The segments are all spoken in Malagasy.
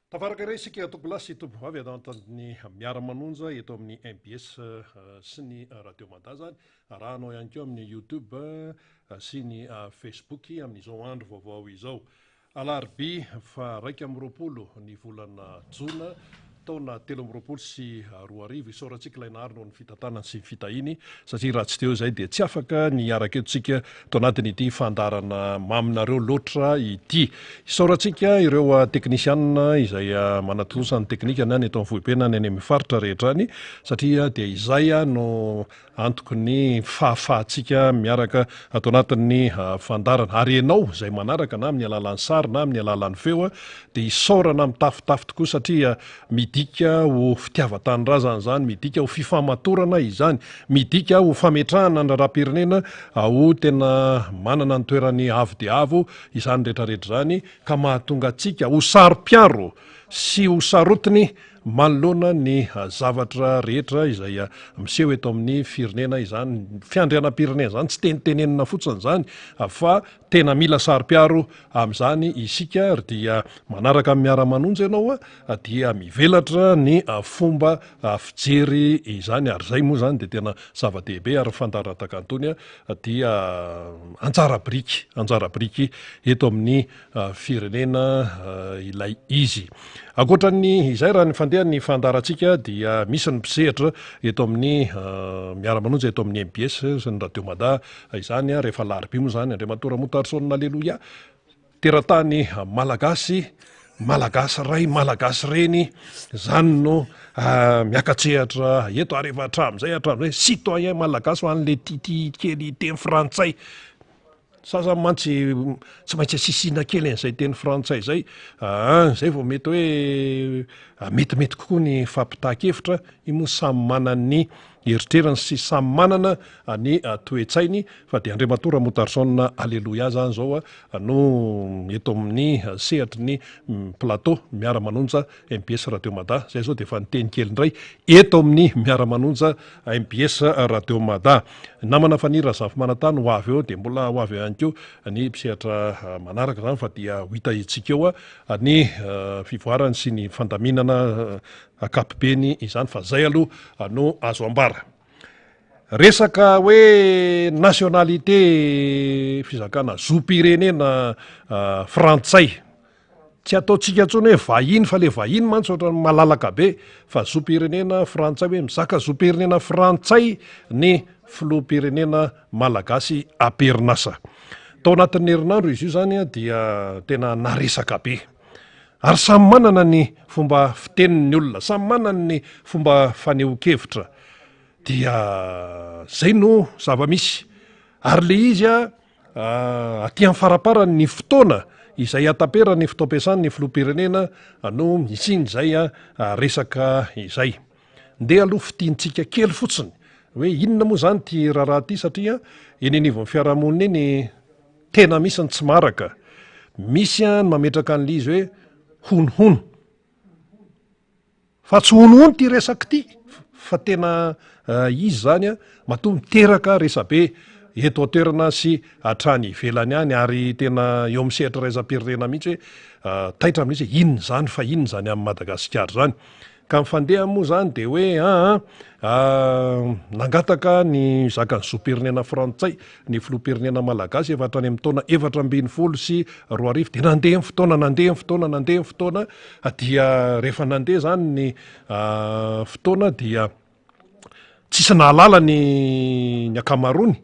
Tafaraka iray isika tompolahy sy tompovavy ato anatin'ny Miara-manonja eto amin'ny mbs sy ny Radio Mada izany, arahanao ihany koa amin'ny YouTube sy ny Facebook amin'izao andro vaovao izao. Alarobia faha-21 ny volana jona taona 2023. Isaorantsika ilay Nahary noho ny fitantanany sy ny fitahiany satria raha tsy teo izay dia tsy afaka ny hiaraka eto isika tao anatin'ity fandaharana maminareo loatra ity. Isaorantsika ireo teknisianina izay manatontosa ny teknika na ny eto amin'ny foibe na ny any amin'ny faritra rehetra any satria dia izay no Antoky ny fahafahantsika miaraka ato anatin'ny fandaharana. Ary ianao izay manaraka na amin'ny alalan'ny sary na amin'ny alalan'ny feo dia isaorana mitafotafo tokoa satria midika ho fitiavan-tanindrazana izany, midika ho fifamatorana izany, midika ho fametrahana ny raharaham-pirenena ho tena manana ny toerany avo dia avo izany rehetrarehetra izany ka mahatonga antsika ho saro-piaro sy ho sarotiny Manoloana ny zavatra rehetra izay miseho eto amin'ny firenena izany fiandrianam-pirenena izany, tsy tenitenenina fotsiny izany fa tena mila saro-piaro amin'izany isika ary dia manaraka ny miara-manonja ianao dia mivelatra ny fomba fijery izany ary izay moa izany dia tena zava-dehibe ary ny fandaharan-takantony dia anjara biriky, anjara biriky eto amin'ny firenena ilay izy. Ankoatra ny izay raha ny fandehan'ny fandaharantsika dia misy ny mpisehatra eto amin'ny miara-manonja eto amin'ny mbs sy ny Radio Mada izany rehefa alarobia moa izany Andriamatoa Ramontarison Aleloia teratany malagasy malagasy ray malagasy reny izany no miaka-tsehatra eto ary efa hatramin'izay hatramin'izay citoyen malagasy ho an'le titia kely teny frantsay Sasany mantsy tsy maintsy asisina kely an'izay teny frantsay izay aa zay vao mety hoe metimety kokoa ny fampitahan-kevitra, io moa samy manana ny eritreriny sy samy manana ny toe-tsainy fa dia Andriamatoa Ramontarison Aleloia zany zao no eto amin'ny sehatry ny plateau miara-manonja mbs Radio Mada, zay zao dia efa niteny kely indray eto amin'ny miara-manonja mbs Radio Mada. Namana Faniry Razafimanantany ho avy eo dia mbola ho avy eo ihany koa ny mpisehatra manaraka izany fa dia ho hitantsika eo ny fivoarany sy ny fandaminana ankapobeny izany fa zay aloha no azo ambara. Resaka hoe nationalité fizakana zom-pirenena frantsay. Tsy ataontsika intsony hoe vahiny fa le vahiny mantsy ohatran'ny malalaka be fa zom-pirenena frantsay hoe mizaka zom-pirenena frantsay ny filoham-pirenena malagasy am-perinasa. Tao anatin'ny herinandro izy io zany dia tena naresaka be. Ary samy manana ny fomba fiteniny ny olona, samy manana ny fomba fanehoan-kevitra. Dia zay no zava-misy. Ary le izy a Aty amin'ny faraparany ny fotoana izay hataperan'ny fotoam-piasan'ny filoham-pirenena no hisian'izay resaka izay. Ndeha aloha fintintsika kely fotsiny hoe inona moa izany ity raharaha ity satria eny anivon'ny fiarahamonina eny tena misy ny tsy maharaka. Misy ny mametraka an'ilay izy hoe honohono. Fa tsy honohono ity resaka ity fa tena izy izany an, matoa miteraka resabe eto an-toerana sy hatrany ivelany any ary tena eo amin'ny sehatra iraisam-pirenena mihitsy hoe taitra mihitsy hoe inona izany fa inona izany amin'i Madagasikara izany. Ka ny fandehany moa izany dia hoe aa nangataka ny zakan'ny zom-pirenena frantsay ny filoham-pirenena malagasy efa hatrany amin'ny taona 2014 dia nandeha ny fotoana, nandeha ny fotoana, nandeha ny fotoana dia rehefa nandeha izany ny fotoana dia tsisy nahalala ny ny ankamaroany,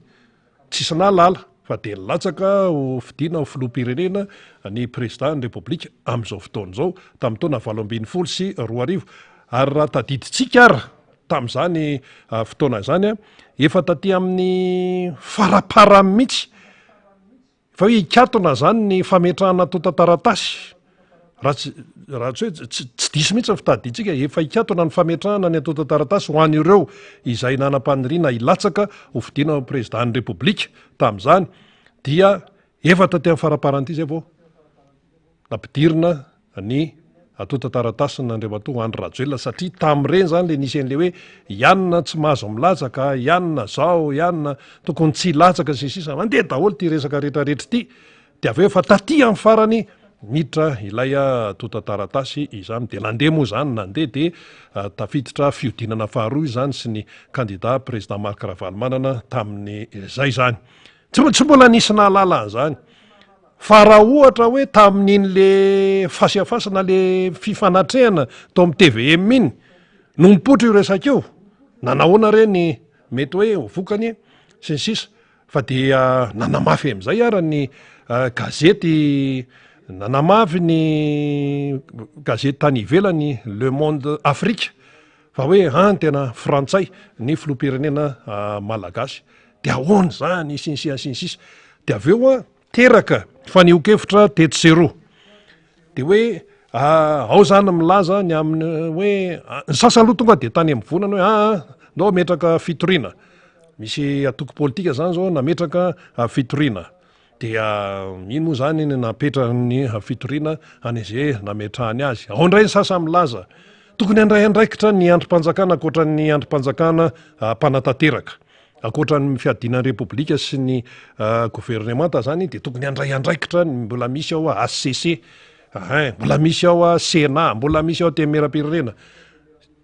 tsisy nahalala fa dia nilatsaka ho fidiana ho filoham-pirenena ny président ny Repoblika amin'izao fotoana izao tamin'ny taona 2018 ary raha tadidintsika ara Tamin'izany fotoana izany, efa taty amin'ny faraparany mihitsy, efa hoe hikatona izany ny fametrahana antontan-taratasy, raha tsy, raha tsy hoe tsy, tsy diso mihitsy ny fitadidiantsika, efa hikatona ny fametrahana ny antontan-taratasy ho an'ireo izay nanam-paniriana hilatsaka ho fidiana ho prezidàn'ny Repoblika tamin'izany, dia efa taty amin'ny faraparany ity izay vao nampidirina ny antontan-taratasin'Andriamatoa Andry Rajoelina satria tamin'ireny izany ilay nisy an'ilay hoe i anona tsy mahazo milatsaka, i anona zao, i anona tokony tsy hilatsaka sy ny sisa, nandeha daholo ity resaka rehetrarehetra ity dia avy eo efa taty amin'ny farany miditra ilay antontan-taratasy izany. Dia nandeha moa izany, nandeha dia tafiditra fihodinana faharoa izany sy ny kandida président Marc Ravalomanana tamin'izay izany. Tsy tsy mbola nisy nahalala an'izany. Fa raha ohatra hoe tamin'iny le face à face na le fifanatrehana tao amin'ny tvm iny no mipoitra io resaka io, nanahoana re ny mety hoe ho vokany sy ny sisa. Fa dia nanamafy amin'izay ara ny gazety, nanamafy ny gazety tany ivelany Le Monde Afrique fa hoe an tena frantsay ny filoham-pirenena malagasy. Dia ahoana izany sy ny sisa sy ny sisa. Dia avy eo an teraka fanehoan-kevitra tetsy sy eroa. Dia hoe ao izany milaza ny amin'ny hoe ny sasany aloha tonga dia tany amin'ny vonana hoe aa ndao hametraka fitoriana. Misy antoko politika izany izao nametraka fitoriana. Dia iny moa izany ny napetrany fitoriana any izay nametrahany azy. Ao indray ny sasany milaza tokony handray andraikitra ny andrim-panjakana ankoatra ny andrim-panjakana mpanatanteraka. Ankoatra ny fiadiana ny Repoblika sy ny governemanta zany dia tokony handray andraikitra ny mbola misy ao HCC, hein, mbola misy ao Sénat, mbola misy ao Antenimierampirenena.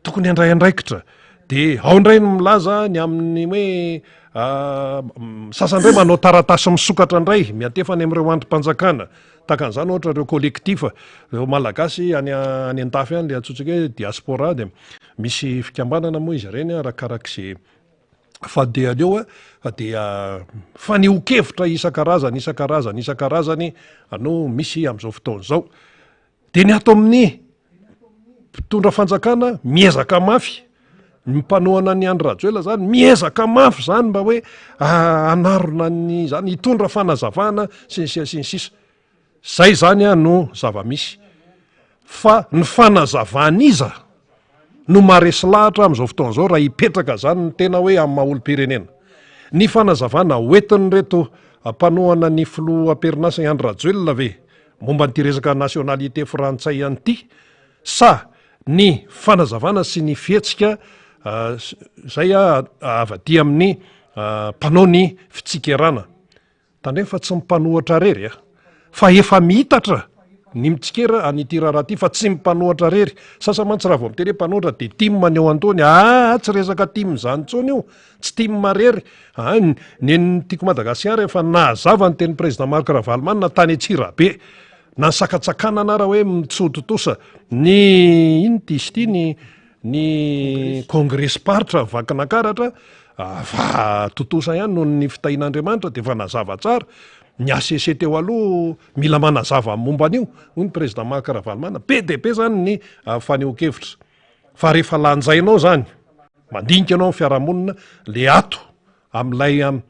Tokony handray andraikitra. Dia ao indray ny milaza ny amin'ny hoe sasany indray manao taratasy misokatra indray miantefa any amin'ireo andrim-panjakana. Tahaka an'izany ohatra ireo collectif, ireo Malagasy any any an-dafy any, ilay antsointsika hoe diaspora dia misy fikambanana moa izy ireny arakarak'izay fa dia aleo fa dia fanehoan-kevitra isan-karazany isan-karazany isan-karazany no misy amin'izao fotoana izao. Dia ny ato amin'ny mpitondra fanjakana miezaka mafy, ny mpanohana an'i Andry Rajoelina zany miezaka mafy zany mba hoe hanarona ny zany, hitondra fanazavana sy ny sisa sy ny sisa. Zay zany no zava-misy. Fa ny fanazavan'iza no maharesy lahatra amin'izao fotoana izao raha hipetraka zany ny tena hoe amin'ny maha olom-pirenena? Ny fanazavana hoentin'ireto mpanohana ny filoha am-perinasa i Andry Rajoelina ve momba an'ity resaka nationalité frantsay an'ity sa ny fanazavana sy ny fihetsika izay avy aty amin'ny mpanao ny fitsikerana? Tandremo fa tsy ny mpanohatra rery a! Fa efa miitatra ny mitsikera an'ity raharaha ity fa tsy ny mpanohatra rery. Sasany mantsy raha vao miteny hoe mpanohatra dia tim ny ao an-dohany. Aa tsy resaka tim izany intsony io, tsy tim rery. Aa nen'ny Tiako Madagasikara efa nahazava ny tenin'ny président Marc Ravalomanana tany Antsirabe. Na ny sakantsakanana ara hoe tsy ho tontosa ny ino ity izy ity ny Ny kongresim-paritra Vakinankaratra fa tontosa ihany noho ny fitahian'Andriamanitra dia efa nazava tsara. Ny HCC teo aloha mila manazava ny momba an'io, hoy ny président Marc Ravalomanana. Be dia be izany ny fanehoan-kevitra. Fa rehefa lanjainao izany, mandinika ianao ny fiarahamonina, le ato amin'ilay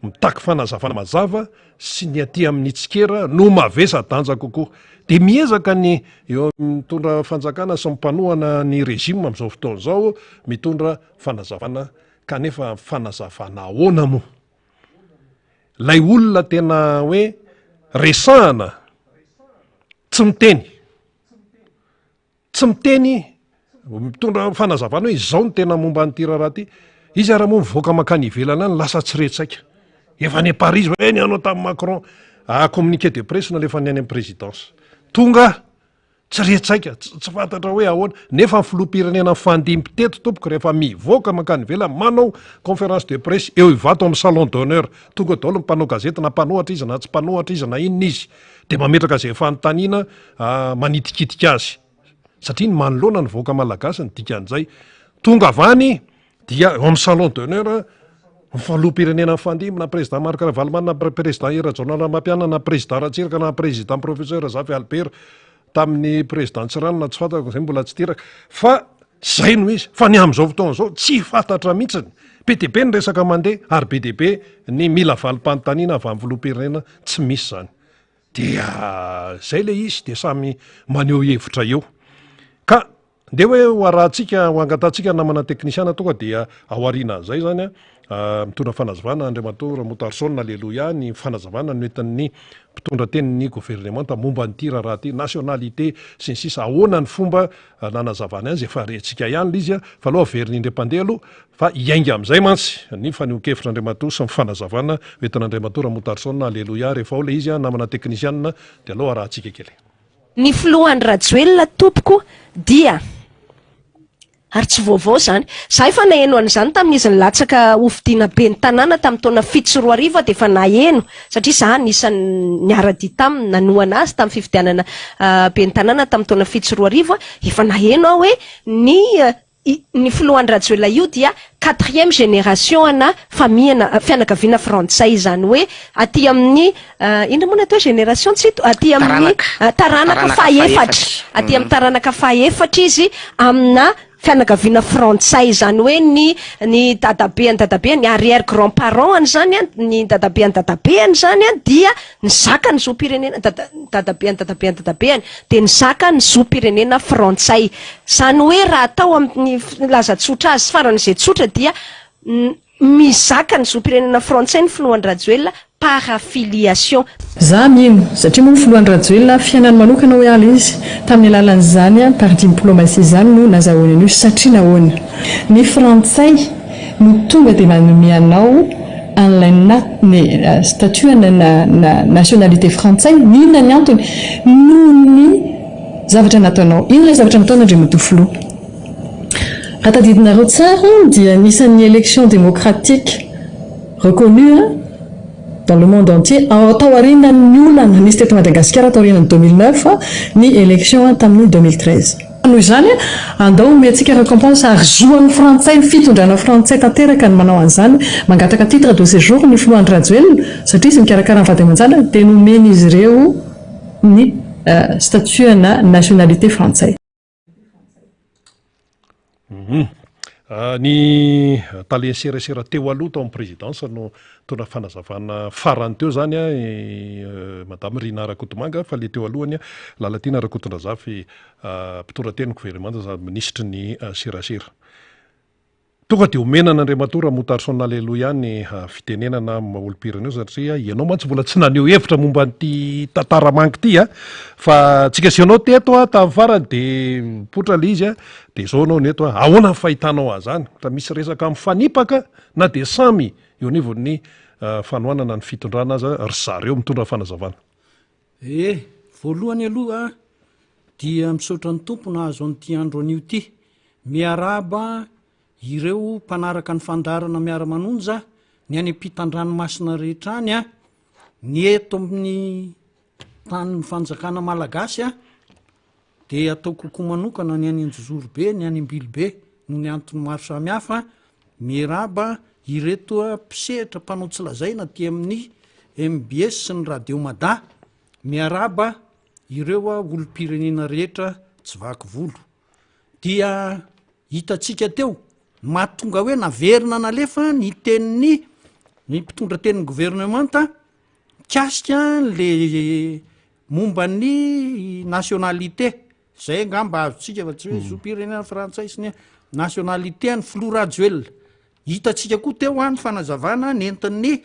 Mitaky fanazavana mazava sy ny aty amin'ny tsikera no mavesa-danja kokoa. Dia miezaka ny eo amin'ny mitondra fanjakana sy ny mpanohana ny régime amin'izao fotoana izao mitondra fanazavana kanefa fanazavana ahoana moa? Ilay olona tena hoe resahana tsy miteny. Tsy miteny, mitondra fanazavana hoe izao no tena momba an'ity raharaha ity. Izy ary moa mivoaka mankany ivelany any lasa tsy re tsaika. Efa any Paris hoe nihaona tamin'i Macron. Ah, communiqué de presse nalefany any amin'ny présidence. Tonga tsy re tsaika, tsy fantatra hoe ahoana. Nefa ny filoham-pirenena nifandimby teto tompoko rehefa mivoaka mankany ivelany manao conférence de presse eo Ivato amin'ny salon d'honneur. Tonga daholo ny mpanao gazety na mpanohatra izy na tsy mpanohatra izy na inona izy. Dia mametraka izay fanontaniana manitikitika azy satria ny manoloana ny vahoaka malagasy ny dikan'izay. Tonga avy any dia ao amin'ny salon d'honneur ny filoham-pirenena mifandimby na président Marc Ravalomanana na président Hery Rajaonarimampianina na président Ratsiraka na président professeur Zafy Albert tamin'ny président Tsiranana tsy fantako izay mbola tsy teraka fa zay no izy fa ny amin'izao fotoana izao tsy fantatra mihitsiny. Be dia be ny resaka mandeha ary be dia be ny mila valim-panontaniana avy amin'ny filoham-pirenena tsy misy izany. Dia zay le izy dia samy maneho hevitra eo. Ka ndeha hoe ho arahantsika, ho angatahantsika namana teknisiana tonga dia ao aorianan'izay zany an, Mitondra fanazavana Andriamatoa Ramotarison Aleloia ny fanazavana noentin'ny mpitondra tenin'ny governemanta momba an'ity raharaha ity, nationalité sy ny sisa Ahoana ny fomba nanazavany azy, efa rentsika ihany ilay izy fa aleo averina indray mpandeha aloha fa hiainga amin'izay mantsy ny fanehoan-kevitr'Andriamatoa sy ny fanazavana hoentin'Andriamatoa Ramotarison Aleloia rehefa ao ilay izy namana teknisianina dia aleo arahantsika kely. Ny filoha Andry Rajoelina tompoko dia. Ary tsy vaovao izany. Za efa naheno an'izany tamin'izy nilatsaka hofidiana ben'ny tanàna tamin'ny taona 2007 aho dia efa naheno satria za anisan'ny niara-dia taminy nanohana azy tamin'ny fifidianana ben'ny tanàna tamin'ny taona 2007 aho, efa naheno aho hoe ny ny filoha Andry Rajoelina io dia quatrième génération ana famille-na fianakaviana frantsay izany hoe aty amin'ny Inona moa ny atao hoe génération Tsito? Aty amin'ny Taranaka. taranaka Taranaka fahaefatra. fahefatra. Aty amin'ny taranaka fahaefatra izy amina fianakaviana frantsay, izany hoe ny ny dadabean'ny dadabeany, arrière grand parent-ny izany an, ny dadabean'ny dadabeany izany an dia nizaka ny zom-pirenena, dada- dadabean'ny dadabean'ny dadabeany dia nizaka ny zom-pirenena frantsay. Izany hoe raha atao amin'ny filaza tsotra azy faran'izay tsotra dia Mizaka ny zom-pirenena frantsay ny filoha Andry Rajoelina par affiliation. Za mino, satria moa ny filoha Andry Rajoelina fiainany manokana hoy aho izy, tamin'ny alalan'izany par dimplomatie izany no nazahoany an'io, satria nahoana? Ny frantsay no tonga dia manome anao an'ilay na ny statut ana na nationalité frantsay, inona ny antony? Noho ny zavatra nataonao. Inona ilay zavatra nataony Andriamatoa Filoha? Raha tadidinareo tsara dia anisan'ny élection démocratique reconnue dans le monde entier tao aorianan'ny olana nisy teto Madagasikara taorianan'ny 2009 ny élection tamin'ny 2013. Noho izany andao omentsika récompense ary zo an'ny frantsay, ny fitondrana frantsay tanteraka ny manao an'izany, mangataka titre de séjour ny filoha Andry Rajoelina satria izy mikarakara ny vady aman-janany dia nomen'izy ireo ny statut ana nationalité frantsay. Ny talen'ny serasera teo aloha tao amin'ny présidence no nitondra fanazavana farany teo izany i Madame Rinah Rakotomanga fa ilay teo alohany Lalatiana Rakotondrazafy mpitondra tenin'ny governemanta sady minisitry ny serasera. Tonga dia omena an'Andriamatoa Ramotarson Aleloia ny fitenenana amin'ny maha olom-pirenena satria ianao mantsy mbola tsy naneho hevitra momba an'ity tantara manga ity a! Fa tsika sy ianao teto a, tamin'ny farany dia mipoitra ilay izy a, dia izao ianao no eto a, ahoana ny fahitanao an'izany? Fa misy resaka mifanipaka na dia samy eo anivon'ny fanohanana ny fitondrana aza ry zareo mitondra fanazavana. E, voalohany aloha dia misaotra ny Tompo nahazo an'ity andro anio ity. Miarahaba ireo mpanaraka ny fandaharana Miara-manonja, ny any ampitan-dranomasina rehetra any, ny eto amin'ny tanin'ny fanjakana malagasy, dia atao kokoa manokana ny any Anjozorobe, ny any Ambilobe noho ny antony maro samihafa. Miarahaba ireto mpisehatra mpanao tsy lazaina aty amin'ny mbs sy ny Radio Mada. Miarahaba ireo olom-pirenena rehetra tsy vaky volo. Dia hitantsika teo ny mahatonga hoe naverina nalefa ny tenin'ny ny mpitondra tenin'ny governemanta mikasika le momba ny nationalité, zay angamba azontsika fa tsy hoe zom-pirenena frantsay sy ny nationalité an'ny filoha Rajoelina. Hitantsika koa teo ny fanazavana nentin'ny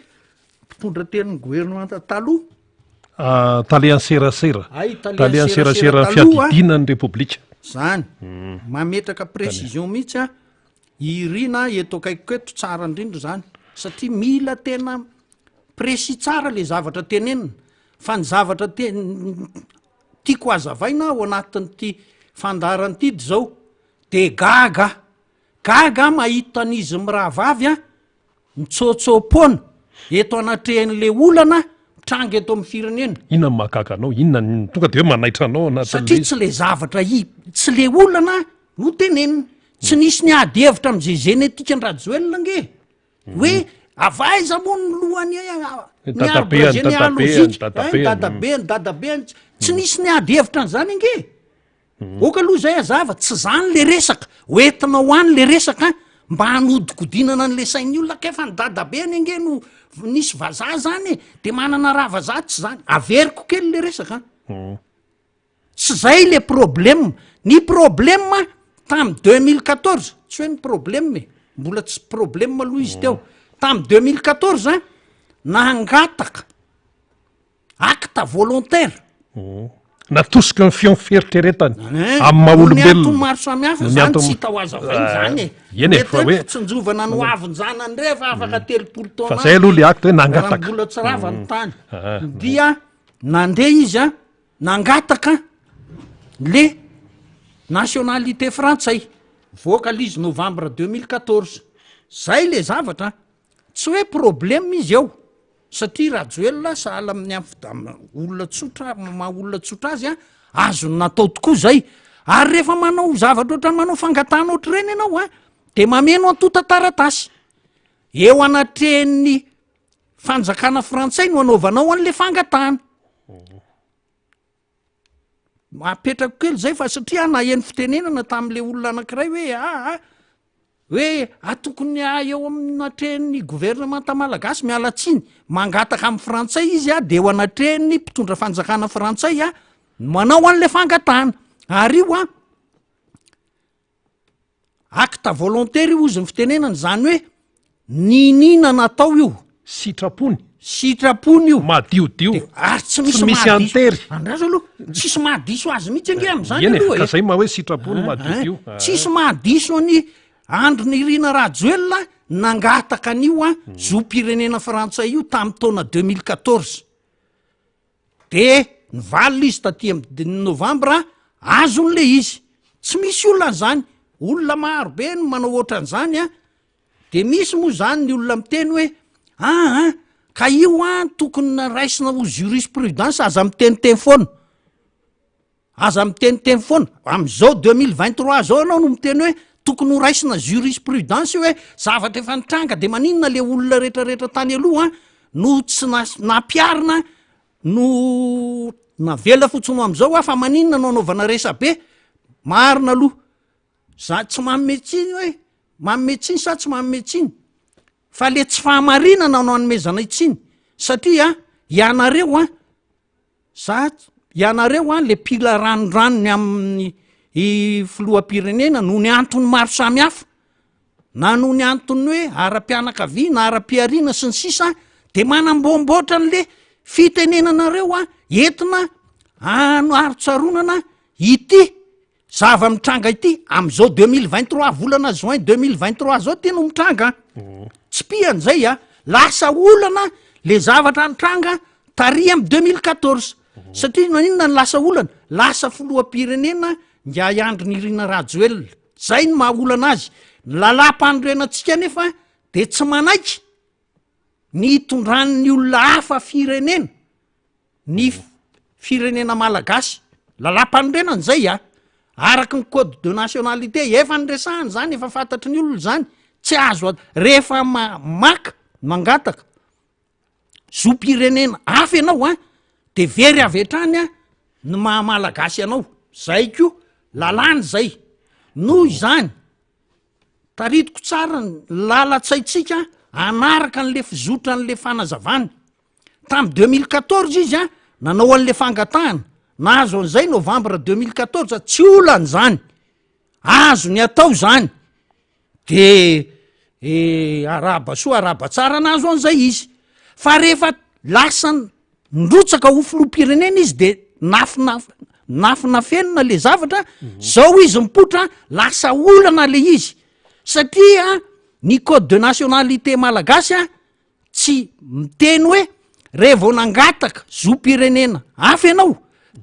mpitondra tenin'ny governemanta taloha. Talehan'ny serasera. Hay, Talehan'ny talehan'ny serasera serasera taloha. fiadidiana ny Repoblika. Zany. Mametraka précision mihitsy a. Irina eto akaikiko eto tsara indrindra zany satria mila tena précis tsara le zavatra tenenina fa ny zavatra te- tiako hazavaina ao anatin'ity fandaharana ity de zao de gaga aho, gaga aho mahita an'izy mirahavavy a Mitsôtsôpôna eto anatrehan'ilay olana mitranga eto amin'ny firenena. Inona no mahagaga anao? Inona no tonga dia hoe manaitra anao anatin'ilay Satria izy? tsy ilay zavatra i, tsy ilay olana no tenenina. Tsy nisy niady hevitra amin'izay génétique-n-dRajoelina ange. Hoe avy aiza moa ny lohany Ny ny arbre dadabeany, généalogique, dadabeany, hein, ny dadabeany. dadabeany, dadabeany. Tsy nisy niady hevitra an'izany ange. Ok aloha izay hazava, tsy zany le resaka, hoentina ho any le resaka mba hanodikodinana an'le sain'ny olona kay fa ny dadabeany ange no nisy vazaha zany e, de manana raha vazaha tsy zany, averiko kely le resaka an, tsy zay le problème, ny problème tamy 2014, tsy hoe ny problème e, mbola tsy problème aloha izy teo, Tamin'ny 2014 nangataka acte volontaire. Natosiky ny feon'ny fieritreretany amin'ny maha Noho ny olombelona. antony maro samihafa Noho ny zany antony- tsy hita ho azavaina zany e. Eny e, Mety fa hoe hoe- fitsinjovana ny hoavin-janany indray fa afaka 30 taona Fa zay aloha le acte hoe raha nangataka. mbola tsy rava ny tany. Ah. Dia nandeha izy a, nangataka le nationalité frantsay. Voaka le izy novembre 2014. Zay le zavatra. Tsy hoe problème izy eo satria Rajoelina sahala amin'ny am- olona tsotra maha olona tsotra azy an, azony natao tokoa zay, ary rehefa manao zavatra ohatran'ny manao fangatahana ohatr'ireny ianao an, de mameno antontan-taratasy, eo anatrehan'ny fanjakana frantsay no anaovanao an'le fangatahana. Apetrako kely zay fa satria aho naheno fitenenana tamin'le olona anankiray hoe aa hoe a tokony a eo amin'ny natrehin'ny governemanta malagasy miala tsiny mangataka amin'ny frantsay izy a de eo anatrehin'ny mpitondra fanjakana frantsay a manao an'le fangatahana ary io a Acte volontaire io hozy ny fitenenana, izany hoe niniana natao io. Sitrapony. Sitrapony io. Madiodio. De ary tsy misy Tsy misy mahadiso. antery. Andraso aloha, tsisy mahadiso azy mihitsy ange amin'izany Eny e, aloha ka e. zay maha hoe sitrapony Hein, madiodio. hein. Tsisy mahadiso an'i Andry Nirina Rajoelina nangataka an'io an, zom-pirenena frantsay io tamin'ny taona 2014. De nivalona izy taty amin'ny novambra, azony le izy. Tsy misy olana zany, olona maro be no manao ohatran'izany an, de misy moa zany ny olona miteny hoe aa ka io an tokony raisina ho jurisprudence aza miteniteny foana. Aza miteniteny foana, amizao 2023 zao ianao no miteny hoe tokony ho raisina jurisprudence io hoe zavatra efa nitranga de maninona le olona retraretra tany aloha an no tsy nas- nampiharina no navela fotsiny ho amizao ah fa maninona no anaovana resabe, marina aloha za tsy manome tsiny hoe manome tsiny sa tsy manome tsiny fa le tsy fahamarinana no anomezanay tsiny satria ianareo an Za, ianareo an le mpila ranondranony amin'ny i filoham-pirenena noho ny antony maro samihafa, na noho ny antony hoe ara-pianakaviana, ara-pihariana sy ny sisa de manamboamboatra an'le fitenenanareo an entina anoarotsaronana ity Zava-mitranga ity amin'izao 2023 volana juin 2023 zao ty no mitranga an. Tsipihana zay a, lasa olana le zavatra nitranga tary am 2014 satria maninona no lasa olana? Lasa filoham-pirenena ingahy Andry Nirina Rajoelina, zay no maha olana azy, ny lalàm-panorenantsika anefa de tsy manaiky ny hitondran'ny olona hafa firenena. ny firenena malagasy, lalàmpanorenana izay a, araky ny code de nationalité efa niresahana izany, efa fantatry ny olona izany, tsy azo a- rehefa ma- maka, mangataka zom-pirenena hafa ianao a, de very avy hatrany a ny maha malagasy anao, zay koa lalàna izay, noho izany taritiko tsara ny lalan-tsaintsika hanaraka an'le fizotran'le fanazavana. Tamin'ny 2014 izy an, nanao an'le fangatahana, nahazo an'izay novembre 2014, tsy olana izany, azony atao izany, de eh, arahaba soa arahaba tsara nahazo an'izay izy, fa rehefa lasa nirotsaka ho filoham-pirenena izy de nafina nafinafenina le zavatra, zao izy mipoitra lasa olana le izy, satria ny code de nationalité malagasy an, Tsy miteny hoe re vao nangataka zom-pirenena hafa ianao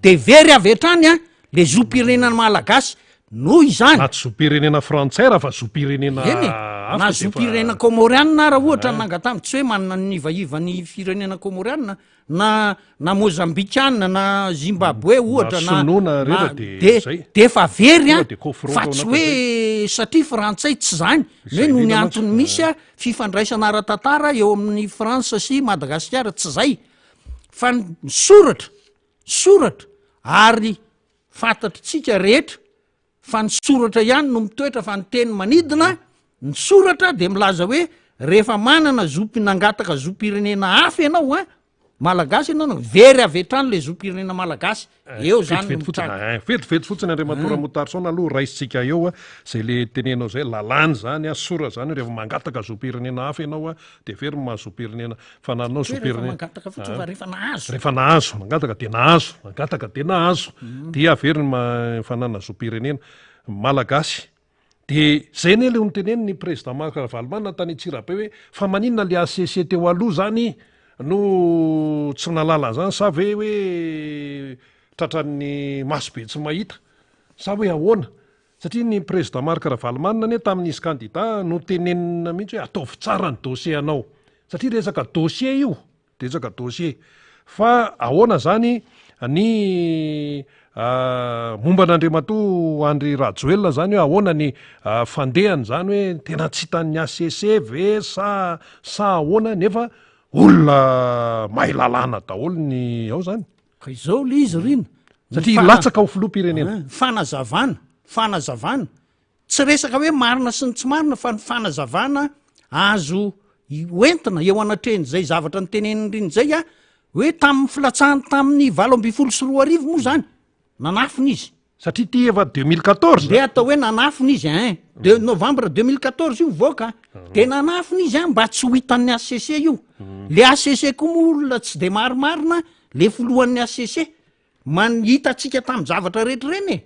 de very avy hatrany an le zom-pirenena malagasy noho izany. Na tsy zom-pirenena frantsay raha fa zom-pirenena Eny e, hafa na dia efa zom-pirenena kômôrianina ara ohatra no nangatahana, tsy hoe manana ny nivaiva ny firenena kômôrianina na na Mozambikana na Zimbabwe ohatra Na na sinoa na na rera de de zay. de efa very Tonga an, de coffre fa ao tsy anatin'izay. hoe satria frantsay tsy zany, ny hoe Izay noho ny indrindra mantsy. antony misy a fifandraisana ara-tantara eo amin'ny France sy Madagasikara tsy zay fa ny soratra soratra ary fantatritsika rehetra Fa ny soratra ihany no mitoetra fa ny teny manidina, ny soratra dia milaza hoe rehefa manana zom-, nangataka zom-pirenena hafa ianao an, Malagasy ianao no very avy hatrany le zom-pirenena malagasy. Eh, Eo zany no vetivety fotsiny mitranga. eh, vetivety fotsiny Andriamatoa Ramotarison aloha raisintsika eo a, zay le tenenao zay, lalàna zany a, sora zany rehefa mangataka zom-pirenena hafa ianao a, de very ny maha zom-pirenena fa nanao Tsy hoe rehefa zom-pirenena mangataka fotsiny fa rehefa nahazo. Rehefa nahazo, nangataka de nahazo, nangataka de nahazo, dia very ny maha fananana zom-pirenena malagasy. Dia zay anie le notenenin ny président Marc Ravalomanana tany Antsirabe hoe fa maninona le HCC teo aloha zany no tsy nahalala an'izany sa ve hoe tratran'ny maso be tsy mahita sa hoe ahoana? Satria ny président Marc Ravalomanana anie tamin'izy candidat notenenina mihitsy hoe ataovy tsara ny dossier anao satria resaka dossier io. Betsaka dossier. Fa ahoana zany ny momba an'Andriamatoa Andry Rajoelina zany hoe ahoana ny fandehany zany hoe tena tsy hitan'ny HCC ve sa sa ahoana nefa olona mahay lalàna daholo ny ao zany. Ka izao le izy Rina. Satria hilatsaka ho filoham-pirenena. Fanazavana, fanazavana. Tsy resaka hoe marina sy ny tsy marina fa ny fanazavana azo hoentina eo anatrehan'izay zavatra notenenin'i Rina izay a, hoe tamin'ny filatsahany tamin'ny 2018 moa zany, nanafina izy. Satria ity efa 2014. Ndeha atao hoe nanafina izy ein, de novembre 2014 io mivoaka, de nanafina izy an mba tsy ho hitan'ny HCC io. Le HCC koa moa olona tsy de marimarina, le filohan'ny HCC, man- hitantsika tamin'ny zavatra rehetra ireny e.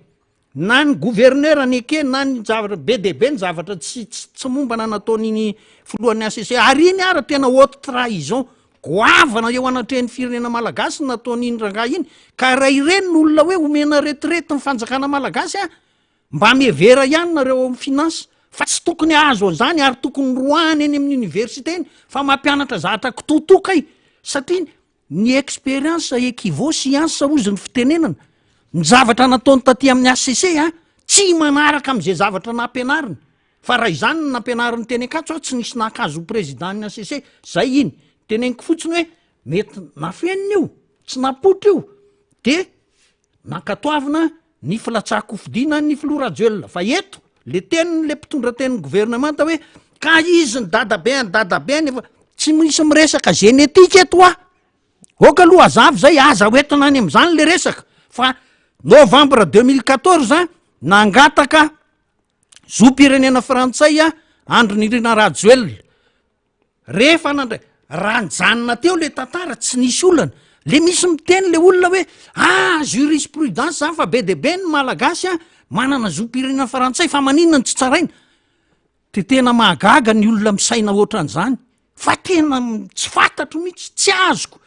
Na ny gouverneur nekeny na ny zavatra be dia be ny zavatra tsy tsy mombana nataon'iny filohan'ny HCC ary iny ara tena haute trahison goavana eo anatrehan'ny firenena malagasy ny nataon'iny rangahy iny ka raha ireny no olona hoe omena retraite ny fanjakana malagasy a mba mihevera ihany nareo ao amin'ny finance fa tsy tokony hahazo an'izany ary tokony roahana eny amin'ny université eny fa mampianatra zahatra kitotoa kay satria Ny expérience equivaut science hozy ny fitenenana, ny zavatra nataony taty amin'ny HCC a, tsy manaraka amin'izay zavatra nampianariny, fa raha izany no nampianariny teny Ankatso a, tsy nisy naka azy ho président ny HCC, zay iny, teneniko fotsiny hoe mety nafenina io, tsy napoitra io, de nankatoavina ny filatsahan-kofidina ny filoha Rajoelina, fa eto le teniny le mpitondra tenin'ny governemanta hoe ka izy ny dadabeany dadabeany efa tsy misy miresaka génétique eto hoa, ok aloha hazava zay, aza hoentina any am'zany le resaka fa novembre 2014 nangataka zom-pirenena frantsay Andry Nirina Rajoelina, Rehefa nandray, raha nijanona teo le tantara tsy nisy olana, le misy miteny le olona hoe ah jurisprudence zany fa be dia be ny malagasy ah manana zom-pirenena frantsay fa maninona no tsy tsaraina? De tena mahagaga ny olona misaina ohatran'izany fa tena tsy fantatro mihitsy, tsy azoko,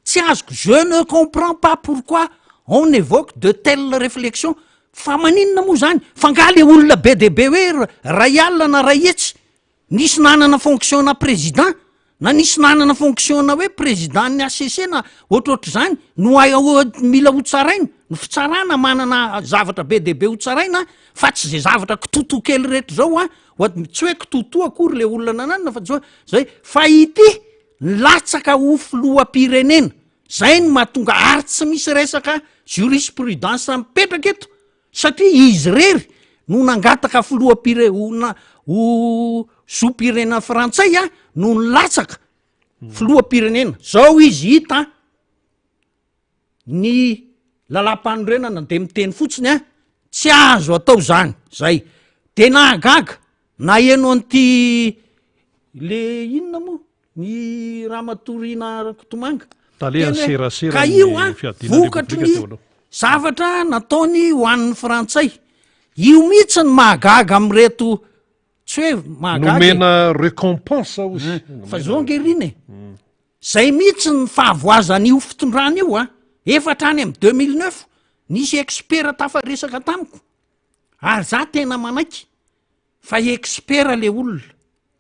tsy azoko, je ne comprends pas pourquoi on evoque de telles réflexions, fa maninona moa zany? Fa nga le olona be dia be hoe ray alina na ray hetsy Nisy nanana fonction-na président na nisy nanana fonction-na hoe président-n'ny HCC na ohatrohatr'izany no hay mila ho tsaraina, ny fitsarana manana zavatra be dia be ho tsaraina fa tsy zay zavatra kitotoa kely rehetra zao an, tsy hoe kitotoa akory le olona nananina fa tsy hoe zay fa ity nilatsaka ho filoham-pirenena, zay no mahatonga ary tsy misy resaka jurisprudence mipetraka eto Satria izy irery no nangataka filoham-pire- ho na- ho zom-pirenena frantsay a, no nilatsaka filoham-pirenena. Zao izy hita ny lalàm-panorenana de miteny fotsiny a, tsy azo atao zany, zay. De nahagaga naheno an'ity le inona moa? Ny Ramatoa Rina Rakotomanga. Talehan'ny Teny hoe, serasera ka io ny an, fiadiana ny vokatry Repoblika ny teo aloha. zavatra nataony ho an'ny frantsay. Io mihitsy no mahagaga amin'ireto, tsy hoe mahagaga e. Nomena récompense hozy. Fa zao ange Rina e, zay mihitsy ny fahavoazan'io fitondrana io an, efa hatrany amin'ny 2009, nisy expert tafaresaka tamiko, ary za tena manaiky fa expert le olona.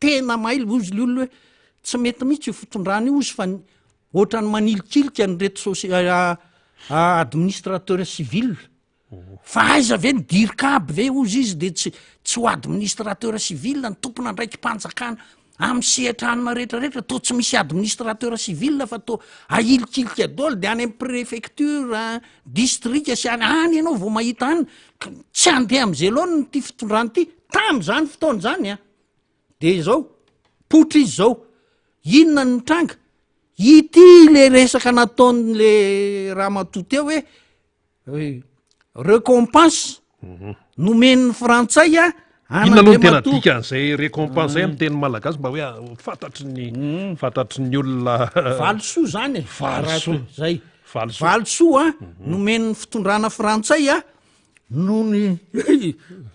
Tena mailo hozy le olona hoe tsy mety mihitsy io fitondrana io hozy fa ohatran'ny manilikilika an'ireto soci- administrateur civil. Fa aiza ve ny dircab ve hozy izy de tsy tsy ho administrateur civil ny tompon'andraiki-panjakana amin'ny sehatra anona rehetrarehetra toa tsy misy administrateur civil fa toa ahilikilika daholo de any amin'ny préfecture, district sy any any ianao vao mahita any ka tsy handeha am'zay laoniny ity fitondrana ity tam'zany fotoana zany an. De izao, poitra izy izao, inona no nitranga? Ity le resaka nataon'le ramatoa teo hoe Recompense nomen'ny frantsay a Inona aloha no tena dikan'izay récompense zay amin'ny teny malagasy mba hoe ah, fantatry ny mm. fantatry ny olona valisoa zany e valisoa zay valisoa valisoa a mhm. nomen'ny fitondrana frantsay a noho ny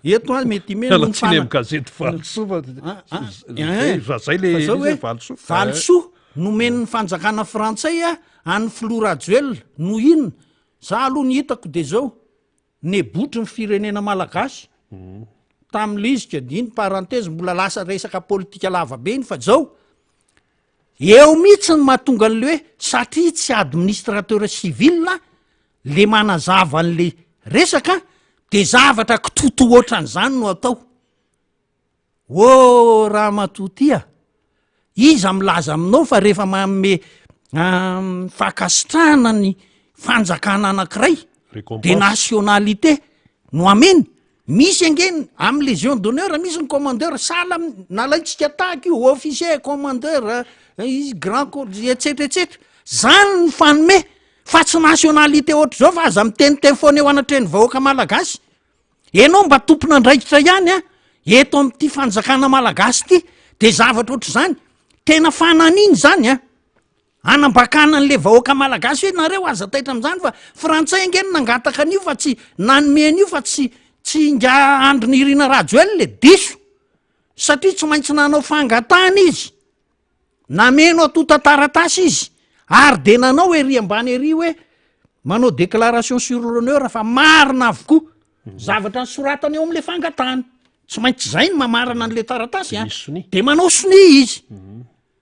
eto a mety imena noho ny fana gazety valisoa fa ah, ah, eh. fa zay le hoe valisoa valisoa nomen'ny fanjakana frantsay a an'ny filoha Rajoelina no inona Za aloha ny hitako de zao, nebotry ny firenena malagasy tamin'le izy ka iny parenthèse mbola lasa resaka politika lava be iny fa zao, eo mihitsy ny mahatonga an'le hoe satria tsy administrateur civil le manazava an'le resaka de zavatra kitoto ohatran'izany no atao. Ô ramatoa ty a! Iza milaza aminao fa rehefa manome fankasitrahana ny fanjakana anankiray de nationalité no ameny? Misy ange ny amy légion d'honneur misy ny commandeur sahala am- nalaintsika tahaka io officier, commandeur, izy grand cor- et cetera et cetera, zany ny fanome fa tsy nationalité ohatr'izao fa aza miteniteny foana eo anatrehan'ny vahoaka malagasy. Enao mba tompon'andraikitra ihany an, eto amin'ity fanjakana malagasy ity, de zavatra ohatr'izany, tena fananina izany an, anambakana an'le vahoaka malagasy hoe nareo aza taitra amin'izany fa frantsay ange no nangataka an'io fa tsy nanome an'io fa tsy tsy ingahy Andry Nirina Rajoelina e, diso, satria tsy maintsy nanao fangatahana izy. Nameno antontan-taratasy izy ary dia nanao ery ambany ery hoe manao déclaration sur l'honneur fa marina avokoa ny zavatra nosoratany eo amin'ilay fangatahana. Tsy maintsy izay no mamarana an'ilay taratasy an. Misy sonia. Dia manao sonia izy.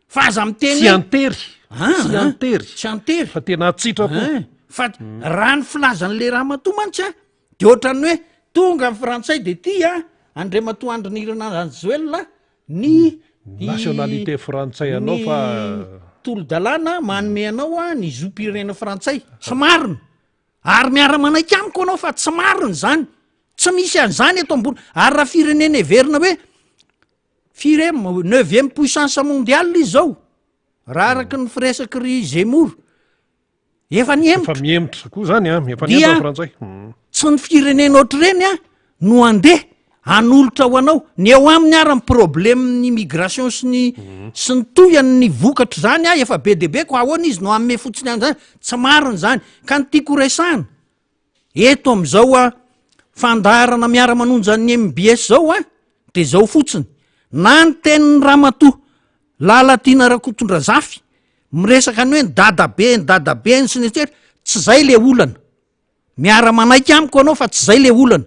Fa aza miteny Tsy hoe an-tery. Ah, Tsy ah. an-tery. Tsy an-tery. Fa tena an-tsitrapo. Ah, fa raha ny filazan'ilay ramatoa mantsy an, de ohatran'ny hoe tonga ny frantsay de ty an, Andriamatoa Andry Nirina Rajoelina ny Nationalité frantsay anao fa. Ny tolo-dalàna manome anao ny zom-pirenena frantsay. Tsy marina. Ary miara-manaiky amiko anao fa tsy marina izany. Tsy misy an'izany eto ambony. Ary raha firenena heverina hoe firy em, neuvième puissance mondiale izy izao, raha araka ny firesaky ry Zemmour. Efa nihemotra. Efa mihemotra koa zany an, efa nihemotra ny frantsay. Hmm. Tsy ny firenena ohatr'ireny an no andeha hanolotra ho anao. Ny eo aminy ara ny problème ny immigration sy ny hmm. sy ny tohiny ny vokatra izany an efa be dia be ko ahoana izy no hanome fotsiny an'izany. Tsy marina izany. Ka ny tiako horesahana eto amin'izao an fandaharana miara-manonja ny MBS izao an de zao fotsiny na ny tenin'ny ramatoa Lalatiana Rakotondrazafy miresaka ny hoe ny dadabe ny dadabeny sy ny etsetra, tsy zay le olana, miara manaiky amiko anao fa tsy zay le olana,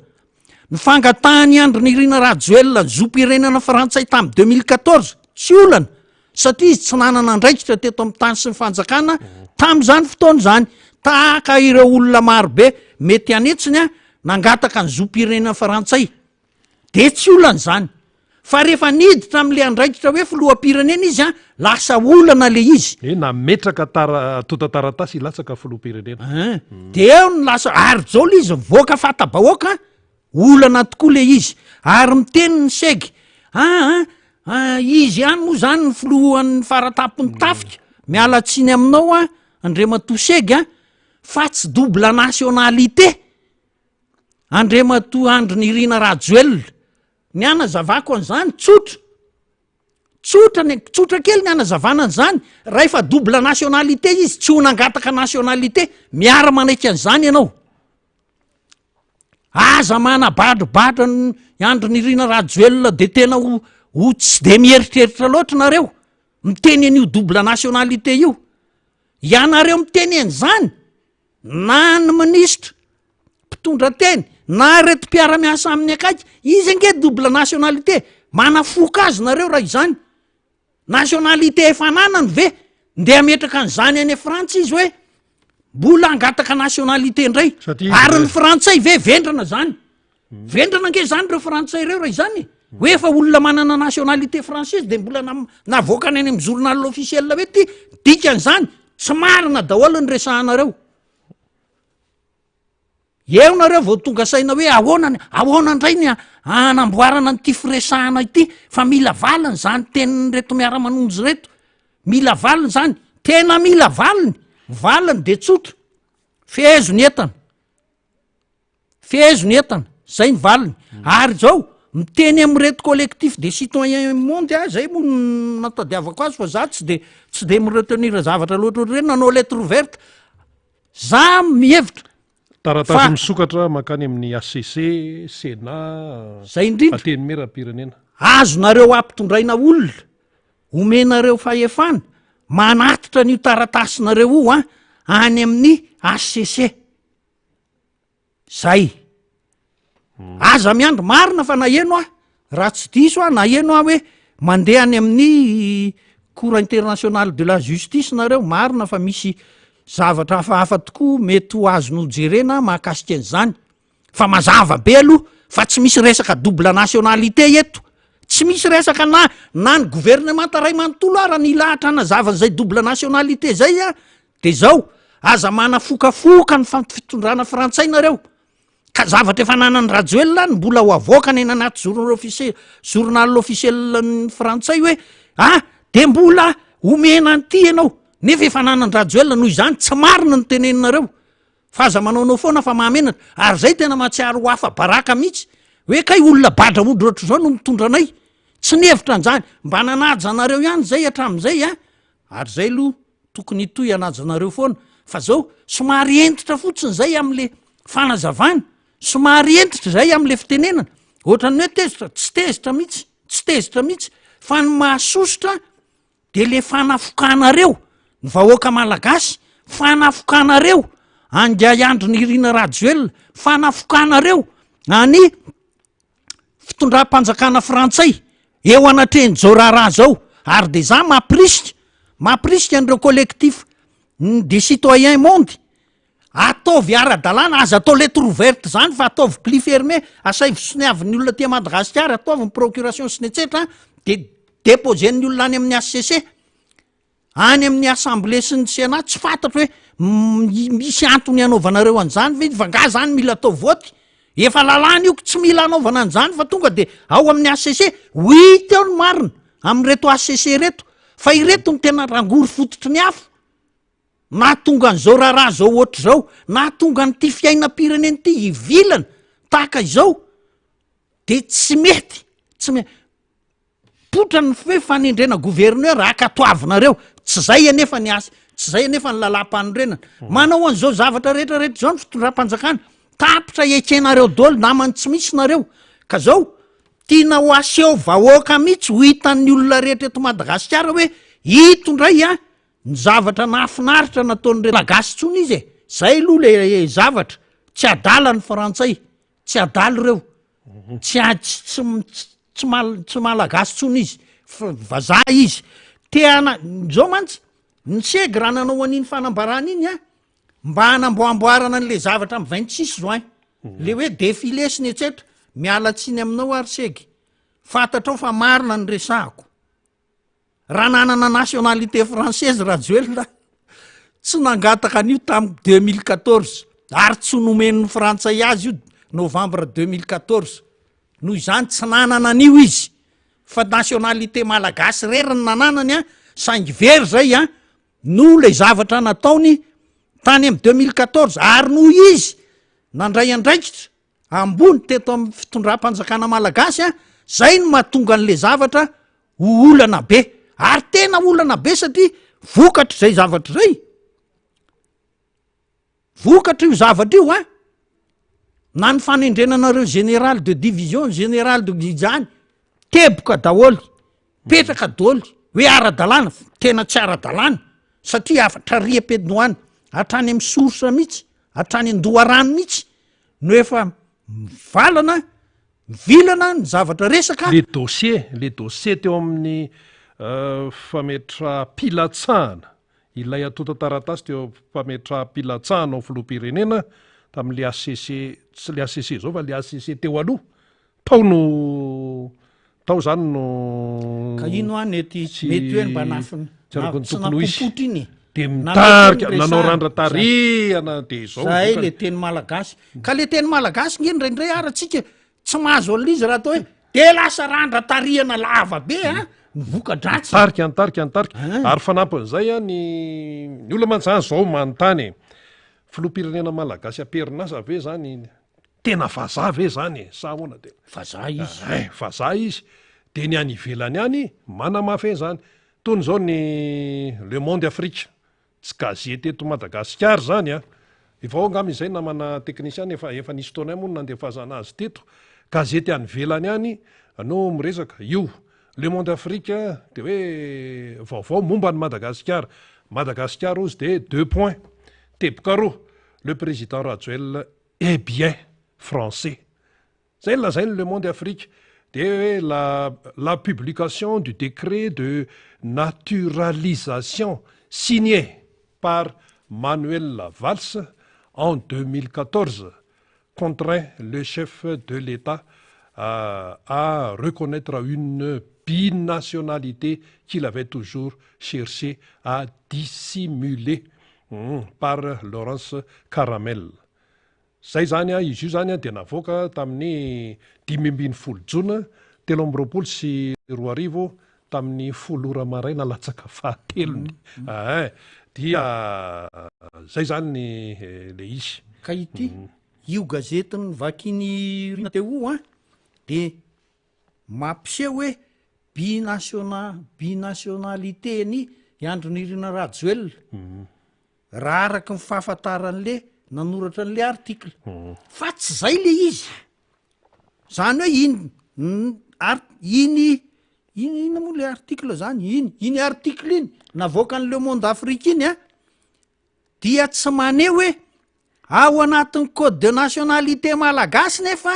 ny fangatahan'i Andry Nirina Rajoelina ny zom-pirenena frantsay tamin'ny 2014 tsy olana satria izy tsy nanana andraikitra teto amin'ny tany sy ny fanjakana tamin'izany fotoana izany, tahaka ireo olona marobe mety hanetsiny nangataka ny zom-pirenena frantsay. De tsy olana izany. Fa rehefa niditra amin'le andraikitra hoe filoham-pirenena izy an, lasa olana le izy. Hoe nametraka tara- antontan-taratasy hilatsaka filoham-pirenena. Ein, de eo no lasa, ary zao le izy mivoaka fanta-bahoaka an, olana tokoa le izy. Ary miteny ny segy, aa izy ihany moa zany ny filohan'ny faratampon'ny tafika, miala tsiny aminao an, Andriamatoa Segy an, fa tsy double nationalité. Andriamatoa Andry Nirina Rajoelina, ny hanazavako an'izany tsotra, tsotra ny, tsotra kely ny hanazavana an'izany, raha efa double nationalité izy tsy ho nangataka nationalité, miara manaiky an'izany ianao. Aza manabadrobadro an'i Andry Nirina Rajoelina de tena ho, ho tsy de mieritreritra loatra nareo miteny an'io double nationalité io. Ianareo miteny an'izany na ny minisitra mpitondra teny na ireto mpiara-miasa aminy akaiky, izy ange double nationalité, manafoka azy nareo raha izany, nationalité efa ananany ve, ndeha hametraka an'izany any Frantsa izy hoe mbola hangataka nationalité indray, ary ny frantsay ve vendrana zany? Vendrana ange zany ireo frantsay ireo raha izany e! Hoe efa olona manana nationalité française de mbola navoakany any amin'ny journal officiel hoe ty, dikan'izany tsy marina daholo ny resahanareo. Eo nareo vao tonga saina hoe ahoana ny, ahoana indray ny hanamboarana an'ity firesahana ity fa mila valiny zany tenin'ireto miara-manonja ireto. Mila valiny zany. Tena mila valiny, valiny de tsotra, fehezo ny entana, fehezo ny entana, zay ny valiny. Ary zao, miteny amin'ireto collectif des citoyens monde aho, zay moa no natadiavako azy fa za tsy de tsy de mi-retenir zavatra loatra ohatr'ireny, nanao lettre ouverte, za mihevitra Taratasy fa misokatra mankany amin'ny HCC, Sénat, Zay indrindra. Antenimierampirenena. Azonareo ampitondraina olona Omenareo fahefana manatitra an'io taratasinareo io an, any amin'ny HCC. Zay. Aza miandry, marina fa naheno aho, raha tsy diso aho, naheno aho hoe mandeha any amin'ny cour internationale de la justice nareo, marina fa misy zavatra hafahafa tokoa mety ho azony hojerena mahakasika an'izany. Fa mazava be aloha fa tsy misy resaka double nationalité eto, tsy misy resaka na na ny gouvernemanta ray manontolo ara ny hilahatra hanazava an'izay double nationalité zay a, de zao, aza manafokafoka ny fitondrana frantsay nareo, ka zavatra efa ananan'i Rajoelina no mbola ho avoakany eny anaty journal officiel journal officiel ny frantsay hoe ah de mbola omena an'ity ianao nefa efa ananan-dRajoelina, noho izany tsy marina ny teneninareo. Fa aza manaonao foana fa mahamenatra, ary zay tena mahatsiaro ho afa baraka mihitsy hoe kay olona badra hoditra ohatr'izao no mitondra anay, tsy nihevitra an'izany, mba nanaja anareo ihany zay hatramin'izay an, ary zay aloha tokony hitohy hanaja anareo foana, fa zao somary hentitra fotsiny zay am'le fanazavana, somary hentitra zay am'le fitenenana, ohatran'ny hoe tezitra, tsy tezitra mihitsy, tsy tezitra mihitsy, fa ny mahasosotra de le fanafokanareo ny vahoaka malagasy, fanafokanareo an'ingahy Andry Nirina Rajoelina, fanafokanareo any fitondram-panjakana frantsay eo anatrehan'izao raharaha zao, ary de za mampirisika, mampirisika an'ireo collectif des citoyens monde Ataovy ara-dalàna, aza atao lettre ouverte zany fa ataovy pli fermé, asaivo soniavin'ny olona aty Madagasikara, ataovy ny procuration sy ny etsetra de deposer-n'ny olona any amin'ny HCC, any amin'ny assemblée sy ny sénat, tsy fantatro hoe misy antony hanaovanareo an'izany ve, fa nga zany mila atao vote? Efa lalàna io, tsy mila hanaovana an'izany fa tonga de ao amin'ny HCC, ho hita eo ny marina amin'ireto HCC ireto, fa ireto no tena rangory fototry ny afo. Nahatonga an'izao raharaha izao ohatr'izao, nahatonga an'ity fiainam-pirenena ity hivilana tahaka izao de tsy mety, tsy me-, potra ny hoe fanendrena gouverneur ankatoavinareo, tsy zay anefa ny asa, tsy zay anefa ny lalàm-panorenana. Manao an'izao zavatra rehetra rehetra izao ny fitondram-panjakana, tapitra ekenareo daholo, namany tsy misy nareo, ka zao tiana ho aseho vahoaka mihitsy, ho hitan'ny olona rehetra eto Madagasikara hoe ito ndray an, Ny zavatra nahafinaritra nataon'ireo Malagasy intsony izy e! Zay aloha le zavatra, tsy adala ny frantsay, tsy adala ireo, tsy a- tsy tsy tsy mal- tsy malagasy intsony izy fa vazaha izy, te hana- zao mantsy ny segy raha nanao an'iny fanambarana iny an, mba hanamboamboarana an'le zavatra am 26 juin, le hoe défilé sy ny etsetra, miala tsiny aminao ary segy, fantatrao fa marina ny resahako. Raha nanana nationalité française Rajoelina, tsy nangataka an'io tamin'ny 2014 ary tsy nomen'ny frantsay azy io novembre 2014. Noho izany tsy nanana an'io izy fa nationalité malagasy irery ny nananany an, saingy very zay an, noho ilay zavatra nataony tany amin'ny 2014 ary noho izy nandray andraikitra ambony teto amin'ny fitondram-panjakana malagasy an, zay no mahatonga an'le zavatra ho olana be, ary tena olana be satria vokatr'izay zavatra izay, vokatr'io zavatra io an, na ny fanendrena anareo général de division, général de izany, teboka daholo, petraka daholo hoe ara-dalàna, tena tsy ara-dalàna satria hafatra ary am-piandohana hatrany amin'ny source mihitsy, hatrany an-doharano mihitsy no efa mivalana, mivilana ny zavatra resaka. Le dossier, le dossier teo amin'ny fametraham-pilatsahana, ilay antontan-taratasy teo am-pametraham-pilatsahana ho filoham-pirenena tamin'le HCC, tsy le HCC zao fa le HCC teo aloha, tao no Tao zany no Ka ino hoa nety tsy mety hoe mba nafin tsy araka ny tsy tokony ho izy. napopotra iny e. De Na mety hoe mitarika, nanao noresahana. randra-tarihana de izao ny Zay vokany. le teny malagasy. Ka le teny malagasy nge indraindray ara tsika tsy mahazo an'le izy raha atao hoe de lasa randra-tarihana lava be a. Ny voka-dratsiny. Nitarika, nitarika, nitarika. Ary fanampin'izay an, ny ny olona mantsy zany zao manontany e, filoham-pirenena malagasy am-perinasa ve zany tena vazaha ve zany e, sa ahoana de. Vazaha izy. Ein, vazaha izy. De ny any ivelany any manamafy an'izany. Tony izao ny Le Monde Afrique, Tsy gazety eto Madagasikara izany an! Efa ao angamba izay namana teknisiana efa efa nisy fotoana ihany moa no nandefasana azy teto. Gazety any ivelany any no miresaka io. Le Monde Afrique dia hoe vaovao momba an'i Madagasikara. Madagasikara hozy dia deux points. Teboka roa. Le président Rajoelina est bien français. Zay no lazain'ny Le Monde Afrique. Dia hoe la la publication du décret de naturalisation signé par Manuel Valls en 2014 contraint le chef de l'Etat à reconnaître une binationalité qu'il avait toujours cherché à dissimuler par Laurence Caramel. Zay zany an, izy io zany an dia navoaka tamin'ny 15 jona 2023 tamin'ny folo ora maraina latsaka fahatelony. Ain, dia zay zany ny le izy. Ka ity, io gazety novakian'i Rina teo io an, dia mampiseho hoe binationa- binationalité-n'i Andry Nirina Rajoelina. Raha araka ny fahafantaran'le nanoratra an'le article. Fa tsy zay le izy. Zany hoe iny art- iny iny inona moa le article zany? Iny iny article iny navoakan'ny Le Monde Afrique iny an, dia tsy maneho hoe Ao anatin'ny code de nationalité malagasy nefa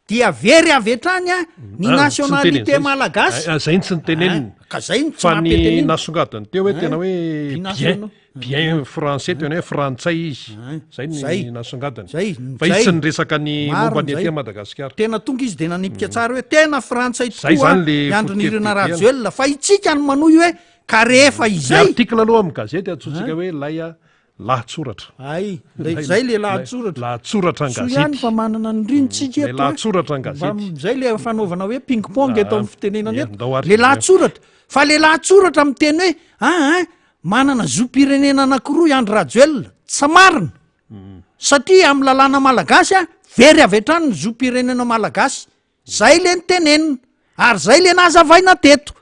dia very avy hatrany ny Ah, tsy niteny nationalité an'izay izy. malagasy. Ah, zay no tsy niteneniny. Ah, ka zay no tsy Fa ny mampiteneniny. nasongadiny teo hoe tena hoe bien, Binationaux. bien français, tena hoe frantsay izy. Ah, Zay ny zay. nasongadiny. Zay, Fa izy zay. tsy niresaka ny Marina momba ny zay. aty Madagasikara. Tena tonga izy de nanipika tsara hoe tena frantsay Zay tokoa zany le i Andry Nirina foto-kevi-dehibe. Rajoelina fa itsika no manohy hoe ka rehefa Ny izay article aloha amin'ny gazety antsointsika hoe ilay Lahatsoratra. Hay, le zay le lahatsoratra. Lahatsoratra an-gazety. Soa ihany fa manana ny riny tsika eto. Le lahatsoratra an-gazety. Zay le fanaovana hoe ping pong eto amin'ny fitenenana eto. Le lahatsoratra. Fa le lahatsoratra miteny hoe ah ah manana zom-pirenena anankiroa i Andry Rajoelina. Tsy marina. Satria amin'ny lalàna malagasy ah, very avy hatrany ny zom-pirenena malagasy. Zay le nitenenina ary zay le nazavaina teto.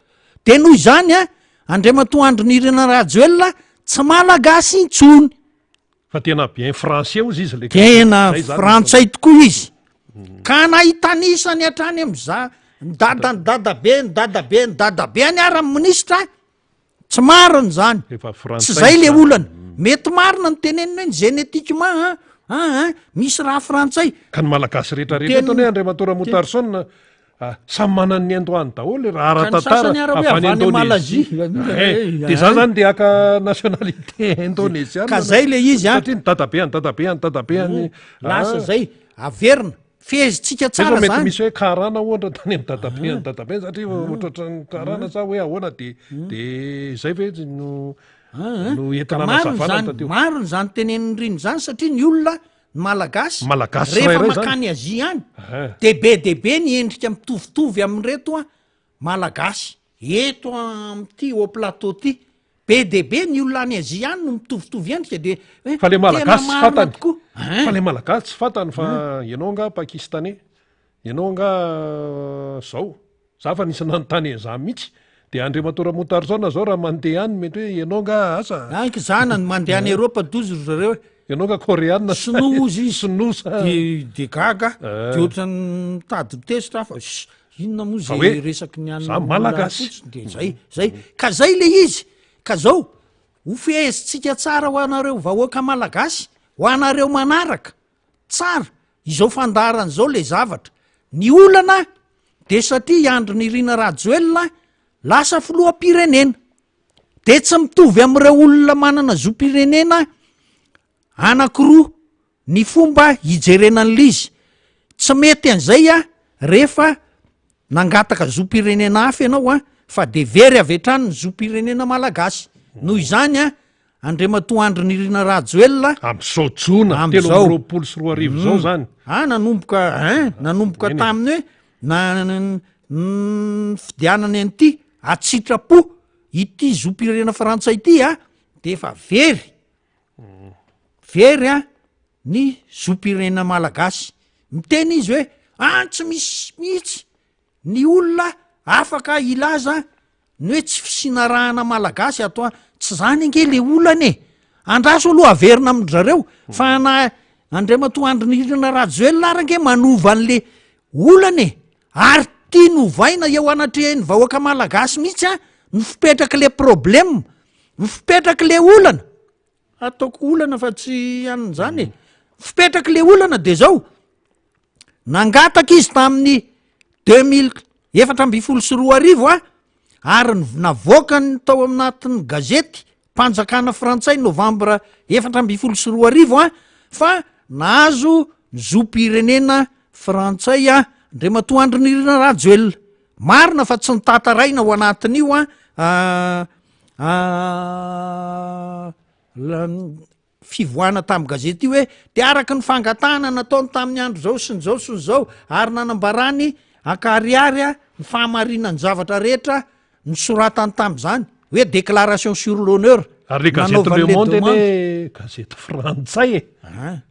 De noho izany a, Andriamatoa Andry Nirina Rajoelina tsy Malagasy intsony. Fa tena bien français ozy izy le Tena frantsay tokoa izy. Ka na hitanisany hatrany amin'za ny dadan'ny dadabe, ny dadabe, ny dadabeany ara ny minisitra Tsy marina izany. Efa Tsy frantsay zay le izany. olana. Mety marina ny tenenina hoe ny génétiquement an, an, an, misy raha frantsay. Ka ny Malagasy rehetra rehetra eto anie Andriamatoa Ramotarison ah, samy manana ny niandohany daholo e, raha Ka ny ara-tantara sasany ara hoe avy any avy any Indonésie. Malaisie. Eh, de za zany de haka nationalité indonésienne. Ka zay le izy an. Satria ny dadabeany, dadabeany, dadabeany. Lasa ah. zay, averina. Fehezintsika Zay tsara vao mety zany. misy hoe karana ohatra tany amin'ny dadabe dadabe satria ohatrohatran'ny karana sa hoe ahoana de de zay ve no no entina Ka marina anazavana zany, taty. marina zany tenenin'i Rina zany satria ny olona, ny Malagasy, Malagasy rehefa tsirairay zany. mankany Azia any, Aha. de be dia be ny endrika mitovitovy amin'ireto an, Malagasy. Eto amin'ity haut plateau ty, be dia be ny olona any Asie any no mitovitovy endrika dia hoe Fa le tena Malagasy tsy marina fantany. tokoa. Hein? Fa le Malagasy tsy fantany fa ianao angaha Pakistanais, ianao angaha zao. Za fa nisy nanontany an'izany mihitsy. Dia Andriamatoa Ramontarison zao raha mandeha any mety hoe ianao angaha asa. Any zana ny mandeha any Europe dozy ry zareo e. Ianao angaha Koreana sa Sinoa hozy izy. Sinoa sa. De de gaga, de ohatran'ny mitady tezitra aho fa sh! Inona moa Fa zay hoe resaky ny za an'ny olona Malagasy. fotsiny de zay zay ka zay le izy ka zao ho fehezintsika tsara ho anareo vahoaka malagasy ho anareo manaraka tsara izao fandaharana izao le zavatra ny olana de satria i Andry Nirina Rajoelina lasa filoham-pirenena de tsy mitovy amin'ireo olona manana zom-pirenena anakiroa Ny fomba hijerena an'ilay izy. Tsy mety an'izay a, rehefa nangataka zom-pirenena hafa ianao a, fa de very avy hatrany ny zom-pirenena malagasy. Noho izany a, Andriamatoa Andry Nirina Rajoelina, Amin'izao jona Amin'izao. 2023 izao izany. Ah, nanomboka, hein, nanomboka Eny e. tamin'ny hoe na, nifidianany an'ity. an-tsitrapo ity zom-pirenena frantsay ity a, de efa very, very a ny zom-pirenena malagasy. Miteny izy hoe any tsy misy mihitsy ny olona afaka hilaza ny hoe tsy fisinarahana malagasy ato an, tsy zany ange le olana e! Andraso aloha averina amin-dry zareo fa na Andriamatoa Andry Nirina Rajoelina ary ange manova an'le olana e! Ary tiany ovaina eo anatrehan'ny vahoaka malagasy mihitsy an ny fipetrak'le problème, ny fipetrak'le olana. Ataoko olana fa tsy an'izany e. Fipetraky le olana de zao, nangataka izy tamin'ny deux mille 2014 a, ary navoakany tao anatin'ny gazety mpanjakana frantsay novambra 2014 a, fa nahazo ny zom-pirenena frantsay a Andriamatoa Andry Nirina Rajoelina. Marina fa tsy notantaraina ao anatin'io a fivoahana tamin'ny gazety io hoe de araka ny fangatahana nataony tamin'ny andro zao sy ny zao sy ny zao ary nanambarany ankarihary a ny fahamarinan'ny zavatra rehetra nosoratany tamin'izany hoe déclaration sur l'honneur Ary le gazety Le Monde anie gazety frantsay e.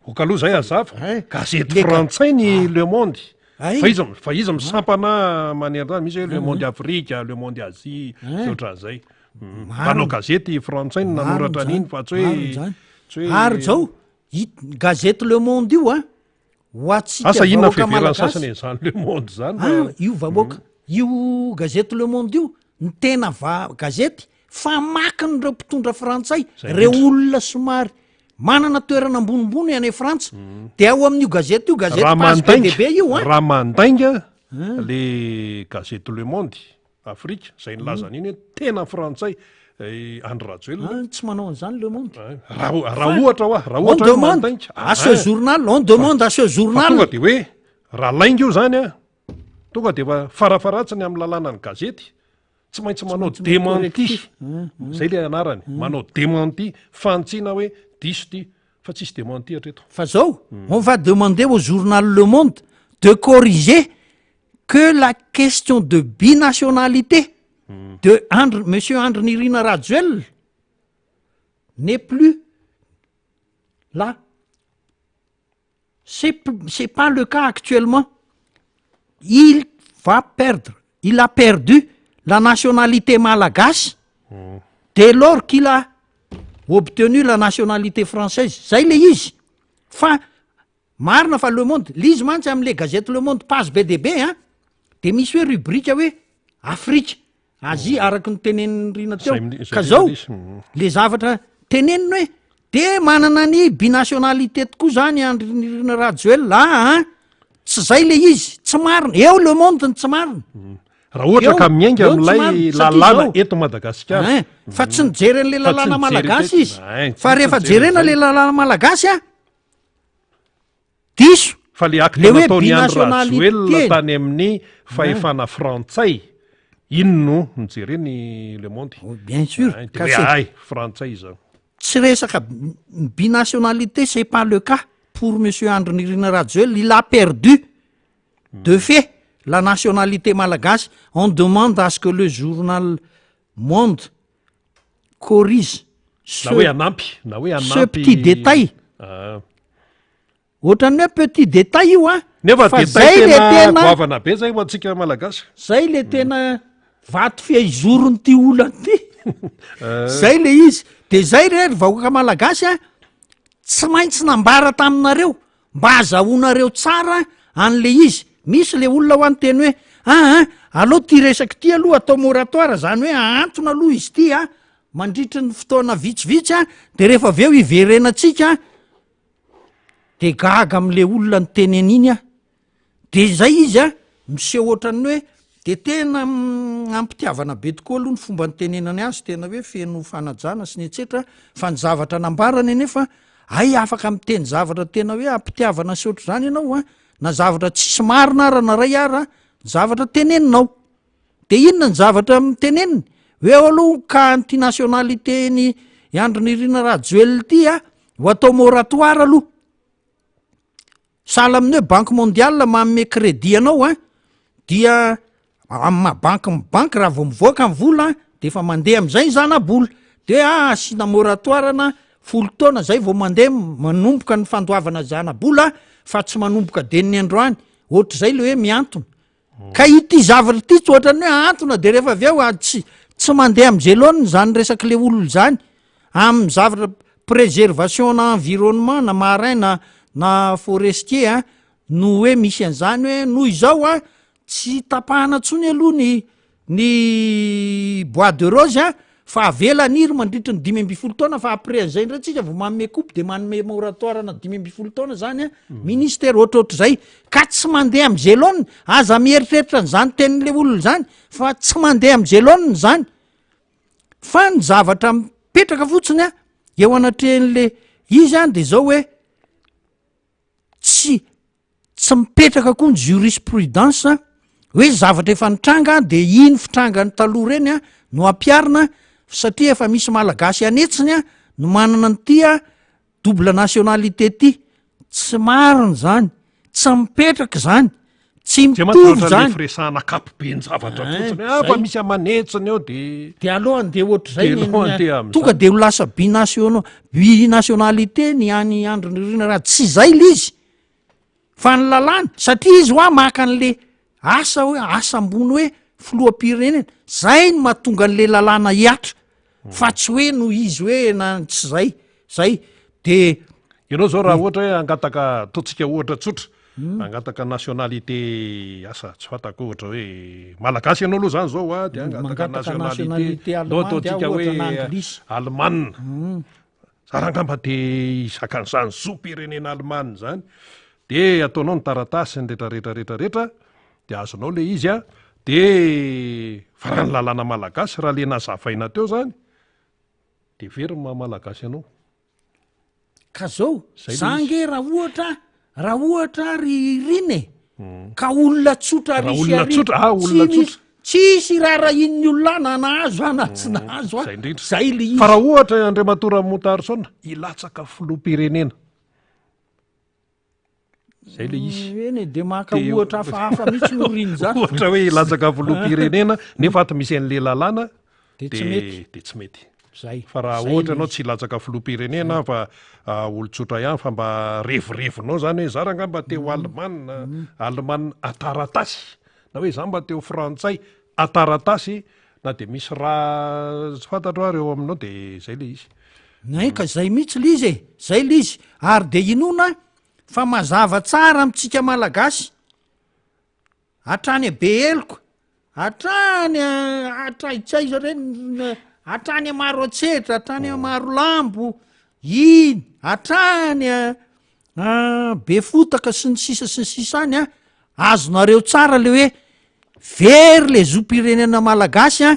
Ok aloha zay hazava. Gazety frantsay ny Le Monde. Fa izy fa izy misampana manerana misy hoe Le Monde Afrique, Le Monde Asie, sy ohatran'izay. Mpanao gazety frantsay no nanoratra an'iny fa tsy hoe tsy hoe Ary zao gazety Le Monde io a ho antsika Asa inona vahoaka fiheveran'ny malagasy. sasany an'izany Le Monde zany fa Ah, io vahoaka io gazety Le Monde io ny tena va- gazety famakin'ireo mpitondra frantsay, Zay reo indrindra. olona somary manana toerana ambonimbony any Frantsa, de ao amin'io gazety io, gazety Raha page be mandainga, dia be io an. raha mandainga le gazety Le Monde Afrique, zay nilaza an'iny hoe tena frantsay i Andry Rajoelina. Ah, tsy manao an'izany Le Monde. Raha raha ohatra hoa, raha On ohatra hoe demande mandainga. à ce journal, on demande à ce Fa journal. tonga de hoe raha lainga io zany an, tonga de efa farafaharatsiny amin'ny lalànan'ny gazety, Tsy maintsy manao démenti, zay le anarany, manao démenti, fanitsiana hoe diso ty, fa tsisy démenti hatreto. Fa zao, on va demander au journal Le Monde de corriger que la question de binationalité de Andry, Monsieur Andry Nirina Rajoelina n'est plus là. C'est c'est pas le cas actuellement. Il va perdre, il a perdu la nationalité malagasy dès lors qu'il a obtenu la nationalité française. Zay le izy. Fa marina fa Le Monde, le izy mantsy am'le gazety Le Monde page be dia be an, de misy hoe rubrique hoe Afrika. Asie araka ny tenenin'i Rina teo. Ka zao le zavatra teneniny hoe de manana ny binationalité tokoa zany Andry Nirina Rajoelina aa tsy zay le izy, tsy marina, eo le monde ny tsy marina. Raha ohatra ka miainga amin'ilay lalàna eto Madagasikara. Ein, fa tsy nijery an'le lalàna malagasy izy. Fa rehefa jerena le lalàna malagasy a, Diso! Fa le acte Le hoe nataon'i Andry Rajoelina binationalité. tany amin'ny fahefana frantsay, iny no nojeren'i Le Monde. Oh, bien sûr, Ay, de ka hoe c'est- ay, frantsay izao. Tsy resaka b- binationalité, c'est pas le cas pour monsieur Andry Nirina Rajoelina, il a perdu de fait la nationalité malagasy, on demande à ce que le journal Monde corrige ce Na hoe hanampy, na hoe ce hanampy. petit détail. Ah. Ohatran'ny hoe petit détail io an, Nefa fa détail zay le tena tena goavana be zay ho antsika Malagasy. Zay le tena vato fehizoron'ity olana ity. Zay le izy. De zay re ry vahoaka Malagasy a, tsy maintsy nambara taminareo mba azahoanareo tsara an'le izy. Misy le olona hoa niteny hoe aa aleo ty resaka ity aloha atao moratoire, zany hoe ahantona aloha izy ity a, mandritry ny fotoana vitsivitsy a, de rehefa avy eo hiverenantsika. De gaga am'le olona niteny an'iny aho. De zay izy a, miseho ohatran'ny hoe de tena am-pitiavana be tokoa aloha ny fomba nitenenany azy, tena hoe feno fanajana sy ny etsetra, fa ny zavatra nambarany anefa, hay afaka miteny zavatra tena hoe am-pitiavana sy ohatr'izany ianao an, na zavatra tsisy marina ara na ray ara ny zavatra teneninao. De inona ny zavatra teneniny? Hoe ao aloha ka an'ity nationalité-n'i Andry Nirina Rajoelina ity a, ho atao moratoire aloha. Sahala amin'ny hoe banque mondiale manome crédit anao an, dia. amin'ny maha banky ny banky raha vao mivoaka ny vola de efa mandeha am'zay ny zana-bola, de hoe ah asiana moratoire-na folo taona zay vao mandeha manomboka ny fandoavana zana-bola fa tsy manomboka dieny androany, ohatr'izay le hoe mihantona. Ka ity zavatra ity tsy ohatran'ny hoe ahantona de rehefa avy eo ah tsy tsy mandeha am'zay laoniny zany resak'le olona zany, amin'ny zavatra préservation-na environnement na marin na na forestier a no hoe misy an'zany hoe noho izao a tsy tapahana ntsony aloha ny ny bois de rose a fa avela haniry mandritry ny 15 taona fa après an'izay indray tsika vao manome coupe de manome moratoire na 15 taona zany a ministère ohatrohatr'izay ka tsy mandeha am'zay laoniny, aza mieritreritra an'izany tenin'le olona zany fa tsy mandeha am'zay laoniny zany fa ny zavatra mipetraka fotsiny a eo anatrehan'le izy a de zao hoe tsy tsy mipetraka koa ny jurisprudence hoe zavatra efa nitranga de iny fitrangany taloha reny a no ampiharina satria efa misy malagasy anetsiny a no manana an'ity a double nationalité ty, tsy marina zany, tsy mipetraka zany, tsy Zay mantsy mitovy ohatra le zany. firesahana ankapoben-javatra Ein, fotsiny hoe ah fa zay. misy aman'hetsiny eo de De aleo andeha ohatr'izay De ny aleo ny andeha amin'izany. tonga de ho lasa binationaux, binationalité ny any Andry Nirina raha tsy zay le izy. Fa ny lalàna, satria izy hoa maka an'le asa hoe asa ambony hoe filoham-pirenena, zay no mahatonga an'le lalàna hihatra, fa tsy hoe noho izy hoe na tsy zay, zay de. Ianao zao raha ohatra hoe hangataka, ataontsika ohatra tsotra, hangataka nationalité asa tsy fantako ohatra hoe malagasy ianao aloha zany zao a, de hangataka Mangataka nationalité, nationalité ndao allemande aho ataontsika ohatra hoe na anglisy. alemana. Zara angamba te hizaka an'izany zom-pirenena alemana izany, de ataonao ny taratasy ny retraretra retraretra de azonao le izy a, de fa raha ny lalàna malagasy raha le nazavaina teo zany de very ny maha malagasy anao. Ka zao, Zay le za izy. ange raha ohatra, raha ohatra ry Irina e, ka olona tsotra Raha ry sy olona ary, tsotra, ah, tsy olona misy, tsotra. tsisy raharahian'ny olona ahy na nahazo aho na tsy nahazo aho, Zay indrindra. zay le izy. Fa raha ohatra Andriamatoa Ramotarison hilatsaka filoham-pirenena, zay le izy. Eny e, de maka De ohatra hafahafa mihitsy no riny zany. Ohatra hoe hilatsaka filoham-pirenena nefa ato misy an'le lalàna De tsy mety. de tsy mety. Zay. Fa raha Zay ohatra le ianao izy. tsy hilatsaka filoham-pirenena fa olon-tsotra ihany fa mba revirevinao zany hoe za rangah mba te ho alemana, alemana a-taratasy na hoe za mba te ho frantsay a-taratasy na de misy raha tsy fantatro ary eo aminao de zay le izy. Hay ka zay mihitsy le izy e, zay le izy ary de inoana fa mazava tsara amintsika malagasy hatrany Beheloka, hatrany hatraiza tsy aiza reny, hatrany Maroantsetra, hatrany Marolambo, iny hatrany Befotaka sy ny sisa sy ny sisa any an, azonareo tsara le hoe very le zom-pirenena malagasy an,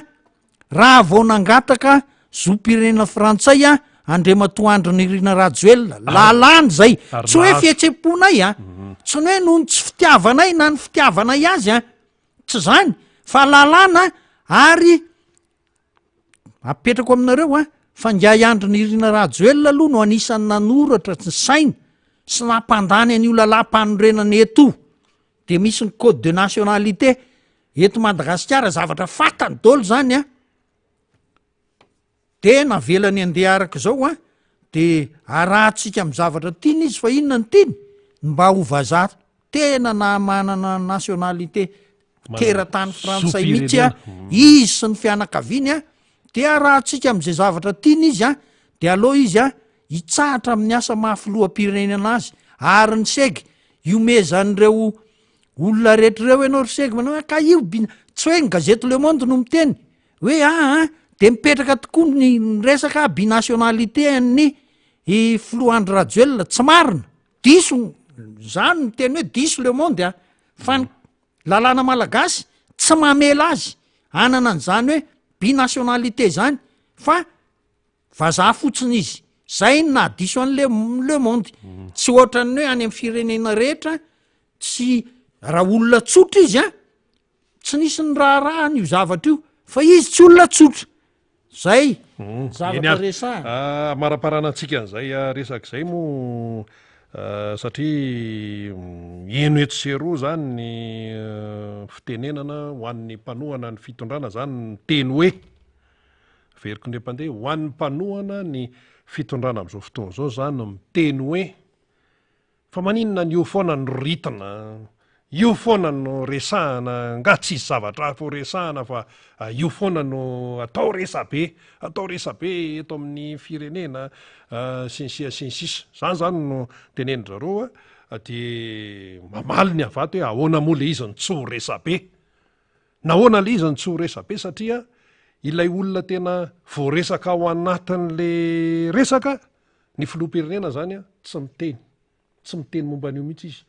Raha vao nangataka zom-pirenena frantsay Andriamatoa Andry Nirina Rajoelina, lalàna izay, tsy hoe fihetsem-ponay an, tsy ny hoe noho ny tsy fitiavanay na ny fitiavanay azy an, tsy izany fa lalàna ary apetrako aminareo an, fa ingahy Andry Nirina Rajoelina aloha no anisan'ny nanoratra ny saina sy nampandany an'io lalàm-panorenana eto io. de misy ny code de nationalité eto Madagasikara zavatra fantany daholo zany an, de navelany andeha araka izao an, de arahantsika amy zavatra tiany izy fa inona no tiany? Ny mba ho vazaha tena na manana nationalité teratany frantsay mihitsy an, izy sy ny fianakaviany an, de arahantsika am'izay zavatra tiany izy an, de aleo izy an hitsahatra amin'ny asa maha filoham-pirenena azy ary ny segy iomezan'ireo olona rehetra ireo ianao ry segy manao hoe ka io bina tsy hoe ny gazety Le Monde no miteny hoe aa de mipetraka tokoa ny ny resaka binationalité an'ny i filoha Andry Rajoelina tsy marina diso zany no teny hoe diso Le Monde a fa ny lalàna malagasy tsy mamela azy hanana an'izany hoe binationalité zany fa Vazaha fotsiny izy. Zay no nahadiso an'i le le monde. Tsy ohatran'ny hoe any amin'ny firenena rehetra tsy raha olona tsotra izy an, tsy nisy niraharaha an'io zavatra io fa izy tsy olona tsotra. Zay Eny zavatra ary. resahana. Amaraparana antsika an'izay resaka izay moa. Satria heno etsy sy eroa izany ny fitenenana ho an'ny mpanohana ny fitondrana izany miteny hoe, averiko indray mpandeha, ho an'ny mpanohana ny fitondrana amin'izao fotoana izao izany miteny hoe, Fa maninona ny io foana no ritina, io foana no resahana, nga tsisy zavatra hafa ho resahana fa io foana no atao resabe, atao resabe eto amin'ny firenena sy ny sisa sy ny sisa. Zany zany no tenenin-dry zareo a, de mamaly ny avy ato hoe ahoana moa le izy no tsy ho resabe? Nahoana le izy no tsy ho resabe? Satria ilay olona tena voaresaka ao anatin'le resaka Ny filoham-pirenena zany an, tsy miteny, tsy miteny momba an'io mihitsy izy.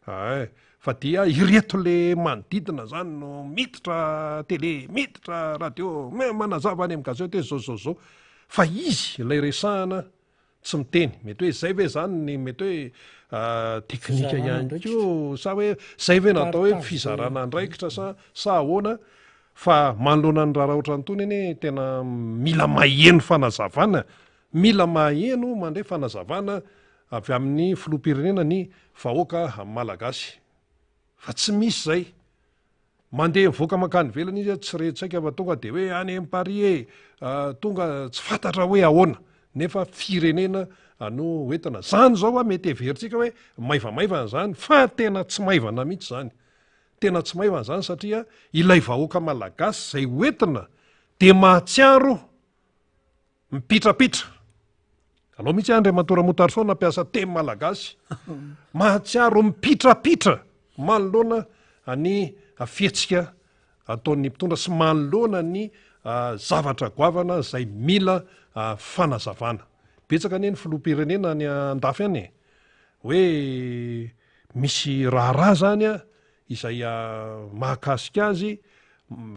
Ay, fa dia ireto le manodidina zany no miditra télé, miditra radio, manazava any amin'ny gazety hoe zao zao zao. Fa izy ilay resahana tsy miteny. Mety hoe zay ve zany ny mety hoe teknika ihany koa sa hoe zay ve no atao hoe fizarana andraikitra sa sa ahoana? Fa manoloana ny raharaha ohatran'itony anie tena mila maheno fanazavana Mila maheno mandre fanazavana avy amin'ny filoham-pirenena ny vahoaka malagasy fa tsy misy izay. Mandeha mivoaka mankany ivelany izy tsy re tsaika fa tonga dia hoe any Paris e, tonga tsy fantatra hoe ahoana nefa firenena no hoentina. Zany zao a mety heverintsika hoe maivamaivana zany fa tena tsy maivana mihitsy zany. Tena tsy maivana zany satria ilay vahoaka malagasy zay hoentina dia mahatsiaro Mipitrapitra. Alao mihitsy Andriamatoa Ramotarisoa nampiasa teny malagasy. Mahatsiaro mipitrapitra manoloana ny fihetsika ataon'ny mpitondra sy manoloana ny zavatra goavana izay mila fanazavana. Betsaka anie ny filoham-pirenena any andafy any e. Hoe misy raharaha zany izay mahakasika azy,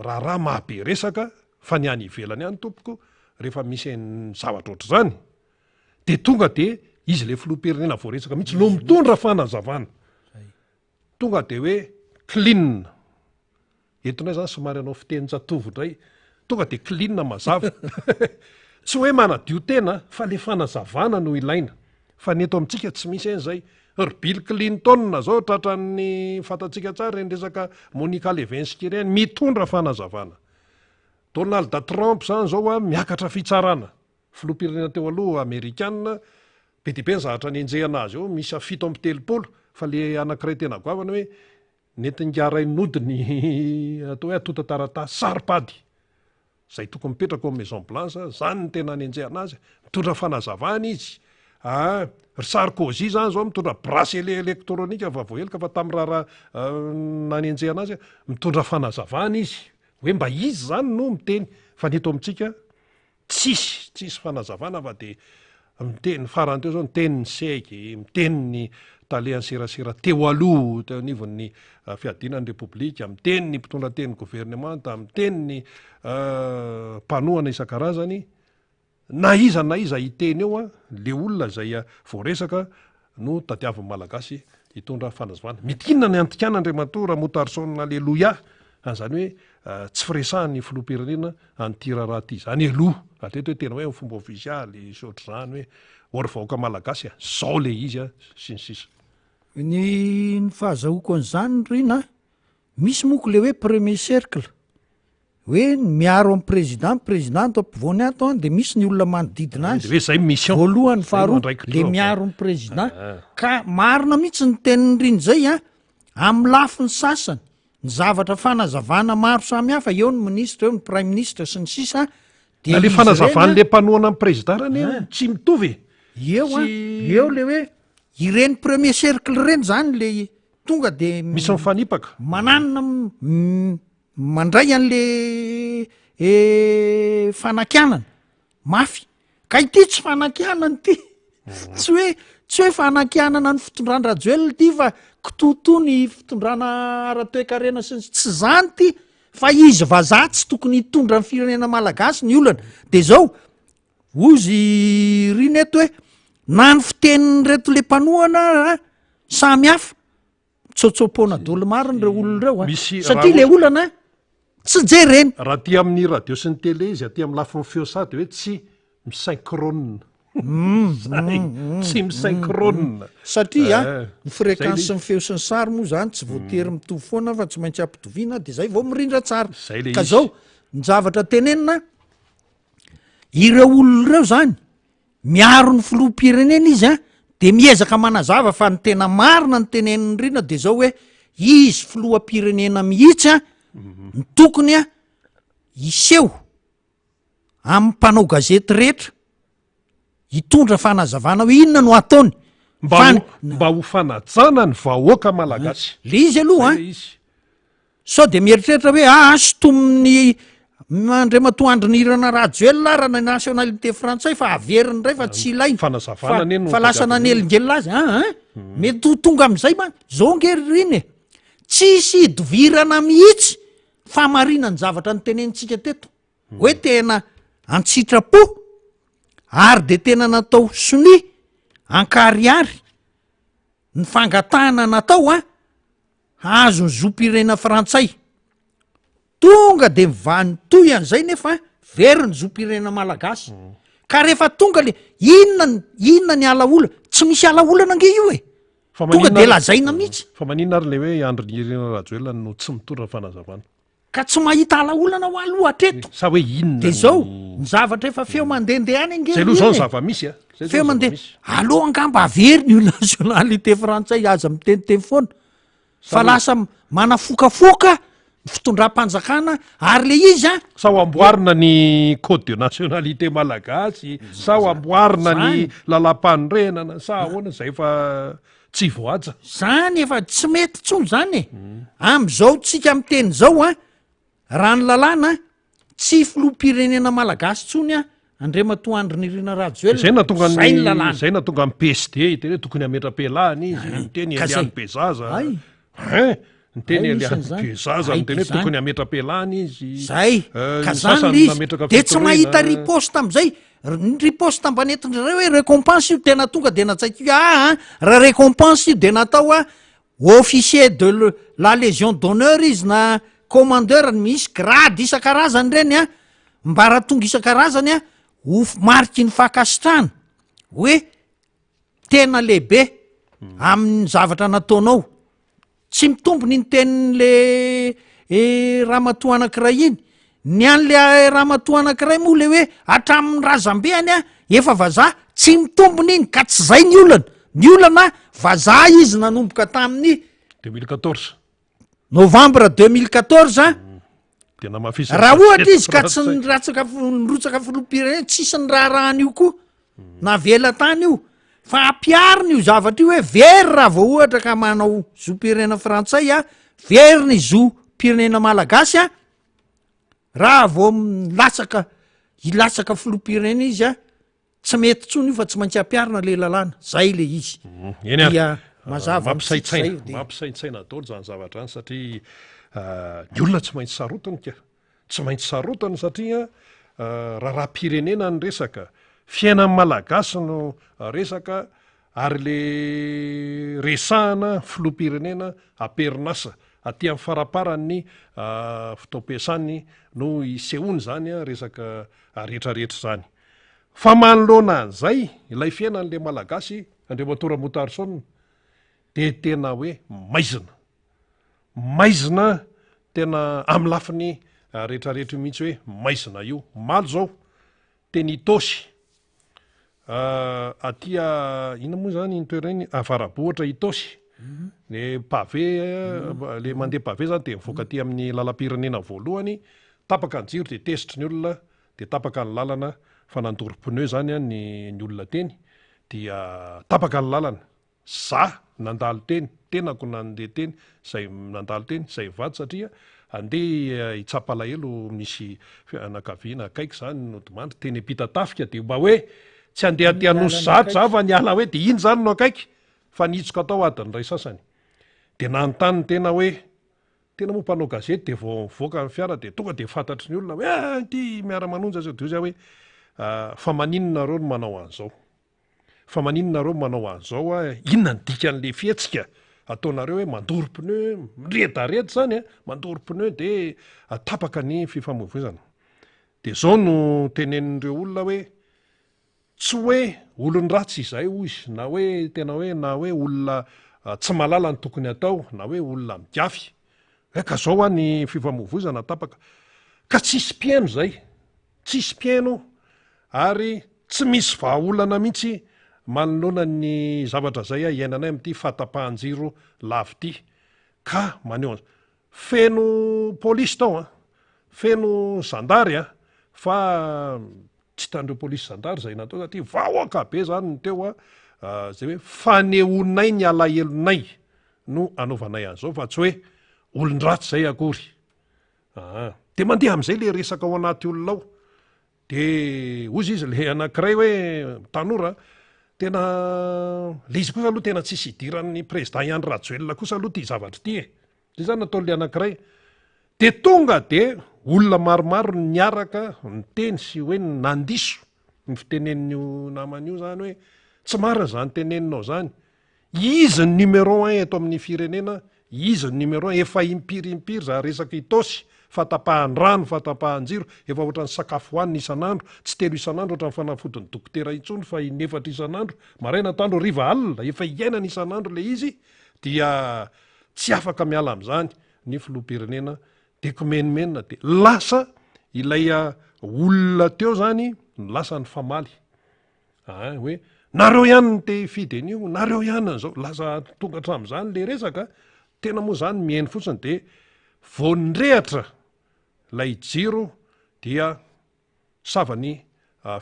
raharaha mahabe resaka Fa ny any ivelany any tompoko rehefa misy zavatra ohatr'izany de tonga de izy le filoham-pirenena voaresaka mihitsy no mitondra fanazavana. Tonga de hoe clean. Eto indray zany somary hanao fitenin-jatovo indray. Tonga de clean mazava. Tsy hoe manadio tena fa le fanazavana no ilaina. Fa ny eto amintsika tsy misy an'izay. Ry Bill Clinton zao tratran'ny fantatsika tsara ireny resaka Monica Lewinsky ireny, mitondra fanazavana. Donald Trump zany zao a miakatra fitsarana, filoham-pirenena teo aloha amerikana, be dia be ny zavatra nenjehana azy eo, miisa 37, fa le anankiray tena goavana hoe nentin'ingahy Rainody ny atao hoe antontan-taratasy saro-pady. Zay tokony mipetraka ao maison blanche, zany no tena anenjehana azy, mitondra fanazavana izy, ah ry Sarkozy zany zao mitondra bracelet électronique fa voaheloka fa tamin'ny raharaha nanenjehana azy, mitondra fanazavana izy, hoe mba izy zany no miteny, fa ny eto amintsika tsisy, tsisy fanazavana fa de Miteny, farany teo zao niteny ny SEG, miteny ny tale anserasera teo aloha teo anivon'ny fiadiana ny Repoblika, miteny ny mpitondra tenin'ny governemanta, miteny ny mpanohana isan-karazany, na iza na iza hiteny eo an, le olona izay voaresaka no tadiavin'ny Malagasy hitondra fanazavana. Mety inona ny antikana Andriamatoa Ramotarison Aleloia an'izany hoe tsy firesahan'ny filoham-pirenena an'ity raharaha ity izany aloha hatreto hoe tena hoe amin'ny fomba ofisialy sy ohatr'izany hoe ô ry vahoaka malagasy a, zao le izy a, sy ny sisa. Ny ny fahazahoako an'izany Rina a, misy moko le hoe premier cercle, hoe ny miaro amin'ny président, président ato ampovoany ato an, de misy ny olona manodidina azy, De hoe zay mission, voalohany zay no faharoa, andraikitro le ao. miaro ny président, Ah. ka marina mihitsy ny tenin'i Rina zay an, amin'ny lafiny sasany, Ny zavatra fanazavana maro samihafa, eo ny minisitra, eo ny praiminisitra sy ny sisa dia Na le izy ireny fanazavan'le an, mpanohana ny prezida ary anie tsy mitovy e. eo an, Tsy eo le hoe ireny premier cercle ireny zany le tonga de misy mifanipaka. mananona mandray an'le e fanakianana. Mafy. Ka ity tsy fanakianana ity. Tsy hoe tsy hoe fanakianana ny fitondran-dRajoelina ity fa kitoatoa ny fitondrana ara-toekarena sy ny tsy zany ity fa izy vazaha tsy tokony hitondra ny firenena malagasy ny olana. De zao, hozy Rina eto hoe na ny fitenin'ireto le mpanohana ara samy hafa. Mitsaotsaom-poana daholo marina ireo olona ireo a. Misy Satria raha le olana tsy jerena. Raha aty amin'ny radio sy ny télé izy aty amin'ny lafiny feo sady hoe tsy mi-synchrone. Zay, tsy mi-synchrone. Satria Eh, ny fréquence zay ny feo sy ny sary moa zany tsy voatery mitovy foana fa tsy maintsy ampitoviana de zay vao mirindra tsara. Zay le Ka izy. zao, ny zavatra tenenina, ireo olona ireo zany, miaro ny filoham-pirenena izy an, de miezaka manazava fa ny tena marina ny tenenin'i Rina de zao hoe, izy filoham-pirenena mihitsy an, no tokony an, hiseho amin'ny mpanao gazety rehetra hitondra fanazavana hoe inona no ataony. Mba Fa ho, mba ho fanajana ny vahoaka malagasy. Le izy aloha Zay an, le izy. sao de mieritreritra hoe aa sintomin'ny Andriamatoa Andry Nirina Rajoelina ary ny nationalité frantsay fa averiny indray fa tsy ilaina. Fanazavana Fa anie no fa lasa tadiavina io. nanelingelina azy an an. Mety ho tonga amin'izay mantsy. Zao ange ry Rina e, tsisy idovirana mihitsy fahamarinan'ny zavatra notenenintsika teto hoe tena an-tsitrapo ary de tena natao sonia ankarihary ny fangatahana natao an hahazo ny zom-pirenena frantsay, tonga de mivaha nitohy an'izay nefa very ny zom-pirenena malagasy, ka rehefa tonga le inona ny inona ny ala olana, tsy misy ala olana ange io e, Fa tonga maninona de ary- lazaina mihitsy. Fa maninona ary le hoe i Andry Nirina Rajoelina no tsy mitondra fanazavana? Ka tsy mahita ala olana ho aloha hatreto. Sa hoe inona De zao, ny zavatra efa feo mandehandeha any ange Zay aloha zao ny iny e. zava-misy a. Zay zao Feo ny mandeha. zava-misy. Aleo angamba averina io nationalité frantsay aza miteniteny foana. Fa lasa manafokafoka ny fitondram-panjakana ary le izy an. Sa ho amboarina ny code de nationalité malagasy, sa ho amboarina ny lalàmpanorenana, sa ahoana izay efa tsy voahaja. Zany efa tsy mety intsony zany e. Am'izao tsika miteny zao an, raha ny lalàna Tsy filoham-pirenena malagasy intsony an, Andriamatoa Andry Nirina Rajoelina. Zay nahatonga Zay ny ny lalàna. zay nahatonga ny PSD hiteny hoe tokony hametra-pialahana izy, niteny Ka zay. Eliane Bezaza. Hay. Hein? Niteny Hay misy Eliane an'izany. Bezaza Hay niteny hoe izany. tokony hametra-pialahana izy. Zay. Eh, Ka ny zany sasany le izy. nametraka De tsy mahita fitoriana. riposte am'zay. R- Ny riposte mba nentin-dry zareo hoe récompense io tena tonga de natsaiko io ah, ah, raha récompense io de natao ah, Officier de la légion d'honneur izy na commandeur misy grade isan-karazany ireny an, mbaratonga isan-karazany an, ho mariky ny fankasitrahana hoe tena lehibe amin'ny zavatra nataonao. Tsy mitombina iny tenin'le ramatoa anankiray iny. Ny an'le ramatoa anankiray moa le hoe hatramin'ny razambeny a, efa vazaha, tsy mitombina iny ka tsy zay ny olana, ny olana vazaha izy nanomboka tamin'ny 2014. novembre 2014 Dia namafisiny raha ohatra izy ka tsy frantsay. niratsaka nirotsaka filoham-pirenena tsisy ny raharahany io koa navela tany io fa ampiharina io zavatra io hoe very raha vao ohatra ka manao zom-pirenena frantsay a, very ny zom-pirenena malagasy a, Raha vao milatsaka hilatsaka filoham-pirenena izy a, tsy mety intsony io fa tsy maintsy ampiharina le lalàna, zay le izy. Mm, eny ary. Dia mazava amintsika Mampisaintsaina, zay dia. mampisaintsaina daholo zany zavatra zany satria ny olona tsy maintsy sarotiny ka. Tsy maintsy sarotiny satria raharaham-pirenena ny resaka, fiainan'ny Malagasy no resaka Ary le resahana filoham-pirenena am-perinasa aty amin'ny faramparan'ny fotoam-piasany no isehoany izany resaka rehetrarehetra izany. Fa manoloana an'izay, ilay fiainan'ilay Malagasy, Andriamatoa Ramotarison, dia tena hoe maizina. Maizina tena amin'ny lafiny rehetrarehetra io mihitsy hoe maizina io. Omaly izao, teny Itaosy, Aty inona moa zany iny toerana iny? Avarabohitra Itaosy. Le pavé, le mandeha pavé zany de mivoaka aty amin'ny lalam-pirenena voalohany, tapaka ny jiro de tezitry ny olona de tapaka ny lalana fa nandoro pneu zany ny ny olona teny dia tapaka ny lalana. Za nandalo teny, tenako nandeha teny, zay nandalo teny, zay mivady satria andeha hitsapa alahelo misy fianakaviana akaiky zany nodimandry teny Ampitatafika de mba hoe tsy andeha aty Anosizato za fa niala hoe de iny zany no akaiky fa nihitsoka tao adiny iray sasany de nanontany ny tena hoe tena moa mpanao gazety de vao mivoaka ny fiara de tonga de fantatry ny olona hoe ah ity miara-manonja zao de hoy za hoe fa maninona nareo no manao an'izao Fa maninona nareo manao an'izao a, inona ny dikan'le fihetsika ataonareo hoe mandoro pneu, miredareda zany a, mandoro pneu de tapaka ny fifamoivoizana. De zao no tenenin'ireo olona hoe. Tsy hoe olon-dratsy izahay hoy izy na hoe tena hoe na hoe olona tsy mahalala ny tokony hatao na hoe olona migafy. Hoe ka zao hoa ny fifamoivoizana tapaka. Ka tsisy mpihaino izay. Tsisy mpihaino ary tsy misy vahaolana mihitsy manoloana ny zavatra izay iainanay amin'ity fahatapahan-jiro lavo ity. Ka maneho an'izay. Feno polisy tao an! Feno zandary an! Fa tsy hitan'ireo polisy zandary izay natao satria vahoaka be izany ny teo an! Izay hoe fanehoanay ny alahelonay no anaovanay an'izao fa tsy hoe olon-dratsy izay akory. Aa. Dia mandeha amin'izay ilay resaka ao anaty olona ao. Dia hozy izy ilay anankiray hoe tanora, tena ilay izy kosa aloha tena tsisy idiran'ny président Andry Rajoelina kosa aloha ity zavatra ity e. Zay zany nataon'ilay anankiray. Dia tonga dia olona maromaro niaraka niteny sy hoe nandiso ny fitenenin'io namana io zany hoe tsy marina izany teneninao izany. Izy ny numéro un eto amin'ny firenena, izy ny numéro un, efa impiry impiry za resaka Itaosy, fahatapahan-drano, fahatapahan-jiro, efa ohatran'ny sakafo hohanina isan'andro, tsy telo isan'andro ohatran'ny fanafodin'ny dokotera intsony fa in'efatra isan'andro, maraina, atoandro, hariva, alina, efa iainana isan'andro ilay izy dia tsy afaka miala amin'izany ny filoham-pirenena dia kimenomenona dia lasa ilay olona teo zany no lasa nifamaly. Aa hoe nareo ihany no te hifidy an'io, nareo ihany an'izao, lasa tonga hatramin'izany le resaka, tena moa zany mihaino fotsiny de vao nirehatra lay jiro dia sava ny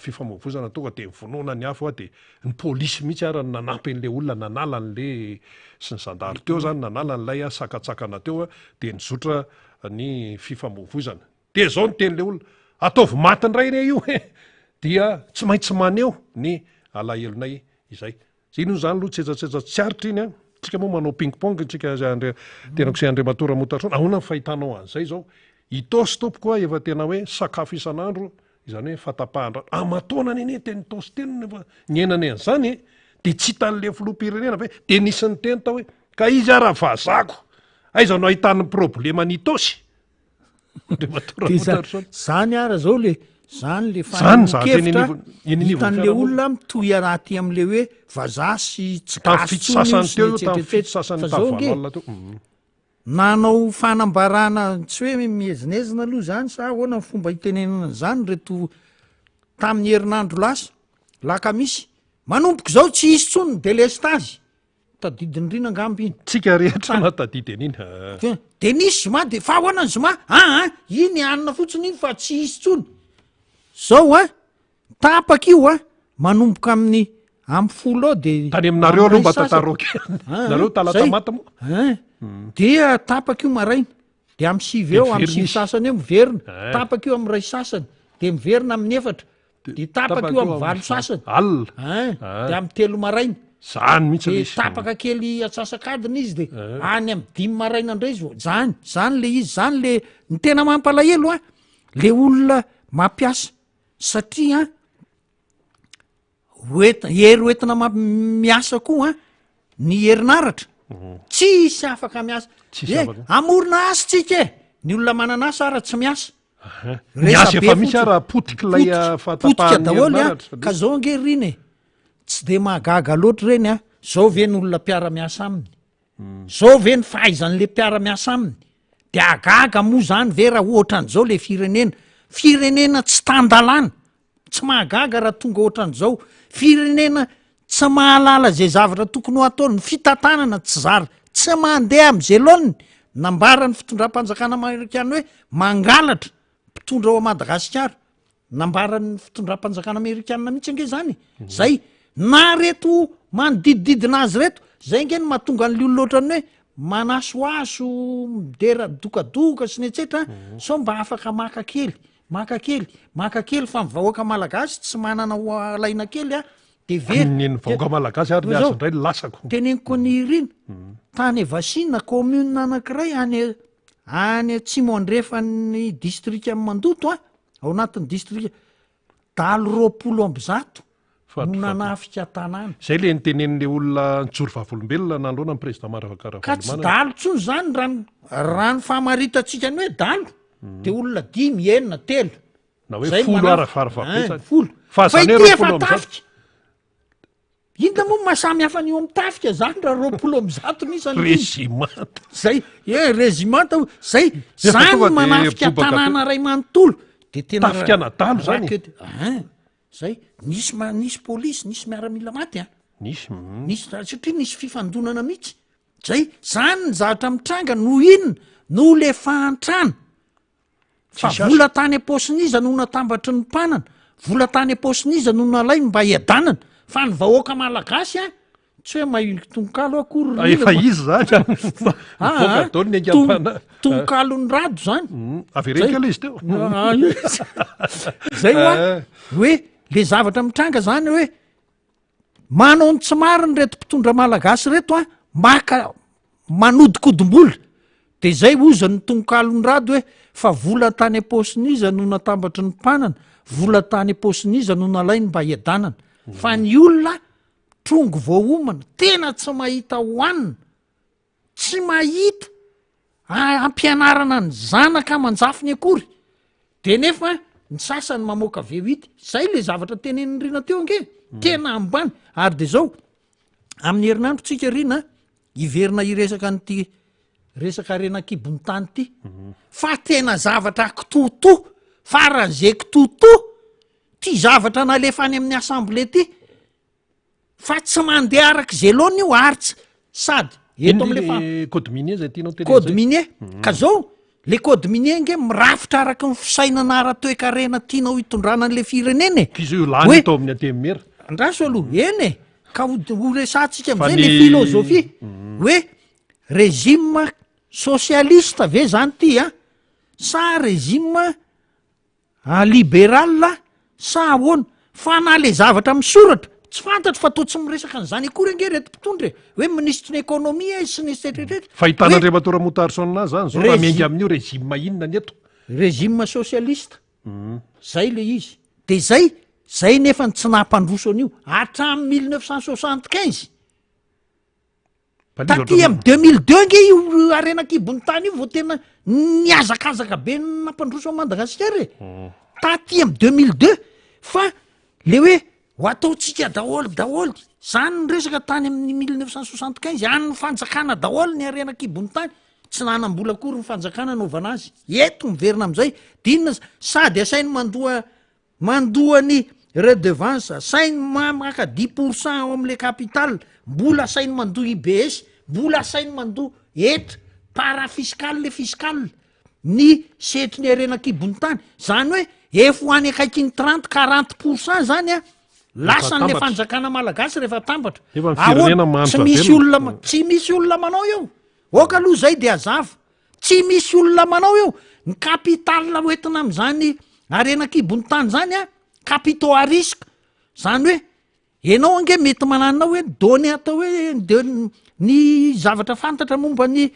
fifamoivoizana tonga de vonoina ny afo de ny polisy mihitsy ara no nanampy an'le olona nanala an'le sy ny zandary teo zany nanala an'ilay sakatsakana teo de nizotra ny fifamoivoizana. Dia izao no tenin'ilay olona, ataovy maty indray re io e! Dia tsy maintsy maneho ny alahelonay izay. Izay inoa izany aloha tsetsatsetsa tsy aritra iny an! Tsika moa manao ping pong tsika sy Andria, tenako sy Andriamatoa Ramotarison, ahoana ny fahitanao an'izay izao? Itaosy tompoko a, efa tena hoe sakafo isan'andro, izany hoe fahatapahan-drano. Aman-taonany anie teny Itaosy teny no efa niainanay an'izany e! Dia tsy hitan'ilay filoham-pirenena ve? Dia nisy niteny tao hoe, ka izy ara vazako! Aiza no ahitany ny probleman'Itaosy? Zany ara zao le zany le fanehoan-kevitra hitan'le olona mitohy anaty am'le hoe vazaha sy tsy gasy tsony sy ny etsetra etsetra fa zao nge nanao fanambarana tsy hoe miezinezina aloha zany sa ahoana ny fomba itenenana an'izany reto tamin'ny herinandro lasa lakamisy manomboka izao tsy hisy tsony ny delestazy Tadidin'i Rina angamba iny. Tsika rehetra nahatadidy an'iny ha. De nisy zoma de fa ahoana ny zoma? Aa iny hanina fotsiny iny fa tsy hisy tsony. Zao a, tapaka io a, manomboka amin'ny amin'ny folo eo de. Tany aminareo aloha mba tantarao kely. Nareo talata maty moa. Ein, dia tapaka io maraina, de amin'ny sivy eo, amin'ny sivy sasany eo miverina, tapaka io amin'ny iray sasany, de miverina amin'ny efatra, De tapaka io amin'ny valo sasany. Alina. Ein, de amin'ny telo maraina. Zany mihitsy ilay izy. De tapaka kely atsasak'adiny izy de any amin'ny dimy maraina indray izy vao, zany, zany le izy, zany le, ny tena mampalahelo an, le olona mampiasa satria an, hoentina, hery hoentina mamp- miasa koa an, ny herinaratra, tsisy afaka miasa. Tsisy Eh, afaka. hamorona asa tsika e, ny olona manana asa ara tsy miasa. Ny asa efa misy ara potiky ilay Potika, potika fahatapahan'ny daholo a. herinaratra. Ka zao ange r'iny e, tsy de mahagaga loatra ireny a, zao ve ny olona mpiara-miasa aminy? Zao ve ny fahaizan'le mpiara-miasa aminy? De hahagaga moa zany ve raha ohatran'izao le firenena? Firenena tsy tan-dalàna, tsy mahagaga raha tonga ohatran'izao. Firenena tsy mahalala izay zavatra tokony ho ataony, ny fitantanana tsy zary, tsy mandeha amin'izay laoniny. Nambaran'ny fitondram-panjakana amerikana hoe mangalatra mpitondra ao Madagasikara. Nambaran'ny fitondram-panjakana amerikana mihitsy ange zany e. Zay na reto manodidididina azy reto, zay ange no mahatonga an'le olona ohatran'ny hoe manasohaso, midera dokadoka sy ny etsetra, sao mba afaka maka kely. Maka kely, maka kely fa ny vahoaka malagasy tsy manana ho alaina kely a, de very. Ny ny vahoaka malagasy ary ny azy indray lasako. Teneniko an'i Irina, tany Evasina, commune anankiray any any atsimo andrefan'ny distrikan'i Mandoto a, ao anatin'ny distrika, dalo 120 no nanafika tanàna. Zay le nitenenin'le olona nijoro vavolombelona nanoloana ny président Mara Ka tsy Ravalomanana. dalo tsony zany raha ny raha ny famaritantsika ny hoe dalo de olona dimy, enina, telo. Na hoe Zay no folo ara manafika. farafahabetsany. Ein, folo. Fa Fa zany hoe ity efa 120. tafika. Inona moa no maha samy hafa an'io amin'ny tafika zany raha 120 ny isany? Régiment. Zay, eh, régiment o, zay, Efa zany tonga de manafika bobaka be. tanàna ray manontolo. De tena Tafika an'adalo zany. racket, hein, zay, nisy ma-, nisy polisy, nisy miaramila maty an. Nisy, mm. Nisy, satria nisy fifandonana mihitsy. Zay, zany ny zavatra mitranga noho inona? Noho le fahantrana. Fa Tsisy asa. vola tany am-paosin'iza no natambatry ny mpanana? Vola tany am-paosin'iza no nalainy mba hiadanana? Fa ny vahoaka malagasy an, tsy hoe mahay tononkalo akory Ah, ry efa Rina, izy zany an. fa- Ah, Mivoaka ah, daholo ny ton- aingam-panahy. tononkalon'ny rado zany. Avereno Zay. kely izy teo. Ah, Zay hoa, Ah. hoe le zavatra mitranga zany hoe Manao ny tsy marina ireto mpitondra malagasy ireto a, maka manodikodim-bola, de zay oza ny tononkalon'i Rado hoe fa vola tany am-paosin'iza no natambatry ny mpanana, vola tany am-paosin'iza no nalainy mba hiadanana, fa ny olona trongy voaomana, tena tsy mahita hohanina, Tsy mahita ampianarana ny zanaka aman-jafiny akory de nefa ny sasany mamoaka V8, zay le zavatra tenenin'i Rina teo ange, tena ambany, ary de zao, amin'ny herinandro tsika Rina hiverina hiresaka an'ity resaka harena an-kibon'ny tany ity, fa tena zavatra kitotoa, faran'ze kitotoa, ty zavatra nalefa any amin'ny assemblée ty, Fa tsy mandeha araka izay laoniny io ary tsy sady eto am'le fa code minier zay tianao tenenina code minier mhm. ka zao le code minier nge mirafitra araka ny fisainana ara-toekarena tianao hitondrana an'le firenena e K'izy io lany eto amin'ny antenimiera andraso aloha eny e ka ho ho resahantsika am'izay le philosophie mhm. hoe régime socialiste ve zany ty a sa régime A liberal sa ahoana? Fa na le zavatra misoratra, tsy fantatro fa toa tsy miresaka an'izany akory ange ireto mpitondra e! Hoe minisitry ny ekonomia izy sy ny etcetera. Fahitana Andriamatoa Ramotarison azy zany zao raha miainga amin'io régime inona ny eto? Régime socialiste, zay le izy. De zay, zay nefa no tsy nampandroso an'io hatramin'ny 1975. Taty amin'ny 2002 ange io harena an-kibon'ny tany io vao tena nihazakazaka be nampandroso an'i Madagasikara e. Hmm. Taty amin'ny 2002 fa le hoe ho ataontsika daholo daholo zany ny resaka tany amin'ny 1975 any ny fanjakana daholo ny harena an-kibon'ny tany tsy nanam-bola akory ny fanjakana anaovana azy eto miverina amin'izay dinona sady asainy mandoa Mandoa ny redevance, asainy maka dix pour cent ao amle capital, mbola asainy mandoa IBS, mbola asainy mandoa hetra parafiscal et fiscal, ny setrin'ny harena an-kibon'ny tany, zany hoe efa ho any akaikin'ny trente, quarante pour cent zany an, lasan'le fanjakana malagasy rehefa atambatra. Nefa ny firenena Ahoana? mahantra Tsy misy velona. olona, tsy misy olona manao eo. Aoka aloha zay de hazava. Tsy misy olona manao eo, ny capital hoentina amin'izany harena an-kibon'ny tany izany an, capitaux à risque, izany hoe ianao ange mety manana hoe données atao hoe de ny zavatra fantatra momba ny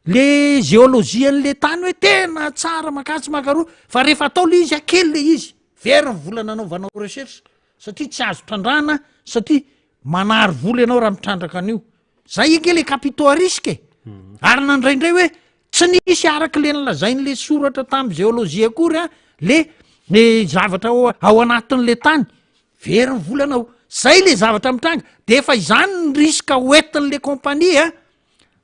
le géologie an'le tany hoe tena tsara makatsy makaroa, fa rehefa atao le izy an, kely le izy, very ny vola nanaovanao recherche satria tsy azo trandrahana satria manary vola ianao raha mitrandraka an'io. Zay ange le capitaux à risque e! Ary nandraindray hoe tsy nisy araka le nolazain'le soratra tamin'ny géologie akory an, le le zavatra ao ao anatin'le tany, very ny volanao. Zay le zavatra mitranga, de efa izany ny risque hoentin'le compagnie an,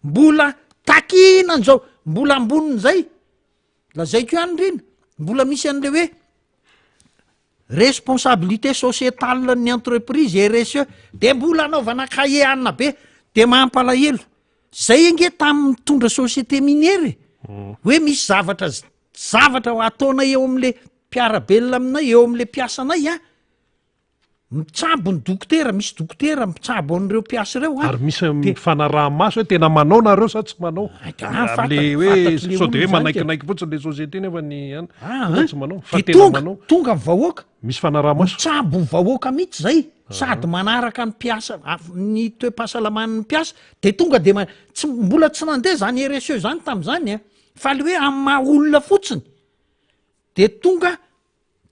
mbola takina an'izao, mbola ambonin'izay, lazaiko ihany r'ina, mbola misy an'le hoe Responsabilité sociétale ny entreprise, RSE, de mbola anaovana cahier anona be, de mampalahelo. Zay ange tamin'ny mitondra société minière e. Hoe misy zavatra zavatra ataonay eo am'le mpiara-belona aminay, eo am'le mpiasanay an. Mitsabo ny dokotera, misy dokotera mitsabo an'ireo mpiasa ireo an. Ary misy fanaraha-maso hoe tena manao nareo sa tsy manao. Amle hoe sao de hoe manaikinaiky fotsiny le société nefa ny an ah, tsy manao fa tena manao. Tonga ny vahoaka. Misy fanaraha-maso. Mitsabo ny vahoaka mihitsy zay sady manaraka ny mpiasa ny toe-pahasalaman'ny mpiasa de tonga de tsy mbola tsy nandeha zany RSE zany tam'zany an, fa le hoe amin'ny maha olona fotsiny de tonga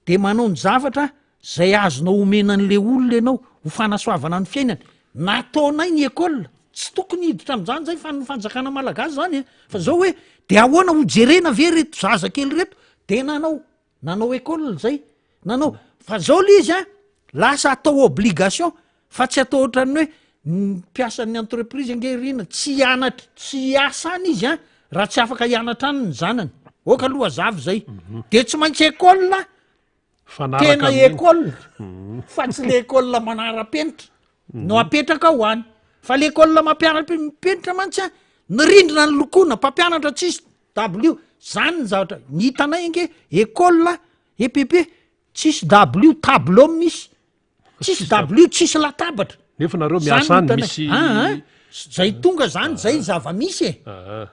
de manao ny zavatra zay azonao omena an'le olona ianao ho fanasoavana ny fiainany, nataonay ny école, tsy tokony hiditra am'zany zay fa ny fanjakana malagasy zany a, fa zao hoe de ahoana ho jerena ve reto zaza kely reto, de nanao nanao école zay, nanao. Fa zao le izy an, lasa atao obligation fa tsy atao ohatran'ny hoe ny mpiasan'ny entreprise ange ry ina tsy hianatra, tsy hiasa any izy an raha tsy afaka hianatra any ny zanany. Ok aloha hazava izay. De tsy maintsy école tena école fa tsy le école manara-penitra no apetraka ao any. Fa le école mampiara-penitra mantsy an, ny rindrina ny lokoina, mpampianatra tsisy dabilio, zany ny zavatra ny hitanay ange école EPP tsisy dabilio, tableau misy, tsisy dabilio, tsisy latabatra. Nefa nareo miasa any misy. Aa zay tonga zany zay zava-misy e.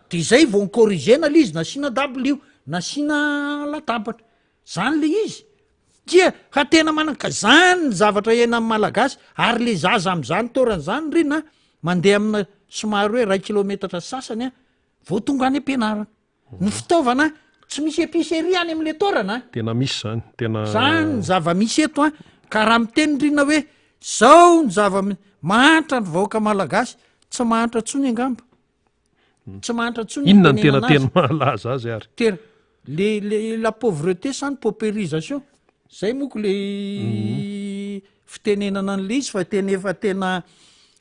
De zay vao ni-corriger-na le izy nasiana dabilio, nasiana latabatra. Zany le izy. Tsia, fa tena manan-, ka zany ny zavatra iainan'ny Malagasy, ary le zaza am'zany taorany zany ry na mandeha amina somary hoe ray kilometatra sy sasany an, vao tonga any am-pianarana. Ny fitaovana, tsy misy épicerie any am'le taorana an. Tena misy zany, tena. Zany ny zava-misy eto an, ka raha miteny ry na hoe zao ny zava-mi-, mahantra ny vahoaka Malagasy, tsy mahantra intsony angamba. Tsy mahantra intsony Inona no tena teny mahalaza azy ary? Tena, le, le, la pauvreté sa ny paupérisation? Zay moko le fitenenana an'le izy fa tena efa tena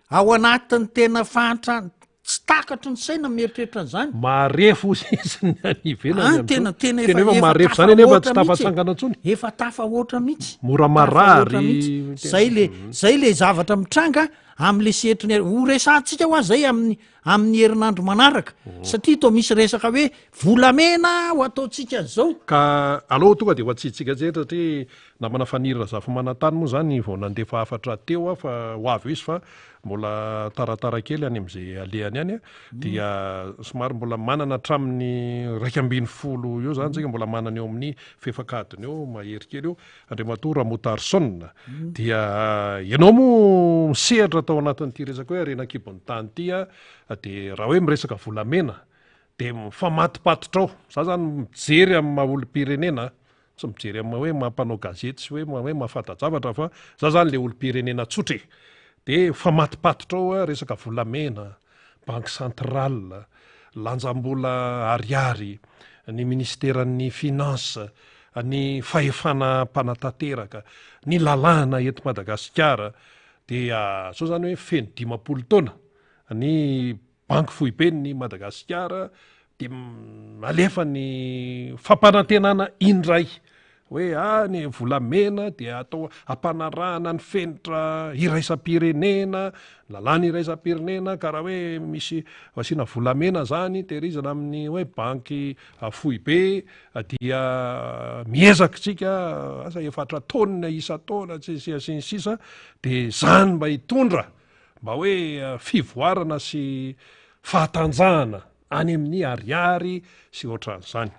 ao anatin'ny tena fahantrana, tsy takatry ny saina mieritreritra an'izany. Marefo ozy izy ny any ivelany Ah, amin'izao. tena, tena efa, Tena efa efa marefo zany anefa tsy tafahoatra mihitsy e. tafatsangana intsony. Efa tafahoatra mihitsy. Mora Tafahoatra marary. mihitsy. Zay le, zay le zavatra mitranga am'le sehatry ny, ho resahantsika hoa zay amin'ny, amin'ny herinandro manaraka satria toa misy resaka hoe volamena ho ataontsika an'izao. Ka aleo tonga dia ho atsiantsika tsena satria namana Faniry Razafimanantany moa zany vao nandefa hafatra teo aho fa ho avy eo izy fa mbola taratara kely any amin'izay alehany any dia somary mbola manana hatramin'ny 11 eo zany tsika mbola manana eo amin'ny fefak'adiny eo mahery kely eo Andriamatoa Ramotarson dia ianao moa misehatra tao anatin'ity resaka hoe harena an-kibon'ny tany ity a, dia raha hoe miresaka volamena dia mifamatopatotra ao, za zany mijery amin'ny maha olom-pirenena, tsy mijery amin'ny hoe maha mpanao gazety sy hoe hoe mahafanta-javatra fa za zany le olom-pirenena tsotra e, dia mifamatopatotra ao resaka volamena, Banque centrale, lanjam-bola ariary, ny minisiteran'ny finance, ny fahefana mpanatanteraka, ny lalàna eto Madagasikara dia zao zany hoe feno 50 taona ny banky foiben'ny Madagasikara dia alefa ny fampanantenana indray hoe ah ny volamena dia atao ampanarahana ny fenitra iraisam-pirenena, lalàna iraisam-pirenena ka raha hoe misy asiana volamena zany tehirizana amin'ny hoe banky foibe dia miezaka tsika asa efatra taonina isan-taona tsy sy sy ny sisa de zany mba hitondra mba hoe fivoarana sy fahatanjahana any amin'ny ariary sy ohatran'izany.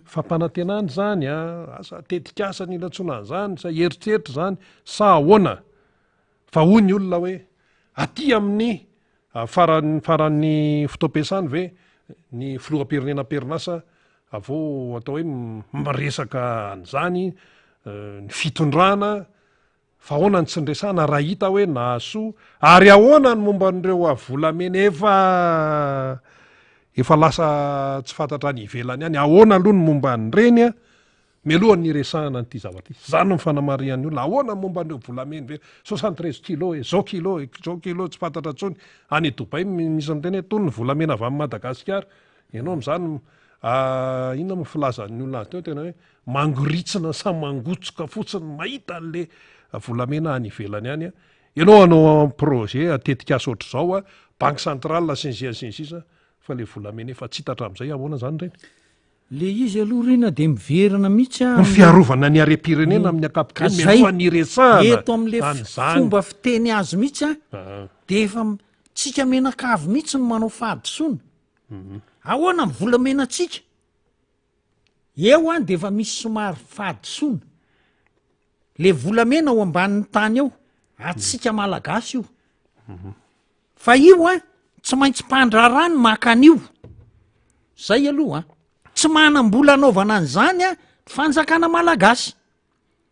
Fampanantenana izany a, asa tetikasa ny ilatsoana an'izany sa eritreritra izany sa ahoana? Fa hoy ny olona hoe aty amin'ny faran'ny faran'ny fotoam-piasany ve ny filoham-pirenena am-perinasa vao atao hoe miresaka an'izany ny fitondrana Fa ahoana ny tsy niresahana raha hita hoe nahasoa? Ary ahoana ny momba an'ireo volamena efa efa lasa tsy fantatra any ivelany any? Ahoana aloha ny momba an'ireny a? Mialohan'ny hiresahana an'ity zavatra ity. Izany no fanamarihan'ny olona. Ahoana ny momba an'ireo volamena ve? 73 kilos e, zao kilos e, zao kilos tsy fantatra intsony. Any Dubaï misy miteny hoe tony ny volamena avy any Madagasikara. Ianao amin'izany inona moa filazan'ny olona azy teo tena hoe mangoritsina sa mangotsoka fotsiny mahita an'le volamena any ivelany any a, ianao hanao projet tetikasa ohatr'izao a, banque centrale sy ny sisa sy ny sisa fa le volamena efa tsy hita hatramin'izay ahoana zany ireny? Le izy aloha ry na de miverina mihitsy a. Ny fiarovana ny harem-pirenena amin'ny ankapobeny mialohan'ny hiresahana eto amin'le fomba fiteny azy mihitsy a, de efa tsika menakavy mihitsy no manao fahadisoana. Ahoana ny volamenantsika? Eo an de efa misy somary fahadisoana. Le volamena ao ambanin'ny tany ao, antsika malagasy io. Fa io an, tsy maintsy mpandraharaha ny maka an'io. Zay aloha an. Tsy manam-bola anaovana an'izany an, fanjakana malagasy.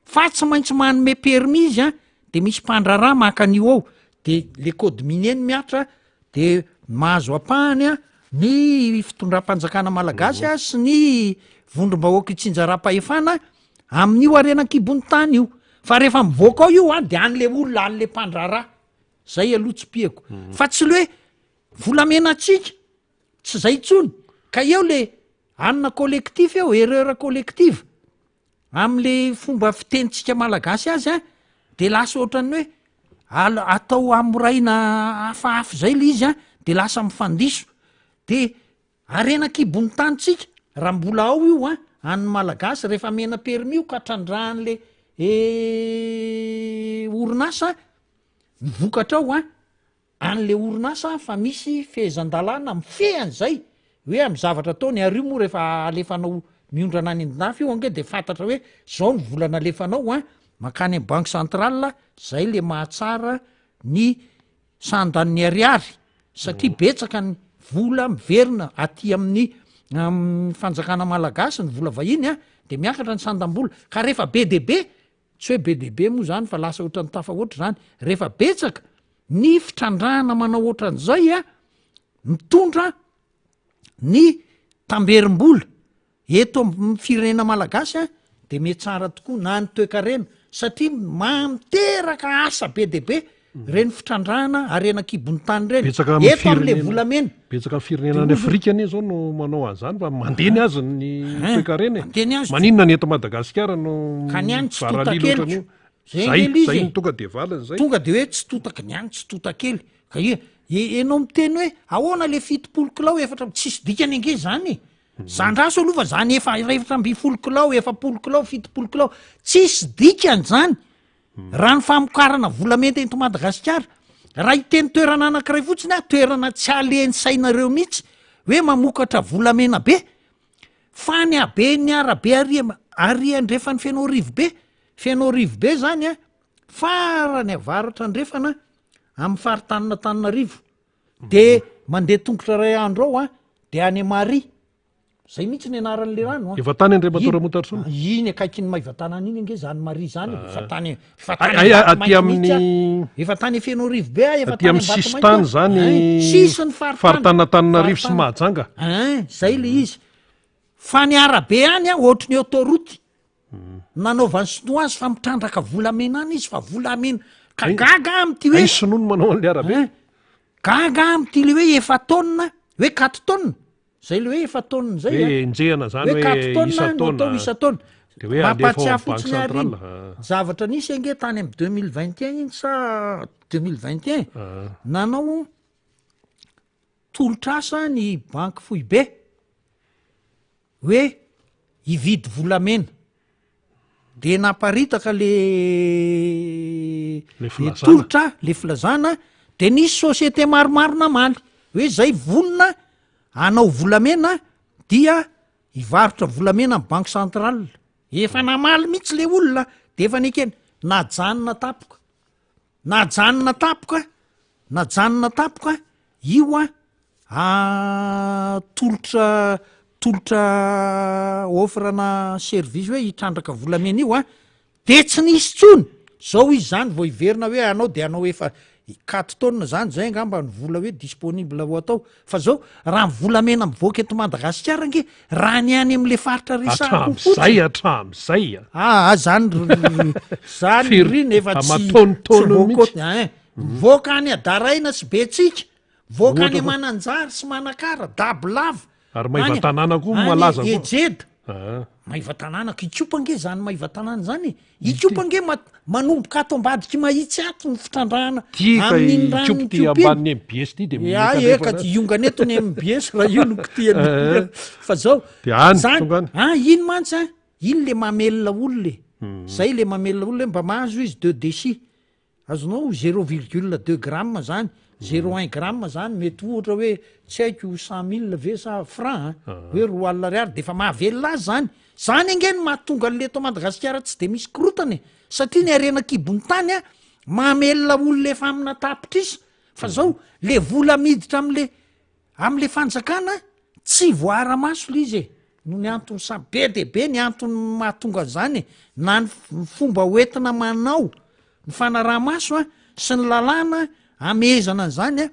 Fa tsy maintsy manome permis izy an, de misy mpandraharaha maka an'io ao, de le code minier no mihatra, de mahazo ampahany an ny fitondram-panjakana malagasy an sy ny vondrom-bahoaka itsinjaram-pahefana. amin'io harena an-kibon'ny tany io. Fa rehefa mivoaka ao io an, de an'le olona, an'le mpandraharaha. Zay aloha tsipihako. Fa tsy le hoe volamena antsika, tsy zay intsony. Ka eo le anona collectif eo, erreur collective. Am'le fomba fitenintsika malagasy azy an, de lasa ohatran'ny hoe al- atao hamoraina hafahafa zay le izy an, de lasa mifandiso. De harena an-kibon'ny tanintsika, raha mbola ao io an, an'ny malagasy, rehefa omena permis io ka trandrahan'le orinasa, ny vokatra ao an, an'le orinasa fa misy fehezan-dalàna mifehy an'izay hoe amin'ny zavatra ataony ary io moa rehefa alefanao miondrana any an-dafy io ange de fantatra hoe zao ny vola nalefanao an, mankany amin'ny banque centrale, zay le mahatsara ny sandan'ny ariary satria betsaka ny vola miverina aty amin'ny fanjakana malagasy ny vola vahiny an de miakatra ny sandam-bola ka rehefa be de be Tsy hoe be dia be moa izany fa lasa ohatran'ny tafahoatra izany. Rehefa betsaka ny fitrandrahana manao ohatran'izay a, mitondra ny tamberim-bola eto amin'ny firenena malagasy a, de mihatsara tokoa na ny toekarena satria miteraka asa be dia be Reny fitrandrahana harena an-kibon'ny tany ireny. Betsaka amin'ny Eto amin'ilay firenena volamena. Betsaka amin'ny firenena any Afrika anie zao no manao an'izany fa mandeha ny azy ny Hein, toekarena e. mandeha ny azy. Maninona ny eto Madagasikara no Ka ny any tsy varalila totakely ohatran'io? ko. Zay Zay, ange ilay izy zay e. no tonga dia valiny zay. Tonga dia hoe tsy totaky ny any tsy totakely. Ka i- i- ianao miteny hoe ahoana le 70 kilao efatra amby- tsisy dikany ange zany e. Zandraso aloha fa zany efa 14 kilao, 40 kilao, 70 kilao, tsisy dikany zany. Raha ny famokarana volamena eto Madagasikara, raha hiteny toerana anankiray fotsiny aho, toerana tsy alehan'ny sainareo mihitsy hoe mamokatra volamena be, fa ny haben'ny arabe ary ary andrefan'ny Fenoarivobe, Fenoarivobe zany an, farany avaratra andrefana amin'ny faritanin'Antananarivo, de mandeha tongotra iray andro ao an, de any Maria, Zay mihitsy ny anaran'le rano a. Efa tany Andriamatoa Iny- Ramontarison? Iny akaikin'ny Maevatanàna iny ange zany Maria zany e, efa tany efa tany Ay, ay, aty Ambatomainty mihitsy amin'ny a. Efa tany Fenoarivo be a, efa aty tany amin'ny Ambatomainty sisintany a. zany Ein, sisin'ny faritany. faritanin'Antananarivo sy Faritany. Mahajanga. Ein, zay le izy. Fa ny arabe any a, ohatry ny autoroute. Nanaovan'ny sinoa azy fa mitrandraka volamena any izy fa volamena. Ka Hay- gaga aho amin'ity hoe Hay sinoa no manao an'le arabe. Ein, gaga aho amin'ity le hoe efa-taonina, hoe quatre tonnes. Zay le hoe efa-taonina zay Hoe a. enjehina zany Hoe hoe quatre tonnes no isan-taona. atao isan-taona. De hoe alefa ao Mampahatsiahy amin'ny banque fotsiny ary iny. centrale. Ah. Zavatra nisy ange tany amin'ny 2021 iny sa 2021. Ah. Nanao tolotr'asa ny banky foibe hoe hividy volamena. De naparitaka le Le le filazana. tolotra, le filazana, de nisy société maromaro namaly hoe zay vonona hanao volamena dia hivarotra volamena am banque centrale. Efa namaly mihitsy le olona de efa nekena. Najanona tampoka, najanona tampoka, najanona tampoka io an tolotra tolotra offre na service hoe hitrandraka volamena io an, de tsy nisy intsony, zao izy zany vao hiverina hoe hanao de hanao efa quatre tonnes zany zay angamba ny vola hoe disponible ho atao, fa zao raha ny volamena mivoaka eto Madagasikara ange raha ny any am'le faritra resahako Hatramin'izay fotsiny hatramin'izay a. aa zany ry zany Firy ry nefa tsy tsy aman-taontaoniny voakoty mihitsy. ein, mivoaka any Adaraina sy Betsiaka Voaka any Ohatra fa- Mananjary sy Manakara, Dabolava. Ary any- Maevatanàna koa any malaza koa. Ejeda. Ah. Maevatanàna, ko Ikopa ange zany Maevatanàna zany e. Ikopa ange ma- manomboka ato ambadik'i Mahitsy ato ny fitrandrahana Ty ka amin'iny Ikopa ranon'i ty Ikopa iny. ambanin'ny MBS ty de Ya, miakatra eka, efa- ty hiongana eto ny MBS raha io no kitihana. Eh. Fa zao, De any, zany, tonga any. ah, iny mantsy an, iny le mamelona olona e. Zay le mamelona olona hoe mba mahazo izy deux décis. Azonao zéro virgule deux gramme zany, zéro un gramme zany mety ohatra hoe tsy haiko cent mille ve sa franc an, hoe 20 000 ariary de efa mahavelona azy zany. Zany ange no mahatonga an'le eto Madagasikara tsy de misy korotana e, satria ny harena an-kibon'ny tany an mamelona olona efa amina tapitrisa, fa zao le vola miditra am'le Amle fanjakana tsy voaara-maso le izy e, noho ny antony samy, be dia be ny antony mahatonga an'izany e, na ny fomba hoentina manao ny fanaraha-maso a, sy ny lalàna amehezana an'izany a,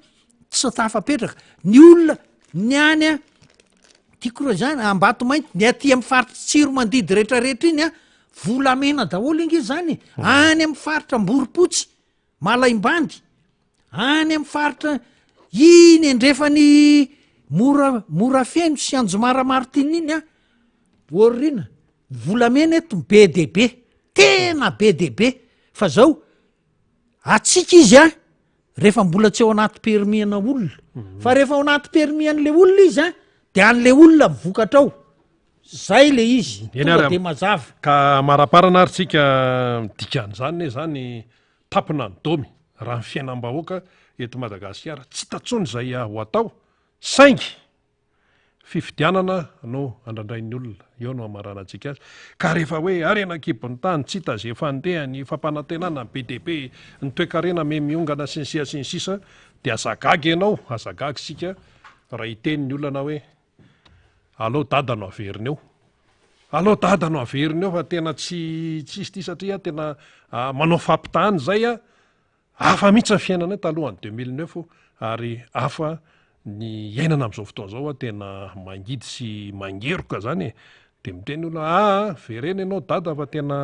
tsy tafapetraka, ny olona ny any a, tiako raha izany Ambatomainty, ny aty amin'ny faritry Tsiromandidy retraretra iny a, Volamena daholo ange zany e. Any amin'ny faritra Amborompotsy, Malaimbandy, any amin'ny faritra iny andrefan'i Mora Morafeno sy Anjomara Martine iny an, Orina, volamena eto be dia be, tena be dia be, fa zao atsika izy an, rehefa mbola tsy ao anaty permis ana olona, fa rehefa ao anaty permis an'le olona izy an, de an'le olona ny vokatra ao, zay le izy, Eny tonga ary de mazava. Ka amaraparana ary tsika dikan'izany ne zany tapina ny domy raha ny fiainam-bahoaka eto Madagasikara tsy hita tsony izay ho atao saingy Fifidianana no andrandrain'ny olona, eo no hamaranantsika azy. Ka rehefa hoe harena an-kibon'ny tany, tsy hita izay fandehany, fampanantenana be dia be, ny toekarena miha miongana sy ny sisa sy ny sisa, dia aza gaga ianao, aza gaga isika raha hiteny ny olana hoe aleo dada no averina eo. Aleo dada no averina eo fa tena tsy tsisy ity satria tena manao fampitahana izay a. Hafa mihitsy ny fiainanay talohan'ny 2009 ary hafa ny iainana amin'izao fotoana izao a, tena mangidy sy mangeroka zany e, de miteny olona aa vereno ianao dada fa tena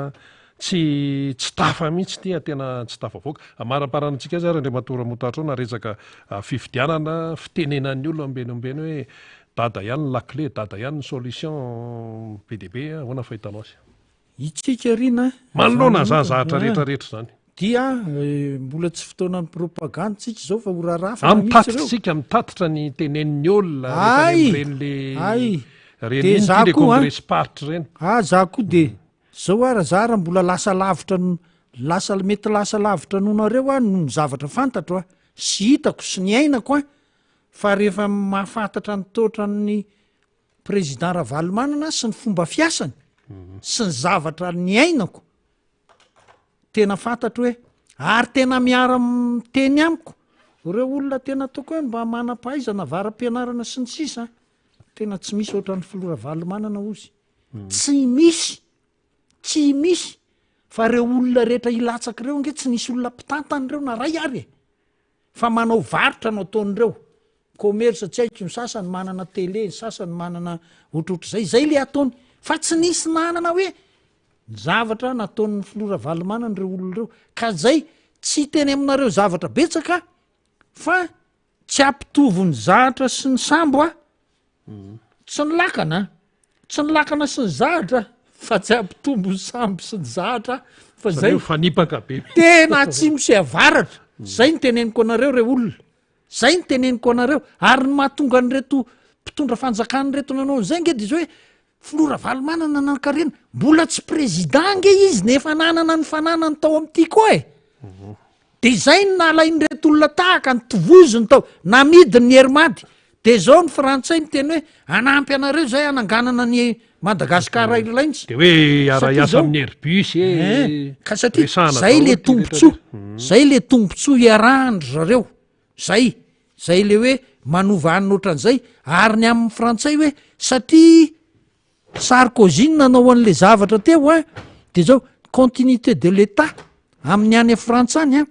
tsy tsy tafa mihitsy ity a, tena tsy tafavoaka. Amaramparanantsika azy ary Andriamatoa Ramotatrona resaka fifidianana, fitenenan'ny olona ombeny ombeny hoe dada ihany ny lakile, dada ihany ny solution be dia be, ahoana ny fahitanao azy? Itsika ry na. Manoloana an'izany zavatra rehetra rehetra izany. Dia mbola tsy fotoanan'ny propagande tsika izao fa ho rarafana mihitsy ireo. Mitatitra isika, mitatitra ny tenenin'ny olona rehefa any amin'ireny le Ay! ireny De inona za ity le koa an! kongresim-paritra ireny. Ah za koa de zao ara za ara mbola lasa lavitra lasa mety lasa lavitra noho nareo aho noho ny zavatra fantatro an, sy hitako sy niainako an, fa rehefa mahafantatra ny toetran'ny Président Ravalomanana sy ny fomba fiasany sy ny zavatra niainako tena fantatro hoe ary tena miara miteny amiko ireo olona tena ataoko hoe mba manam-pahaizana avara-pianarana sy ny sisa tena tsy misy ohatran'ny filoha Ravalomanana ozy tsy misy tsy misy fa ireo olona rehetra hilatsaka ireo ange tsy nisy olona mpitantana ireo na ray ary e Fa manao varotra no ataon'ireo. Commerce tsy haiko, ny sasany manana télé, ny sasany manana ohatrohatr'izay, izay le ataony. Fa tsy nisy nanana hoe ny zavatra nataon'ny filoha Ravalomanana ireo olona ireo. Ka zay, tsy hiteny aminareo zavatra betsaka fa tsy hampitovy ny zahatra sy ny sambo aho. Tsy ny lakana an! Tsy ny lakana sy ny zahatra fa tsy hampitombo ny sambo sy ny zahatra fa zay mifanipaka be. Tena atsimo sy avaratra. Zay ny teneniko anareo re olona. Zay ny teneniko anareo. Ary ny mahatonga an'ireto mpitondra fanjakana ireto nanao an'izay nge de zao hoe filoha Ravalomanana nanankarena, mbola tsy président nge izy nefa nanana ny fananany tao amin'ny Tiko e. De izay no nalain'ireto olona tahaka, notovoziny tao, namidiny ny Air Mad. De zao ny frantsay miteny hoe hanampy anareo zay hananganana ny Madagascar Airlines. De hoe hiara-hiasa amin'ny Airbus e. Eh, ka satria zay le tombotsoa, zay le tombotsoa iarahan-dry zareo, zay, zay le hoe manova anona ohatran'izay, ary ny amin'ny frantsay hoe satria Sarkozy no nanao an'le zavatra teo an, de zao continuité de l'Etat amin'ny any Frantsa any an,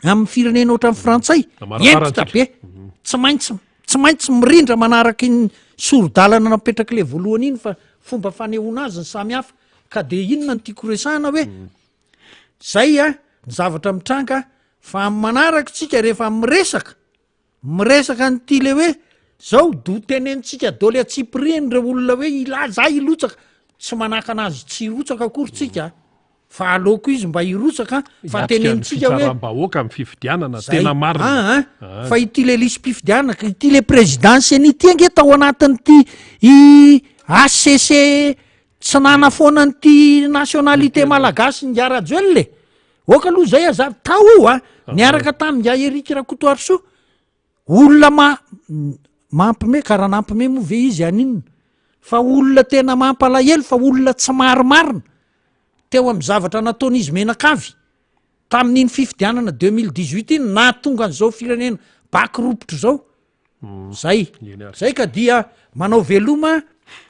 amin'ny firenena ohatran'ny frantsay, hentitra be, tsy maintsy tsy maintsy mirindra manaraka iny sori-dalana napetrak'le voalohany iny fa fomba fanehoana azy ny samy hafa, ka de inona no tiako resahana hoe zay an ny zavatra mitranga fa amin'ny manaraka tsika rehefa miresaka Miresaka an'ity le hoe zao do tenenintsika doly antsipiriany ireo olona hoe hilaza ahy hilotsaka, tsy manakana azy tsy hirotsaka akory tsika fa aleoko izy mba hirotsaka fa Hiatrika ny tenenintsika hoe fitsaram-bahoaka amin'ny fifidianana, Zay. tena marina. Ah, ah. Ah. Fa ity le lisi-pifidianana, ity le président ceni ity ange tao anatin'ity i HCC tsy nanafoana an'ity nationalité malagasy ingahy Rajoelina e. Oka aloha zay azavy tao io a, niaraka tamin'ingahy Eric Rakotoarisoa, olona ma- mampime, ka raha nampime moa ve izy haninona? Fa olona tena mampalahelo fa olona tsy marimarina teo amin'ny zavatra nataon'izy menakavy tamin'iny fifidianana 2018 iny nahatonga an'izao firenena baky ropotra izao. Zay. Zay ka dia manao veloma,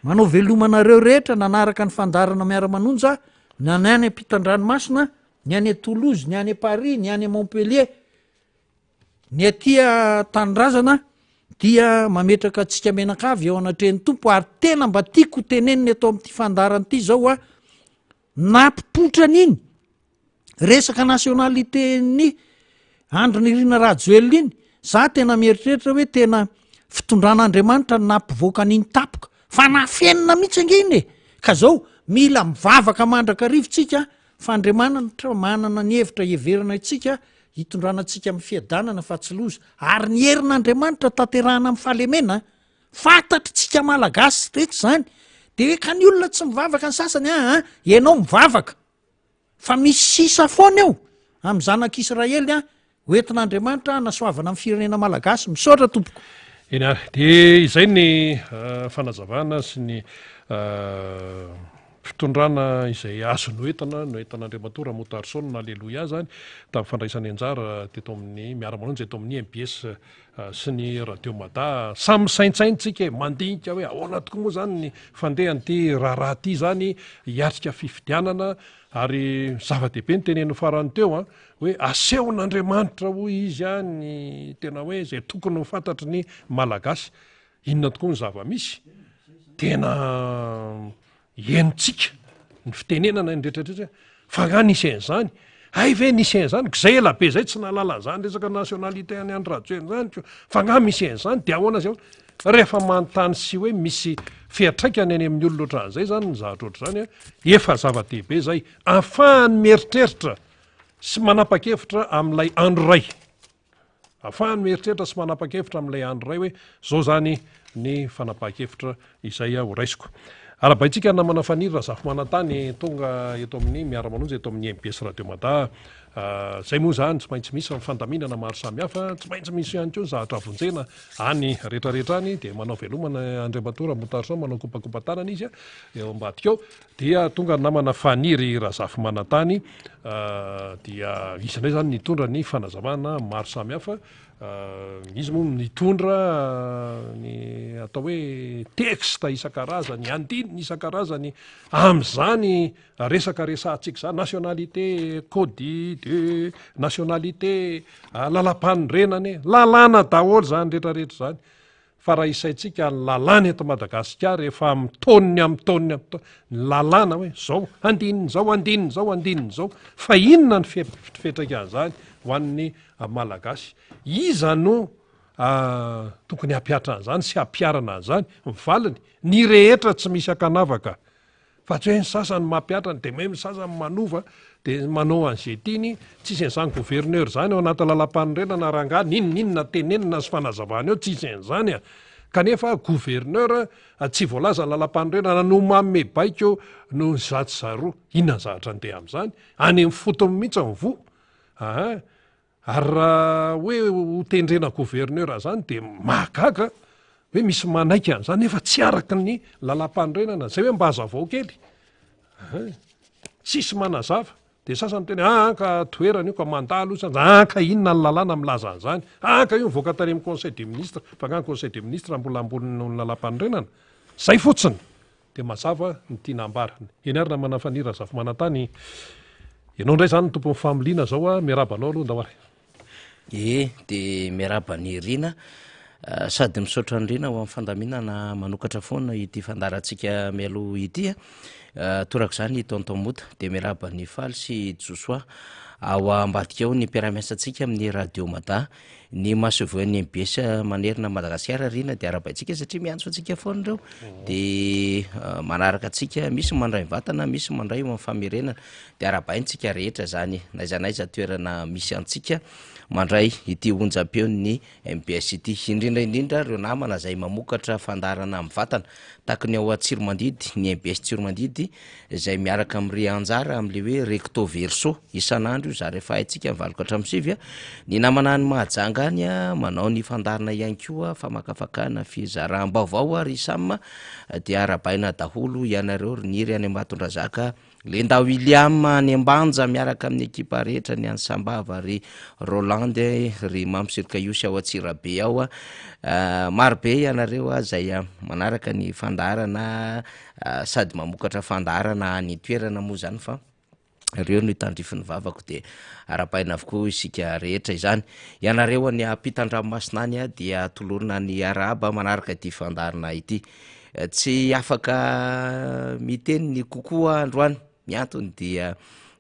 manao veloma anareo rehetra nanaraka ny fandaharana miara-manonja, na ny any ampitan-dranomasina, ny any Toulouse, ny any Paris, ny any Montpellier, ny aty an-tanindrazana dia mametraka antsika mianakavy eo anatrehan'ny Tompo ary tena mba tiako ho tenenina eto amin'ity fandaharana ity zao a. Nampipoitra an'iny resaka nationalité-n'ny Andry Nirina Rajoelina iny, za tena mieritreritra hoe tena fitondran'Andriamanitra no nampivoaka an'iny tapoka, fa nafenina mihitsy ange iny e! Ka zao, mila mivavaka mandrakariva tsika fa Andriamanitra manana ny hevitra hiheverana antsika, hitondrana antsika amin'ny fiadanana fa tsy loza, ary ny herin'Andriamanitra tanterahana amin'ny fahalemena. Fantatritsika Malagasy rehetra izany, de hoe ka ny olona tsy mivavaka ny sasany aa, ianao mivavaka fa misy sisa foana eo amin'ny zanak'Israely an, ho entin'Andriamanitra hanasoavana ny firenena Malagasy. Misaotra tompoko. Eny ary, de izay ny fanazavana sy ny fitondrana izay azo noentina, noentin'Andriamatoa Ramotarison Aleloia izany tamin'ny fandraisany anjara teto amin'ny Miara-manonja eto amin'ny mbs sy ny Radio Mada. Samy misaintsaina tsika e, mandinika hoe ahoana tokoa moa izany ny fandehan'ity raharaha ity izany hiatrika fifidianana ary zava-dehibe ny teneniny farany teo an, hoe asehon'Andriamanitra hoy izy an ny tena hoe izay tokony ho fantatry ny Malagasy. Inona tokoa ny zava-misy? Tena henontsika ny fitenenana ny rehetra rehetra fa angaha nisy an'izany? Hay ve nisy an'izany? Ko zay ela be zay tsy nahalala an'izany resaka nationalité an'i Andry Rajoelina izany ko fa angaha misy an'izany? Dia ahoana sy ahoana? Rehefa manontany sy hoe misy fiantraikany any amin'ny olona ohatran'izay izany ny zavatra ohatr'izany an, efa zava-dehibe izay ahafahany mieritreritra sy manapa-kevitra amin'ilay andro iray. Ahafahany mieritreritra sy manapa-kevitra amin'ilay andro iray hoe izao izany ny fanapahan-kevitra izay ho raisiko. Arahabaintsika ny namana Faniry Razafimanantany tonga eto amin'ny Miara-manonja eto amin'ny mbs Radio Mada. Izay moa izany tsy maintsy misy ny fandaminana maro samihafa, tsy maintsy misy ihany koa ny zavatra vonjena any rehetrarehetra any dia manao velomana Andriamatoa Ramotarison manao kopakopa-tanana izy eo ambadika eo. Dia tonga ny namana Faniry Razafimanantany dia izy indray izany nitondra ny fanazavana maro samihafa. Izy moa nitondra ny atao hoe texte isan-karazany, andininy isan-karazany amin'izany resaka resahantsika izany, nationalité, code de nationalité, lalàmpanorenana e, lalàna daholo izany rehetrarehetra izany. Fa raha isaintsika ny lalàna eto Madagasikara efa amin'ny taoniny amin'ny taoniny amin'ny taoniny, ny lalàna hoe zao, andininy zao, andininy zao, andininy zao, fa inona ny fiantraikan'izany ho an'ny Malagasy? Iza no tokony hampihatra an'izany sy hampiharana an'izany? Ny valiny, ny rehetra tsy misy ankanavaka. Fa tsy hoe ny sasany mampihatra ny dia ny sasany manova dia manao an'izay tiany, tsisy an'izany gouverneur izany ao anaty lalampanorenana rangahy n'inon'inona tenenina sy fanazavana eo tsisy an'izany a! Kanefa gouverneur tsy voalaza ny lalampanorenana no manome baiko noho ny zatsy zaroa, inona ny zavatra andeha amin'izany? Any amin'ny fotony mihitsy ny voa aa! Ary raha hoe ho tendrena gouverneur zany dia mahagaga hoe misy manaiky an'izany nefa tsy araka ny lalàmpanorenana, zay hoe mba hazavao kely, hein, tsisy manazava, de sasany miteny ah ka toerana io ka mandalo io, ah ka inona ny lalàna milaza an'izany, ah ka io mivoaka tany amin'ny conseil des ministres, fa nga ny conseil des ministres mbola ambony noho ny lalàmpanorenana? Zay fotsiny! Dia mazava ny tiana ambara. Eny ary namana Faniry Razafimanantany, ianao indray izany no tompon'ny familiana izao a, miarahaba anao aloha ndao ary. Ie, dia miarahaba an'i Rina, sady misaotra an'i Rina ho amin'ny fandaminana manokatra foana ity fandaharantsika mialoha ity a. Torak'izany i Tonton Mota, dia miarahaba an'i Faly sy Josoa ao ambadika ao ny mpiara-miasa antsika amin'ny Radio Mada. Ny masoivohon'ny mbs manerana an'i Madagasikara Rina dia arahabaintsika satria miantso antsika foana ireo dia manaraka antsika, misy mandray mivantana, misy mandray eo amin'ny famerenana dia arahabaintsika rehetra izany na aiza na aiza toerana misy antsika mandray ity onjam-peon'ny mbs ity, indrindra indrindra ireo namana izay mamokatra fandaharana mivantana tahaka ny ao Tsiromandidy, ny mbs Tsiromandidy izay miaraka amin'i Ry Anjara amin'ilay hoe recto verso isan'andro io zary efa haintsika ny valo ka hatramin'ny sivy a, ny namana any Mahajanga any a manao ny fandaharana ihany koa famakafakana fizaram-baovao a ry Sam dia arahabaina daholo ianareo ry Niry any Ambatondrazaka, Lenda William any Ambanja miaraka amin'ny ekipa rehetra ny any Sambava ry Roland ry Mamy Sirikaiosy ao Antsirabe ao a, maro be ianareo a izay manaraka ny fandaharana Sady mamokatra fandaharana any an-toerana moa izany fa ireo no tandrifin'ny vavako dia arahabaina avokoa isika rehetra izany. Ianareo any ampitan-dranomasina any dia tolorina ny arahaba manaraka ity fandaharana ity. Tsy afaka miteny ny kokoa androany. Ny antony dia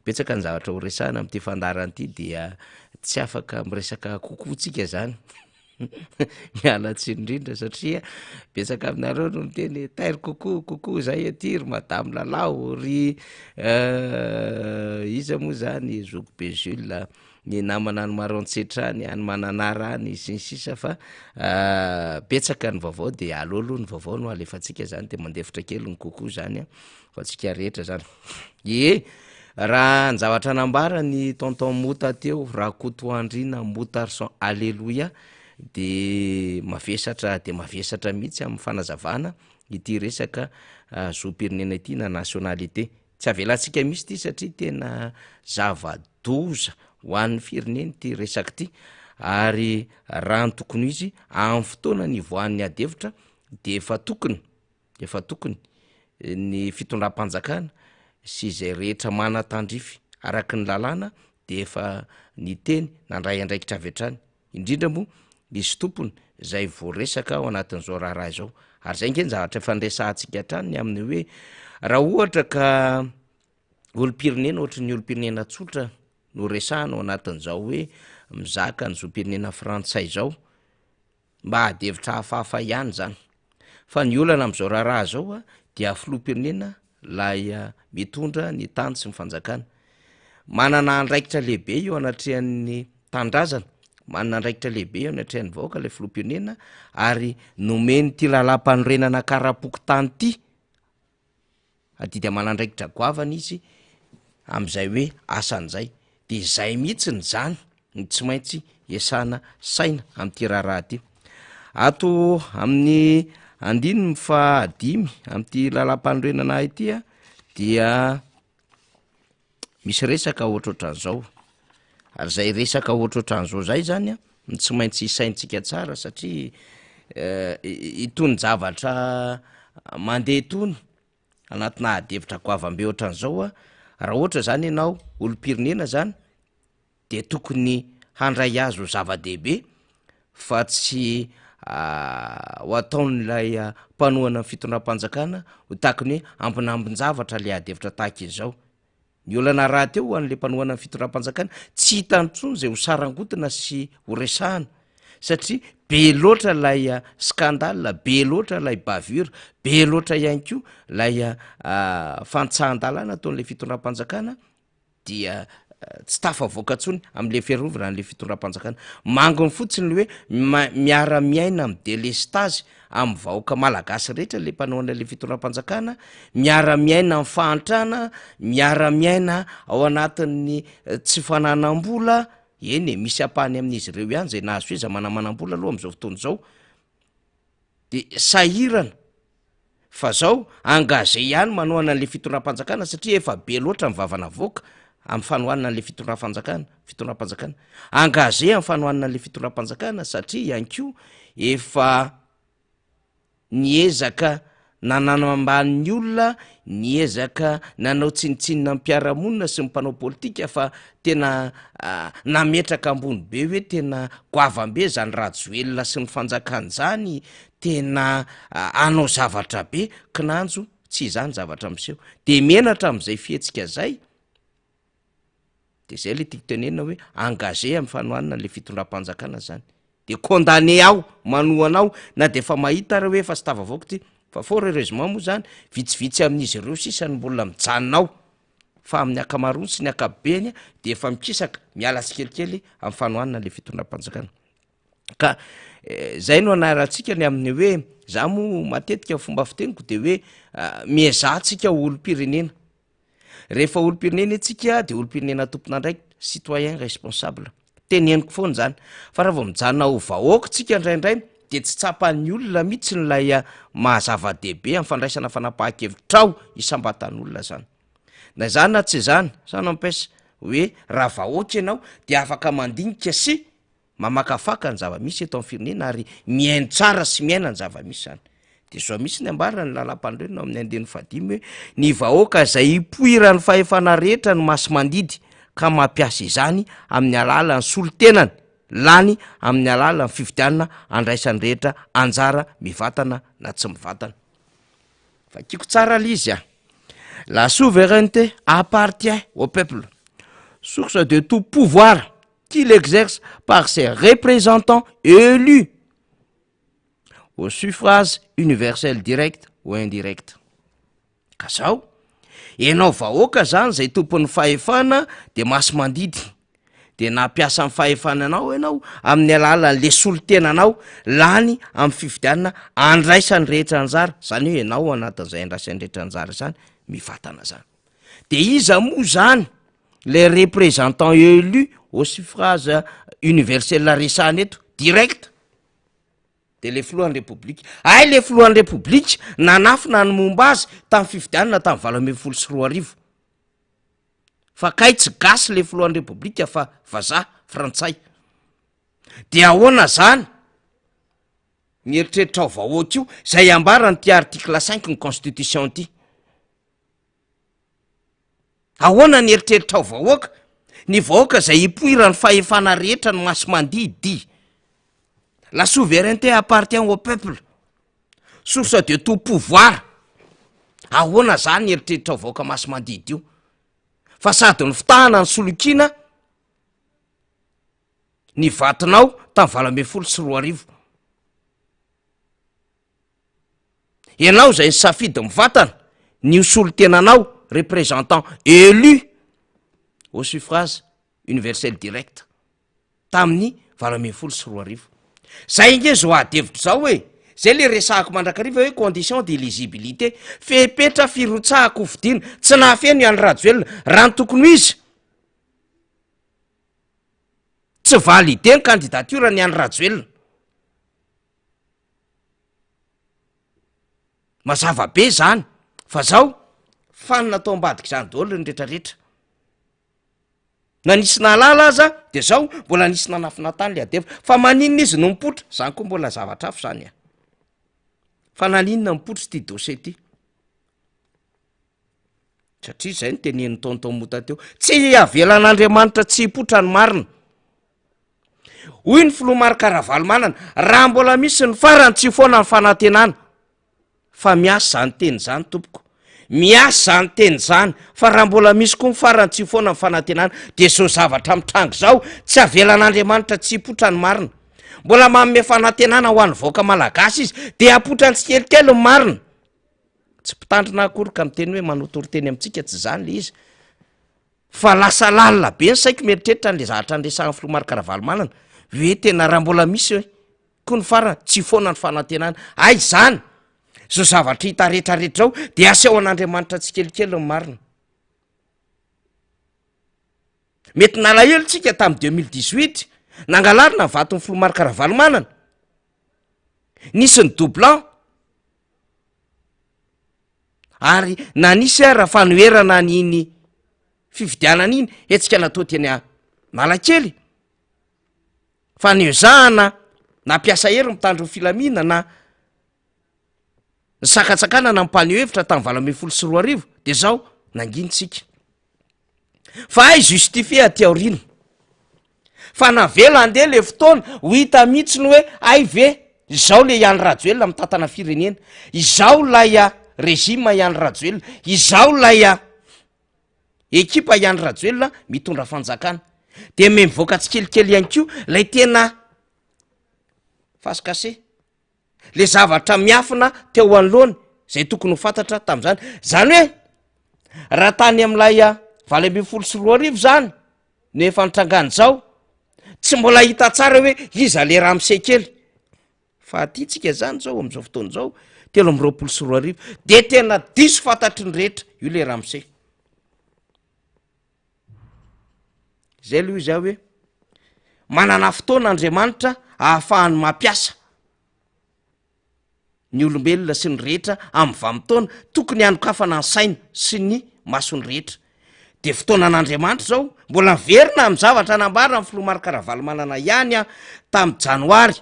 betsaka ny zavatra ho resahana amin'ity fandaharana ity dia tsy afaka miresaka kokoa tsika zany. Miala tsiny indrindra satria betsaka aminareo no miteny hoe tairo kokoa kokoa zay aty ry madame Lalao, ry iza moa zany zoky be Jules a, ny namana any Maroantsetra any, any Mananara any sy ny sisa fa betsaka ny vaovao de aleo aloha ny vaovao no alefantsika zany de mandefitra kely ny kokoa zany an, ho antsika rehetra zany. Ie, raha ny zavatra nambaran'i tonton Mota teo, Rakotoandriana Motarson Aleloia, de mavesatra de mavesatra mihitsy amin'ny fanazavana ity resaka zom-pirenena ity na nationalité. Tsy avelantsika mihitsy ity satria tena zava-doza ho an'ny firenena ity resaka ity ary raha ny tokony ho izy amin'ny fotoana nivoahan'ny ady hevitra de efa tokony Efa tokony ny fitondram-panjakana sy izay rehetra manan-tandrify araka ny lalàna dia efa niteny nandray andraikitra avy hatrany, indrindra moa izy tompony izay voaresaka ao anatin'izao raharaha izao. Ary izay ange ny zavatra efa niresahantsika hatrany ny amin'ny hoe raha ohatra ka olom-pirenena ohatry ny olom-pirenena tsotra no resahana ao anatin'izao hoe mizaka ny zom-pirenena frantsay izao, Mba ady hevitra hafahafa ihany izany. Fa ny olana amin'izao raharaha izao dia filoham-pirenena ilay mitondra ny tany sy ny fanjakana. Manana andraikitra lehibe eo anatrehan'ny tanindrazana, manana andraikitra lehibe eo anatrehan'ny vahoaka ilay filoham-pirenena ary nomen'ity lalàmpanorenana kara-pokontany ity Adidy aman'andraikitra goavana izy amin'izay hoe asany izay. Dia izay mihitsiny izany no tsy maintsy iasana saina amin'ity raharaha ity. Ato amin'ny andininy fahadimy amin'ity lalàmpanorenana ity dia misy resaka ohatrohatran'izao, ary zay resaka ohatrohatran'izao zay zany a no tsy maintsy isaintsika tsara satria itony zavatra mandeha itony anatina ady hevitra goavam-be ohatran'izao a, raha ohatra zany ianao olom-pirenena zany de tokony handray azy ho zava-dehibe fa tsy ho ataon'ilay mpanohana ny fitondram-panjakana ho tahaky ny hoe ambinambin-javatra le ady hevitra tahaka izao. Ny olana rahateo ho an'le mpanohana ny fitondram-panjakana, tsy hitany intsony izay ho sarangotina sy ho resahana satria be loatra ilay scandale, be loatra ilay bavure, be loatra ihany koa ilay fantsahan-dalàna ataon'ilay fitondram-panjakana dia tsy tafavoaka intsony amin'le fiarovana an'le fitondram-panjakana. Manginy fotsiny le hoe miara-miaina amin'ny delestazy amin'ny vahoaka malagasy rehetra le mpanohana le fitondram-panjakana, miara-miaina amin'ny fahantrana, miara-miaina ao anatin'ny tsy fananam-bola, eny e, misy ampahany amin'izy ireo ihany zay nahazo seza manamanam-bola aloha amin'izao fotoana izao, de sahirana. Fa zao engagé ihany manohana an'le fitondram-panjakana satria efa be loatra ny vava navoaka amin'ny fanohanana an'le fitondram-fanjakana, fitondram-panjakana. Engagé amin'ny fanohanana an'le fitondram-panjakana satria ihany koa efa niezaka nananambany ny olona, niezaka nanao tsinontsinona ny mpiara-monina sy ny mpanao politika fa tena nametraka ambony be hoe tena goavam-be zany Rajoelina sy ny fanjakany zany, tena hanao zavatra be, kinanjo tsy izany zavatra miseho, de menatra am'zay fihetsika zay, de zay le tiako tenenina hoe engagé am fanohanana le fitondram-panjakana zany, de condamné ao manohana ao na de efa mahita ary hoe efa tsy tafavoaka ty, fa fort heureusement moa zany vitsivitsy amin'izy ireo sisa no mbola mijanona ao, fa amin'ny ankamaroany sy ny ankapobeny de efa mikisaka miala tsikelikely am fanohanana le fitondram-panjakana. Ka zay no anarantsika ny amin'ny hoe, za moa matetika fomba fiteniko de hoe miezaha tsika ho olom-pirenena, rehefa olom-pirenena itsika de olom-pirenena tompon'andraikitra, citoyen responsable, teneniko foana zany, fa raha vao mijanona ho vahoaka tsika indraindray de tsy tsapan'ny olona mihitsy lay maha zava-dehibe amin'ny fandraisana fanapahan-kevitra ao isam-batan'olona zany, na izany na tsy izany, ça n'empêche hoe raha vahoaka ianao de afaka mandinika sy mamakafaka ny zava-misy eto amin'ny firenena ary mihaino tsara sy miaina ny zava-misy izany. Dia izao mihitsy ny ambaran'ny lalàmpanorenana ao amin'ny andininy fahadimy hoe ny vahoaka izay ipoiran'ny fahefana rehetra no masi-mandidy ka mampiasa izany amin'ny alalan'ny solontenany lany amin'ny alalan'ny fifidianana andraisan'ny rehetra anjara mivantana na tsy mivantana. Vakiko tsara ilay izy a. La souveraineté appartient au peuple, source de tout pouvoir qu'il exerce par ses représentants élus au suffrage universel direct ou indirect. Ka zao, enao vahoaka zany zay tompon'ny fahefana de masi-mandidy, de nampiasa ny fahefananao enao amin'ny alalan'le solontenanao lany amin'ny fifidianana andraisan'ny rehetra anjara, zany hoe enao ao anatin'izay andraisan'ny rehetra anjara izany mivantana zany. De iza moa zany le représentant élu au suffrage universel resahana eto? Direct. De le filohan'ny repoblika. Hay le filohan'ny repoblika nanafina ny momba azy tamin'ny fifidianana tamin'ny 2018. Fa kay tsy gasy le filohan'ny repoblika fa vazaha, frantsay. De ahoana zany ny eritreritrao vahoaka io zay ambaran'ity article cinq ny constitution ty? Ahoana ny eritreritrao vahoaka? Ny vahoaka izay ipoiran'ny fahefana rehetra ny masi-mandidy. La souveraineté appartient au peuple. Source de tout pouvoir. Ahoana zany ny eritreritrao vahoaka masi-mandidy io? Fa sady nifitahana ny solokiana ny vatonao tamin'ny 2018. Ianao izay nisafidy mivantana ny ho solontenanao, représentant élu au suffrage universel direct, tamin'ny 2018. Zay ange zao ady hevitra zao e! Zay le resahako mandrakariva hoe condition d'éligibilité, fepetra firotsahako ho fidiana, tsy nahafeno i Andry Rajoelina, raha ny tokony ho izy, tsy validé ny candidature-n'i Andry Rajoelina. Mazava be zany fa zao fanina tao ambadik'izany daholo ny retraretra. Na nisy nahalala aza de zao mbola nisy nanafina tany le adeva. Fa maninona izy no mipoitra? Zany koa mbola zavatra hafa zany a. Fa naninona mipoitra ity dossier ity? Satria zay no tenenin'i tonton Mota teo, tsy avelan'Andriamanitra tsy hipoitra ny marina. Hoy ny filoha Marc Ravalomanana, raha mbola misy ny farany tsy foana ny fanantenana. Fa miasa izany teny izany tompoko. Miasa izany teny izany, fa raha mbola misy koa ny farany tsy foana ny fanantenana, dia izao zavatra mitranga izao, tsy avelan'Andriamanitra tsy hipoitra ny marina. Mbola manome fanantenana ho an'ny vahoaka malagasy izy, dia hapoitrany tsikelikely ny marina. Tsy mpitandrina aho akory ka miteny hoe manao toriteny amintsika, tsy izany le izy. Fa lasa lalina be ny saiko mieritreritra an'le zavatra niresahan'ny filoha Marc Ravalomanana hoe tena raha mbola misy hoe koa ny farany tsy foana ny fanantenana. Hay izany! Izao zavatra hita rehetrarehetra izao dia aseho an'Andriamanitra tsikelikely ny marina. Mety nalahelo tsika tamin'ny 2018 nangalarina ny vaton'ny filoha Marc Ravalomanana. Nisy ny doublant. Ary na nisy ara fanoherana an'iny fifidianana iny, hetsika natao teny Analakely, fa niezahana nampiasa hery ny mpitandro ny filaminana na nisakantsakanana ny mpaneho hevitra tamin'ny 2018 de zao nangina tsika. Fa hay justifier aty aoriana. Fa navela handeha le fotoana, ho hita mihitsy ny hoe hay ve izao le i Andry Rajoelina mitantana firenena, izao ilay régime i Andry Rajoelina, izao ilay ekipa i Andry Rajoelina mitondra fanjakana. De me mivoaka tsikelikely ihany koa ilay tena face cachée. le zavatra miafina teo anoloany zay tokony ho fantatra tam'zany, zany hoe raha tany am'ilay 2018 zany no efa nitrangan'izao, tsy mbola hita tsara hoe iza le ramose kely, fa aty tsika zany zao am'zao fotoana zao 2023 de tena diso fantatry ny rehetra io le ramose. Zay aloha izy aho hoe manana fotoana Andriamanitra ahafahany mampiasa ny olombelona sy ny rehetra amin'ny vanim-potoana tokony hanokafana ny saina sy ny mason'ny rehetra. De fotoanan'Andriamanitra zao, mbola miverina amin'ny zavatra nambaran'ny filoha Marc Ravalomanana ihany aho tamin'ny janoary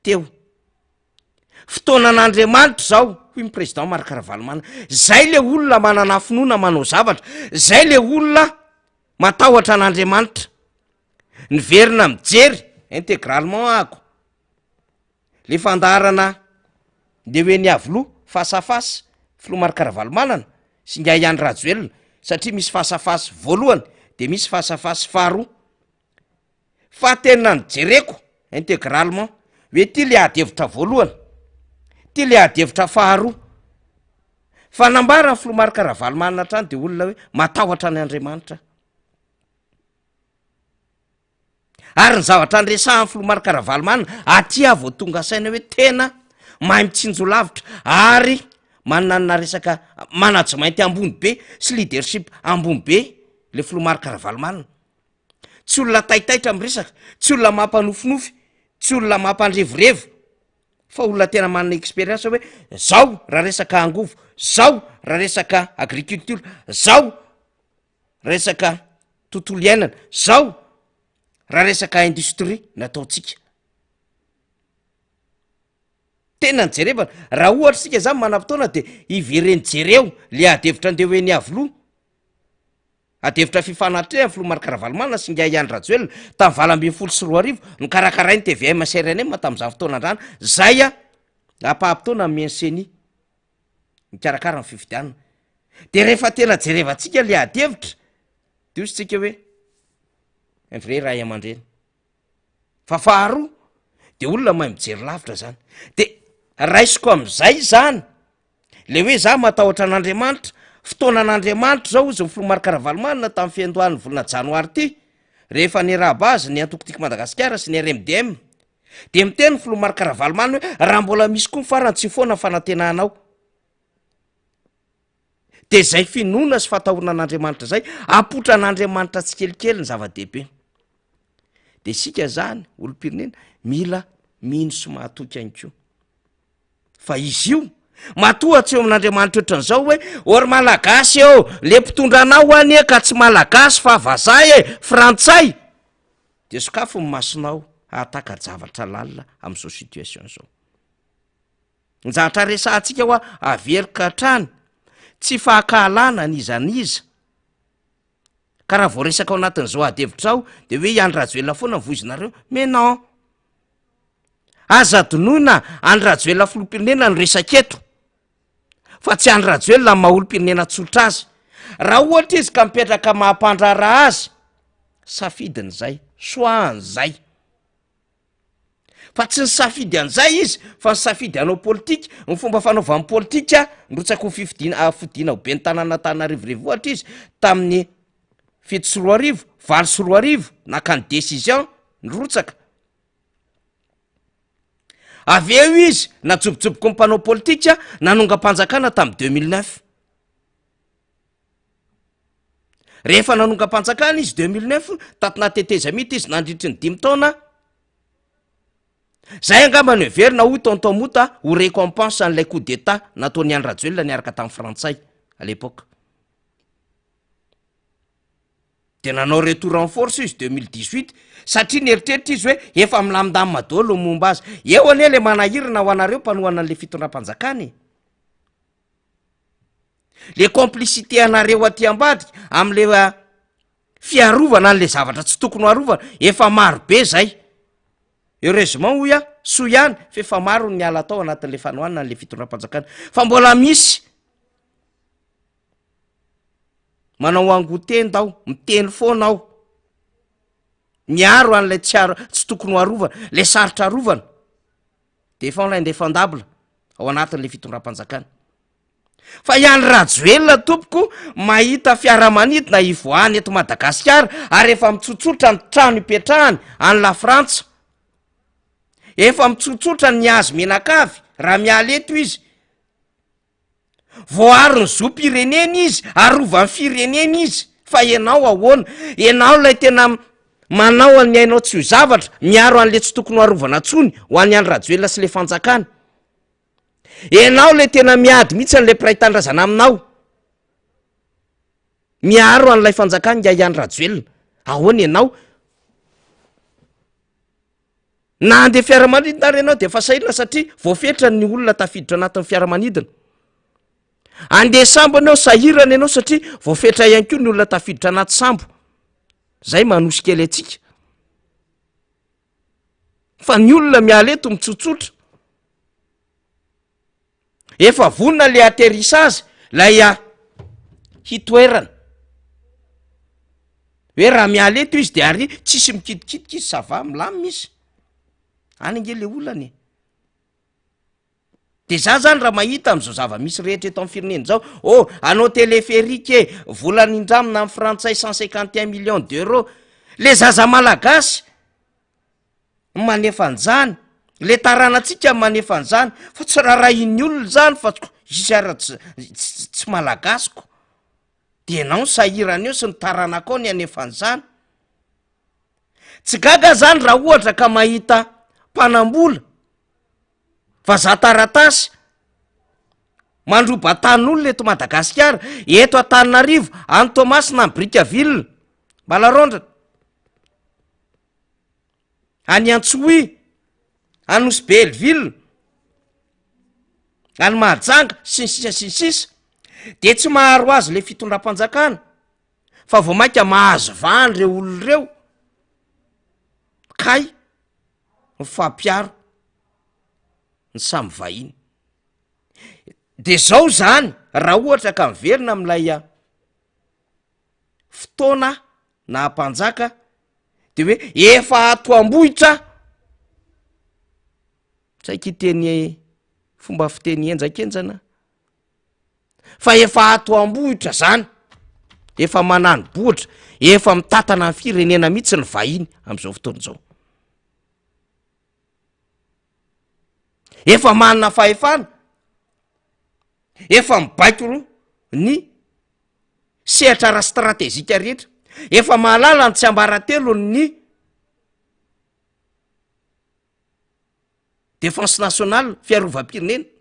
teo. Fotoanan'Andriamanitra izao, hoy ny président Marc Ravalomanana. Zay le olona manana finoana manao zavatra, zay le olona matahotra an'Andriamanitra. Niverina mijery intégralement ahako le fandaharana le hoe ny Iavoloha face à face filoha Marc Ravalomanana. sy ingahy Andry Rajoelina satria misy face à face voalohany de misy face à face faharoa. Fa tena nojereko integralement hoe ty le ady hevitra voalohany, ty le ady hevitra faharoa. Fa nambaran'ny filoha Marc Ravalomanana hatrany de olona hoe matahotra an' Andriamanitra. Ary ny zavatra niresahan'ny filoha Marc Ravalomanana, aty aho vao tonga saina hoe tena mahay mitsinjo lavitra ary manana resaka management ambony be sy leadership ambony be le filoha Marc Ravalomanana. Tsy olona taitaitra amin'ny resaka, tsy olona mampanofinofy, tsy olona mampandrevorevo fa olona tena manana expérience hoe zao raha resaka angovo, zao raha resaka agriculture, zao resaka tontolo iainana, zao raha resaka industrie ny ataontsika. Tena nijerevana, raha ohatra isika zany manam-potoana de ivereno jereo le ady hevitra andeha ho eny Iavoloha. Adihevitra fifanatrehan'ny filoha Marc Ravalomanana sy ingahy Andry Rajoelina tamin'ny 2018 nokarakarain'ny tvm sy rnm tamin'izany fotoana androany izay ampaham-potoana nomen'ny Ceni nikarakara ny fifidianana. Dia rehefa tena jerevantsika le adihevitra dia hoy isika hoe un vrai ray aman-dreny. Fa faharoa de olona mahay mijery lavitra zany. De raisiko am'zay zany le hoe za matahotra an'Andriamanitra, fotoanan'Andriamanitra zao hozy ny filoha Marc Ravalomanana tamin'ny fiandohan'ny volana janoary ty, rehefa niarahaba azy ny antoko Tiako Madagasikara sy ny RMDM. De miteny ny filoha Marc Ravalomanana hoe raha mbola misy koa ny farany tsy foana ny fanantenanao. De zay finoana sy fatahorana an'Andriamanitra zay, apoitra an'Andriamanitra tsikelikely ny zava-dehibe. De isika zany olom-pirenena mila mino sy mahatoky ihany koa. Fa izy io, matoa tsy eo amin'Andriamanitra ohatran'izao hoe, ô ry Malagasy ô, le mpitondra anao anie ka tsy Malagasy fa vazaha e, frantsay, de sokafy ny masonao hahataka-javatra lalina amin'izao situation izao. Ny zavatra resahantsika hoa averiko hatrany, tsy fahankahalana n'iza n'iza, ka raha vao resaka ao anatin'izao ady hevitra izao de hoe i Andry Rajoelina foana no voizinareo, mais non! Aza adinoina Andry Rajoelina filoham-pirenena no resaka eto, fa tsy Andry Rajoelina amin'ny maha olom-pirenena tsotra azy. Raha ohatra izy ka mipetraka maha mpandraharaha azy, safidiny izay, choix-ny izay. Fa tsy nisafidy an'izay izy fa nisafidy hanao politika, ny fomba fanaovany politika, nirotsaka ho fifidiana fodiana ho ben'ny tanàn'Antananarivo renivohitra izy tamin'ny 2007, 2008, naka ny décision, nirotsaka. Avy eo izy najobojoboky ny mpanao politika nanongam-panjakana tamin'ny 2009. Rehefa nanongam-panjakana izy 2009, tatina tetezamita izy nandritry ny dimy taona, zay angamba no heverina hoy Tonton Mota ho récompense an'ilay coup d'état nataon'i Andry Rajoelina niaraka tamin'ny frantsay à l'époque. De nanao retour en force izy 2018 satria nieritreritra izy hoe efa milamindamina daholo ny momba azy. Eo anie le manahirana ho anareo mpanohana an'le fitondram-panjakana e. Le complicité anareo aty ambadika amle fiarovana an'le zavatra tsy tokony ho arovana efa maro be zay, heureusement hoy aho soa ihany f'efa maro ny niala tao anatin'le fanohanana an'le fitondram-panjakana fa mbola misy manao angotenda ao, miteny foana ao, miaro an'ilay tsy aro- tsy tokony ho arovana, le sarotra arovana. Défend l'indéfendable ao anatin'le fitondram-panjakana. Fa i Andry Rajoelina tompoko mahita fiaramanidina hivoahany eto Madagasikara ary efa mitsotsotra ny trano ipetrahany any La Frantsa. Efa mitsotsotra ny azy mianakavy raha miala eto izy. Voaaro ny zom-pirenena izy, arovan'ny firenena izy, fa ianao ahoana? Ianao ilay tena manao ny ainao tsy ho zavatra, miaro an'le tsy tokony ho arovana intsony ho an'i Andry Rajoelina sy le fanjakana. Ianao ilay tena miady mihitsy an'ilay mpiray tanindrazana aminao, miaro an'ilay fanjakana ingahy Andry Rajoelina. Ahoana ianao? Na handeha fiaramanidina ary ianao dia efa sahirana satria voafetra ny olona tafiditra anatin'ny fiaramanidina. Andeha sambo ianao, sahirana ianao satria voafetra ihany koa ny olona tafiditra anaty sambo. Zay manosy kely antsika. Fa ny olona miala eto mitsotsotra. Efa vonona le atterrissage, lay a. hitoerana. Hoe raha miala eto izy de ary tsisy mikitikitika izy, ça va, milamina izy. Any ange le olana e. De za zany raha mahita am'zao zava-misy rehetra eto am'firenena zao, oh hanao téléphérique e, vola nindramina am' frantsay 151 millions d'euros, le zaza malagasy manefa an'zany, le taranantsika manefa an'zany, fa tsy rarahin'ny olona zany fa izy ara tsy tsy malagasy ko, de enao no sahirana eo sy ny taranakao ny hanefa an'zany. Tsy gaga aho zany raha ohatra ka mahita mpanambola vazaha taratasy mandroba tanin'olona eto Madagasikara, eto Antananarivo, any Toamasina, any Brickaville, Ambalarondrana, any Antsohihy, any Nosy Belleville, any Mahajanga, sy ny sisa sy ny sisa, de tsy maharo azy le fitondram-panjakana fa vao mainka mahazo vahana ireo olona ireo kay mifampiaro ny samy vahiny. De zao zany raha ohatra ka miverina am'ilay fotoana naha mpanjaka de hoe efa ato am-bohitra tsy haiko hiteny fomba fiteny henjakenjana fa efa ato am-bohitra zany, efa manani-bohitra, efa mitantana ny firenena mihitsy ny vahiny am'izao fotoana izao. Efa manana fahefana, efa mibaiko ro ny sehatra ara-stratejika rehetra, efa mahalala ny tsiambaratelon'ny défense nationale, fiarovam-pirenena.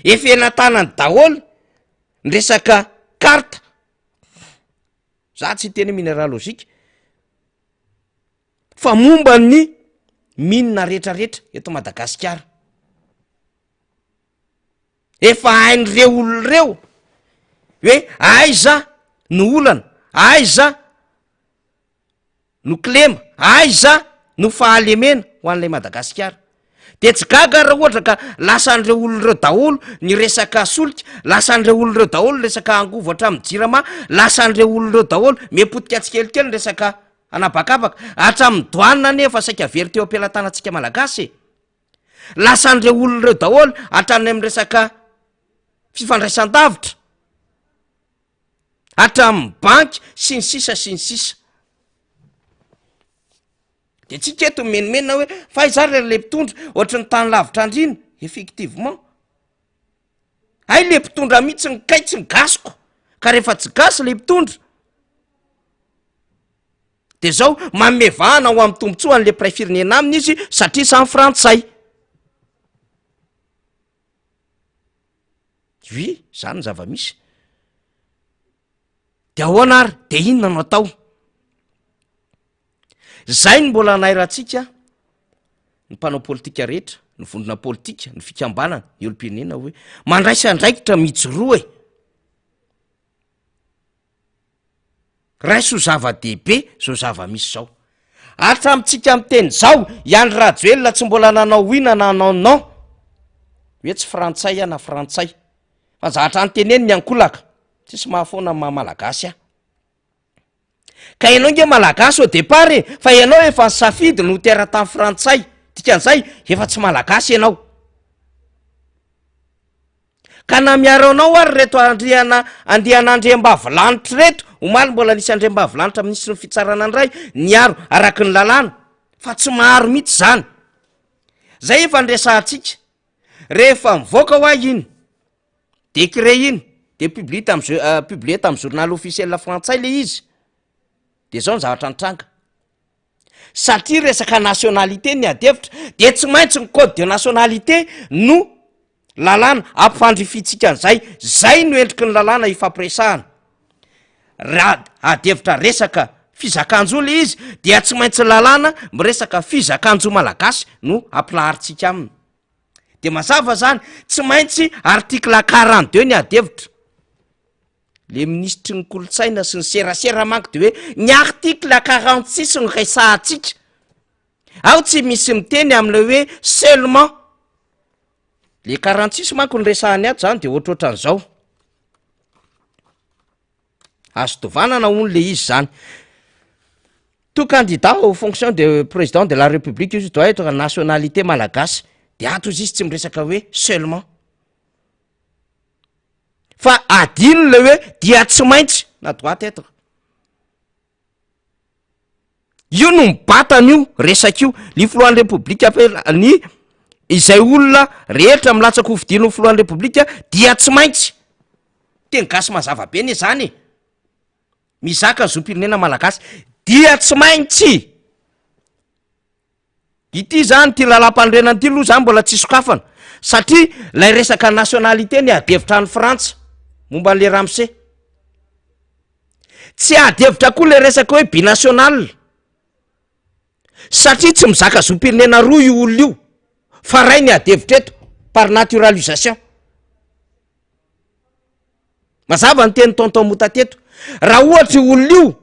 Efa eny an-tanany daholo ny resaka carte, za tsy hiteny hoe minéralogique fa momba ny mine retraretra eto Madagasikara. Efa hain'ireo olona ireo hoe aiza no olana, aiza no kilema, aiza no fahalemena ho an'ilay Madagasikara. De tsy gaga raha ohatra ka lasan'ireo olona ireo daholo ny resaka solika, lasan'ireo olona ireo daholo ny resaka angovo hatramin'ny jirama, lasan'ireo olona ireo daholo, miha-potika tsikelikely ny resaka anabakabaka, hatramin'ny douane anie efa saika very teo am-pelatanantsika malagasy e! Lasan'ireo olona ireo daholo hatrany amin'ny resaka fifandraisan-davitra, hatramin'ny banky sy ny sisa sy ny sisa. De tsika eto mimenomenona hoe fa aiza ary le mpitondra ohatry ny tany lavitra andriana, effectivement. Hay le mpitondra mihitsy ny kay tsy ny gasiko, ka rehefa tsy gasy le mpitondra de zao manome vahana ho amin'ny tombontsoa an'le mpiray firenena aminy izy satria samy frantsay. Oui, zany ny zava-misy. De ahoana ary? De inona no atao? Zay no mbola anairantsika ny mpanao politika rehetra, ny vondrona politika, ny fikambanana, ny olom-pirenena hoe mandraisa andraikitra mijoroa e! Raiso ho zava-dehibe zao zava-misy zao. Hatramintsika miteny zao, i Andry Rajoelina tsy mbola nanao oui na nanao non. Hoe tsy frantsay aho na frantsay. Fa ny zavatra noteneniny ny ankolaka, tsisy mahafoana ny maha malagasy ahy. Ka ianao nge malagasy au départ e, fa ianao efa nisafidy ny ho teratany frantsay, dikan'izay efa tsy malagasy ianao. Ka na miaro anao ary reto andriana andian'andriambavilanitra reto, omaly mbola nisy andriambavilanitra minisitry ny fitsarana indray niaro araky ny lalàna, fa tsy maharo mihitsy zany. Zay efa niresahantsika, rehefa mivoaka hoa iny décret iny de publie tam publier tam journal officiel frantsay le izy, de zao ny zavatra nitranga. Satria resaka nationalité ny ady hevitra de tsy maintsy ny code de nationalité no lalàna ampifandrifintsika an'izay, zay no endriky ny lalàna ifampiresahana. Raha ady hevitra resaka fizakan-jo le izy dia tsy maintsy lalàna miresaka fizakan-jo malagasy no ampilaharintsika aminy. De mazava zany, tsy maintsy article 42 ny ady hevitra. Le minisitry ny kolontsaina sy ny serasera manko de hoe ny article 46 no resahantsika. Ao tsy misy miteny am'le hoe seulement. Le 46 manko no resahany ato zany de ohatrohatran'izao. Azo tovanana hono le izy zany. Tout candidat aux fonctions de président de la république izy doit être nationalité malagasy. De ato izy izy tsy miresaka hoe seulement. Fa adino le hoe dia tsy maintsy na doit être. Io no mibata an'io resaka io. Ny filohan'ny repoblika ny izay olona rehetra milatsaka ho fidiana ho filohan'ny repoblika dia tsy maintsy, teny gasy mazava be anie zany e, mizaka ny zom-pirenena malagasy dia tsy maintsy. Ity zany, ity lalam-panorenana ity aloha zany mbola tsy sokafana satria lay resaka nationalité ny ady hevitra any Frantsa momba an'le ramose. Tsy ady hevitra koa le resaka hoe binational satria tsy mizaka zom-pirenena roa io olona io fa ray ny ady hevitra eto par naturalisation. Mazava ny tenin'i Tonton Mota teto. Raha ohatra io olona io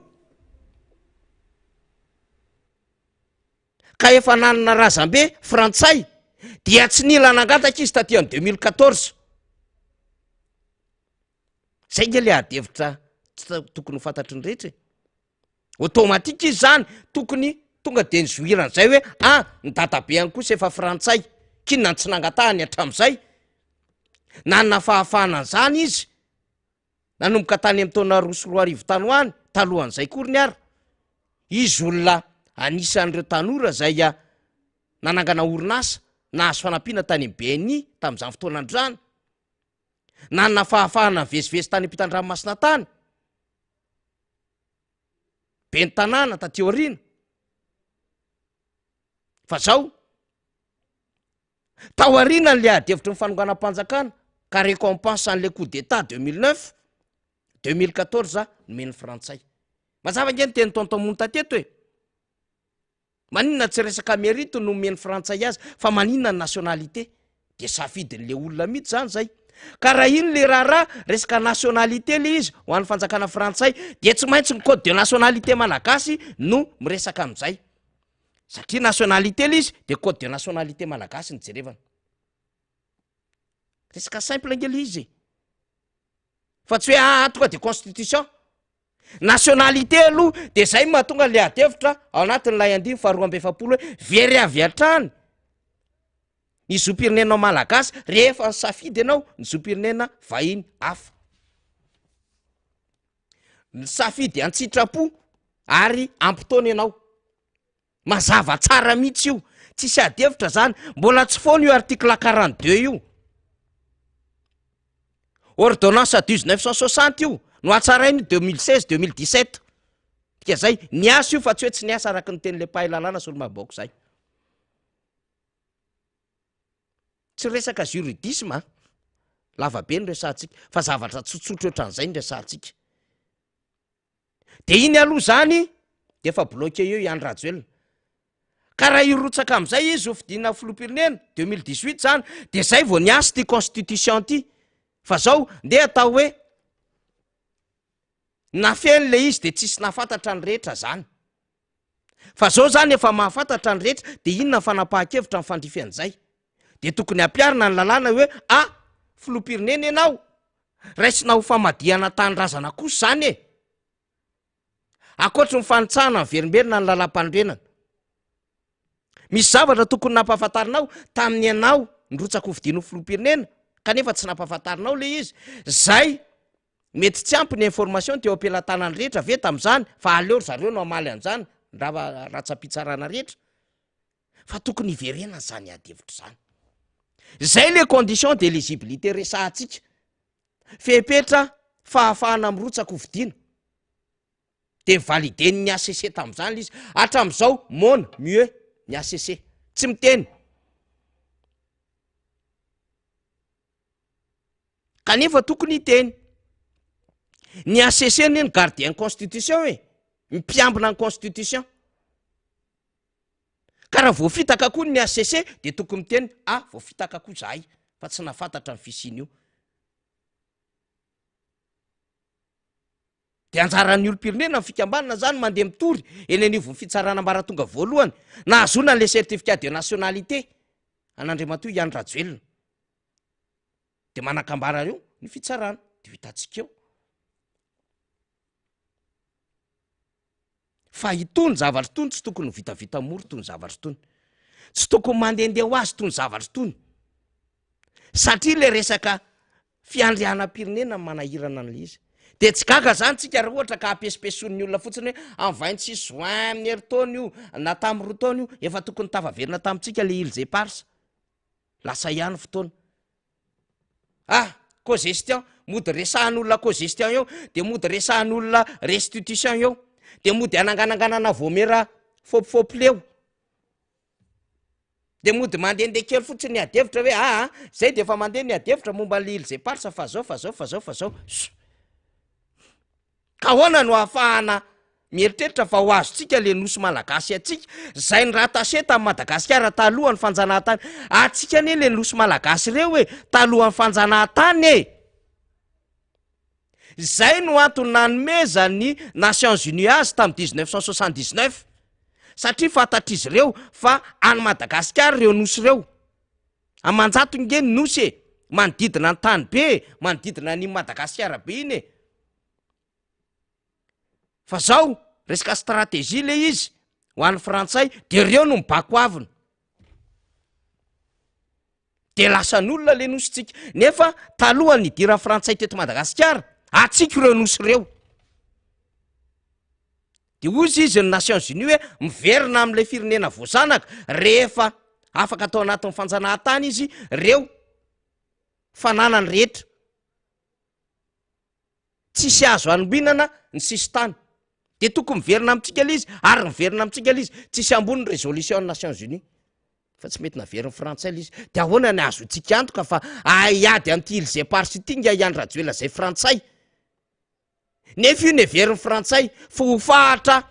ka efa nanana razambe frantsay dia tsy nila nangataka izy taty amin'ny 2014. Zay nge le ady hevitra tsy tokony ho fantatry ny rehetra e. Automatique izy zany tokony tonga de nizohiran'izay hoe ah ny dadabeany kosa efa frantsay, k'inona no tsy nangatahany hatramin'izay? Nanana fahafahana an'izany izy nanomboka tany amin'ny taona 2002 tany ho any, talohan'izay koriny ary. Izy olona anisan'ireo tanora izay nanangana orinasa nahazo fanampiana tany amin'ny BNI tamin'izany fotoana andro izany. Nanana fahafahana nivezivezy tany ampitan-dranomasina tany. Ben'ny tanàna taty aoriana. Fa zao, tao aorianan'ilay ady hevitry ny fanonganam-panjakana ka récompense an'ilay coup d'état 2009, 2014 nomen'ny frantsay. Mazava ange ny tenin'i Tonton Monta teto e! Maninona tsy resaka mérite no omen'ny frantsay azy fa maninona ny nationalité? Dia safidin'le olona mihitsy zany zay. Ka raha iny le raharaha resaka nationalité le izy ho an'ny fanjakana frantsay dia tsy maintsy ny code de nationalité malagasy no miresaka amin'izay. Satria nationalité le izy dia code de nationalité malagasy no jerevana. Resaka simple ange le izy e. Fa tsy hoe aa tonga de constitution. Nationalité aloha de zay no mahatonga le ady hevitra ao anatin'ilay andiny faha 42 hoe very avy hatrany ny zom-pirenenao malagasy rehefa nisafidy ianao ny zom-pirenena vahiny hafa. Nisafidy an-tsitrapo ary ampitaona ianao. Mazava tsara mihitsy io, tsisy ady hevitra zany, mbola tsy foana io article 42 io. Ordonnance 1960 io, nohatsaraina io 2016, 2017. Dika zay, niasa io fa tsy hoe tsy niasa araka ny tenin'ilay mpahay lalàna solombavambahoaka zay. Tsy resaka juridisme an, lava be ny resahantsika, fa zavatra tsotsotra ohatran'izay ny resahantsika. De iny aloha zany de efa bloqué eo i Andry Rajoelina. Ka raha hirotsaka amizay izy ho fidiana filoham-pirenena, 2018 zany, de zay vao niasa ity constitution ty. Fa zao ndeha atao hoe nafeno le izy de tsisy nahafantatra ny rehetra zany. Fa zao zany efa mahafantatra ny rehetra de inona ny fanapahan-kevitra mifandrify an'izay? De tokony hampiharina ny lalàna hoe ah filoham-pirenena ianao, Raisina ho famadihana tanindrazana kosa izany e! Ankoatry ny fanitsahana miverimberina ny lalàmpanorenana. Misy zavatra tokony nampahafantarinao tamin'ny ianao nirotsaka hofidiana ho filoham-pirenena kanefa tsy nampahafantarinao ilay izy. Izay mety tsy ampy ny information teo am-pelatanan'ny rehetra ve tamin'izany fa aleo ry zareo no hamaly an'izany ny ratsam-pitsarana rehetra. Fa tokony hiverenana izany ady hevitra izany. Izay le condition d'éligibilité resahantsika. Fepetra fahafahana mirotsaka ho fidiana. De validen'ny HCC tamin'izany le izy. Hatramin'izao moana, muet, ny HCC. Tsy miteny. Kanefa tokony hiteny. Ny HCC anie ny gardien constitution e. Mpiambina ny constitution. Ka raha voafitaka koa ny HCC dia tokony miteny ah voafitaka koa zahay fa tsy nahafantatra ny fisian'io. Dia anjaran'ny olom-pirenena ny fikambanana zany mandeha mitory eny anivon'ny fitsarana ambaratonga voalohany nahazoana an'ilay certificat de nationalité an'Andriamatoa Iany Rajoelina. Dia manakambara eo ny fitsarana dia ho hitantsika eo. Fa itony zavatra itony tsy tokony ho vitavita mora itony zavatra itony. Tsy tokony mandehandeha ho azy itony zavatra itony. Satria le resaka fiandrianam-pirenena no manahirana an'ilay izy. Dia tsy gaga zany tsika raha ohatra ka ampesimpesonin'ny olona fotsiny hoe amin'ny 26 juin amin'ny herintaona io na tamin'ny roa taona io efa tokony tafaverina tamintsika le îles éparses. Lasa ihany fotoana. Ah! Cogestion, mody resahan'olona cogestion eo, de mody resahan'olona restitution eo, de mody anangananganana voamera fôpifôpileo. De mody mandehandeha kely fotsiny ny ady hevitra hoe aa zay de efa mandeha ny ady hevitra momba an'le îles éparses fa zao fa zao fa zao fa zao. Ka ahoana no ahafahana mieritreritra fa ho azontsika le nosy malagasy antsika zay ny rattaché tamin'i Madagasikara talohan'ny fanjanahantany? Antsika anie le nosy malagasy ireo e, talohan'ny fanjanahantany e! Zay no antony nanomezan'ny Nations Unies azy tamin'ny 1979, satria fantatr'izy ireo fa any Madagasikara ireo nosy ireo. Aman-jatony nge ny nosy e, manodidina ny tany be e, manodidina an'iny Madagasikara be iny e. Fa zao, resaka stratégie le izy, ho an'ny frantsay, de reo no mibako avona. De lasan'olona le nosintsika, nefa talohan'ny nidiran'ny frantsay teto Madagasikara, antsika ireo nosy ireo. De hozy izy ny Nations Unies hoe miverina amin'ilay firenena voazanaka rehefa afaka atao anatin'ny fanjanahantany izy reo fananany rehetra. Tsisy azo anohinana ny sisintany. De tokony miverina amintsika le izy ary miverina amintsika le izy. Tsisy ambony ny résolution ny Nations Unies. Fa tsy mety naverin'ny frantsay le izy. De ahoana ny ahazoantsika antoka fa hiady amin'ity îles éparses ity nga i Andry Rajoelina zay frantsay? Nefa io neverin'ny frantsay fa ho fahatra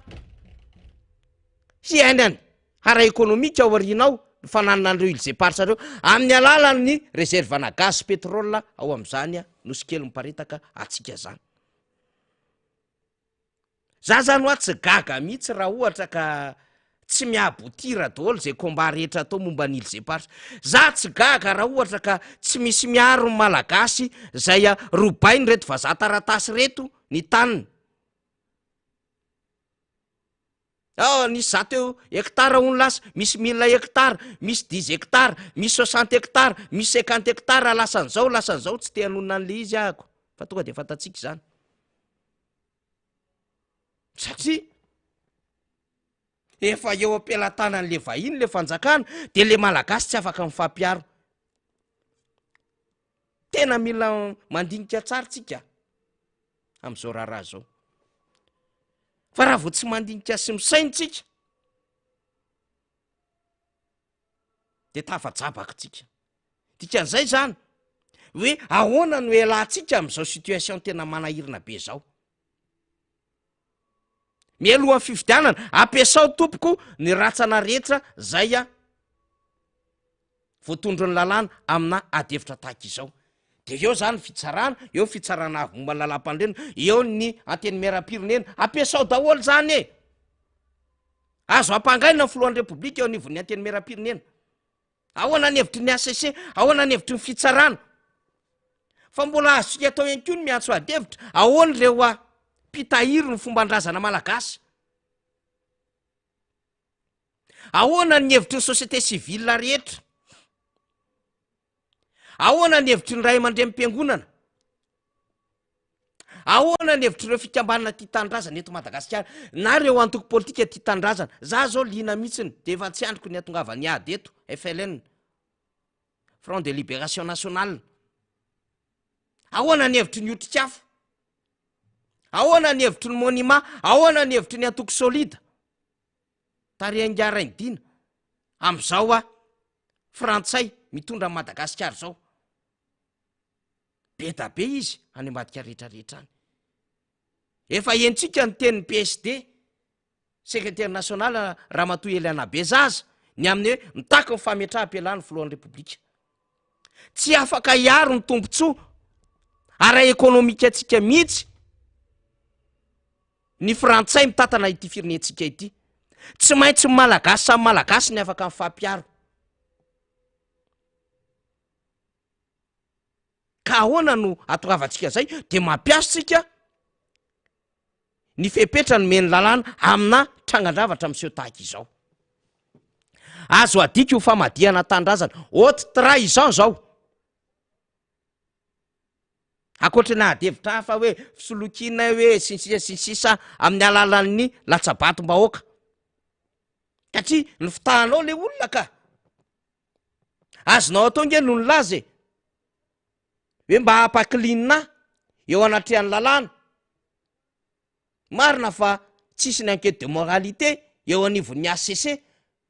hiainany ara-ekonomika ao aoriana ao ny fananana an'ireo îles éparses ireo amin'ny alalan'ny réserve-na gaz sy pétrole ao amin'izany nosy kely miparitaka antsika izany. Za zany hoa tsy gaga mihitsy raha ohatra ka tsy mi-aboutir daholo zay combat rehetra atao momba ny îles éparses. Za tsy gaga raha ohatra ka tsy misy miaro ny Malagasy zay robain'ireto vazaha taratasy reto ny taniny. Oh, nisy zato hectare hono lasa, misy mille hectare, misy dix hectare, misy soixante hectare, misy cinquante hectare lasan'izao, lasan'izao, tsy te hanonona an'le izy ahako fa tonga de fantatsika izany. Satria efa eo am-pelatanan'le vahiny le fanjakana de le malagasy tsy afaka mifampiaro. Tena mila mandinika tsara tsika am'izao raharaha zao. Fa raha vao tsy mandinika sy misaina tsika de tafajabaka tsika. Dikan'izay zany hoe ahoana no ialantsika am'izao situation tena manahirana be zao. Mialohan'ny fifidianana, ampiasao tompoko ny ratsana rehetra zay a voatondron'ny lalàna amina ady hevitra tahaka izao. De eo zany ny fitsarana, eo ny fitsarana avo momba ny lalàmpanorenana, eo ny antenimierampirenena, ampiasao daholo zany e! Azo ampangaina ny filohan'ny repoblika eo anivon'ny antenimierampirenena. Ahoana ny hevitry ny HCC? Ahoana ny hevitry ny fitsarana? Fa mbola azontsika atao ihany koa ny miantso ady hevitra. Ahoana ireo a mpitahiry ny fomban-drazana malagasy? Ahoana ny hevitry ny société civile rehetra? Ahoana ny hevitry ny ray aman-drenim-piangonana? Ahoana ny hevitr'ireo fikambanana tia tanindrazana eto Madagasikara na ireo antoko politika tia tanindrazana? Za zao liana mihitsiny de efa tsy andriko ny hatongavan'ny ady eto, FLN, Front de Libération Nationale. Ahoana ny hevitry ny Otrikafo? Ahoana ny hevitry ny Monima? Ahoana ny hevitry ny antoko Solida? Tarihan'ingahy Rainidina, amin'izao aho, frantsay mitondra an'i Madagasikara izao. Be da be izy any ambadika rehetra rehetra any. Efa henontsika ny tenin'ny PSD, secrétaire national Ramatoa Eliana Bezaza, ny amin'ny hoe mitaky ny fametraham-pialan'ny filohan'ny Repoblika. Tsy afaka hiaro ny tombontsoa ara-ekonomika antsika mihitsy ny frantsay mitantana ity firenentsika ity. Tsy maintsy ny Malagasy samy Malagasy ny afaka mifampiaro. Ka ahoana no atongavantsika zay? De mampiasa tsika. ny fepetra nomen'ny lalàna amina trangan-javatra miseho tahaka izao. Azo adika ho famadihana tanindrazana, haute trahison izao. Ankoatry ny ady hevitra hafa hoe fisolokiana hoe sy ny sisa sy ny sisa amin'ny alalan'ny latsa-batom-bahoaka. Satria ny fitahanao le olona ka. Azonao atao nge no nilaza e. Hoe mba hampakilinina ahy eo anatrehan'ny lalàna. Marina fa tsisy ny enquete de moralité eo anivon'ny HCC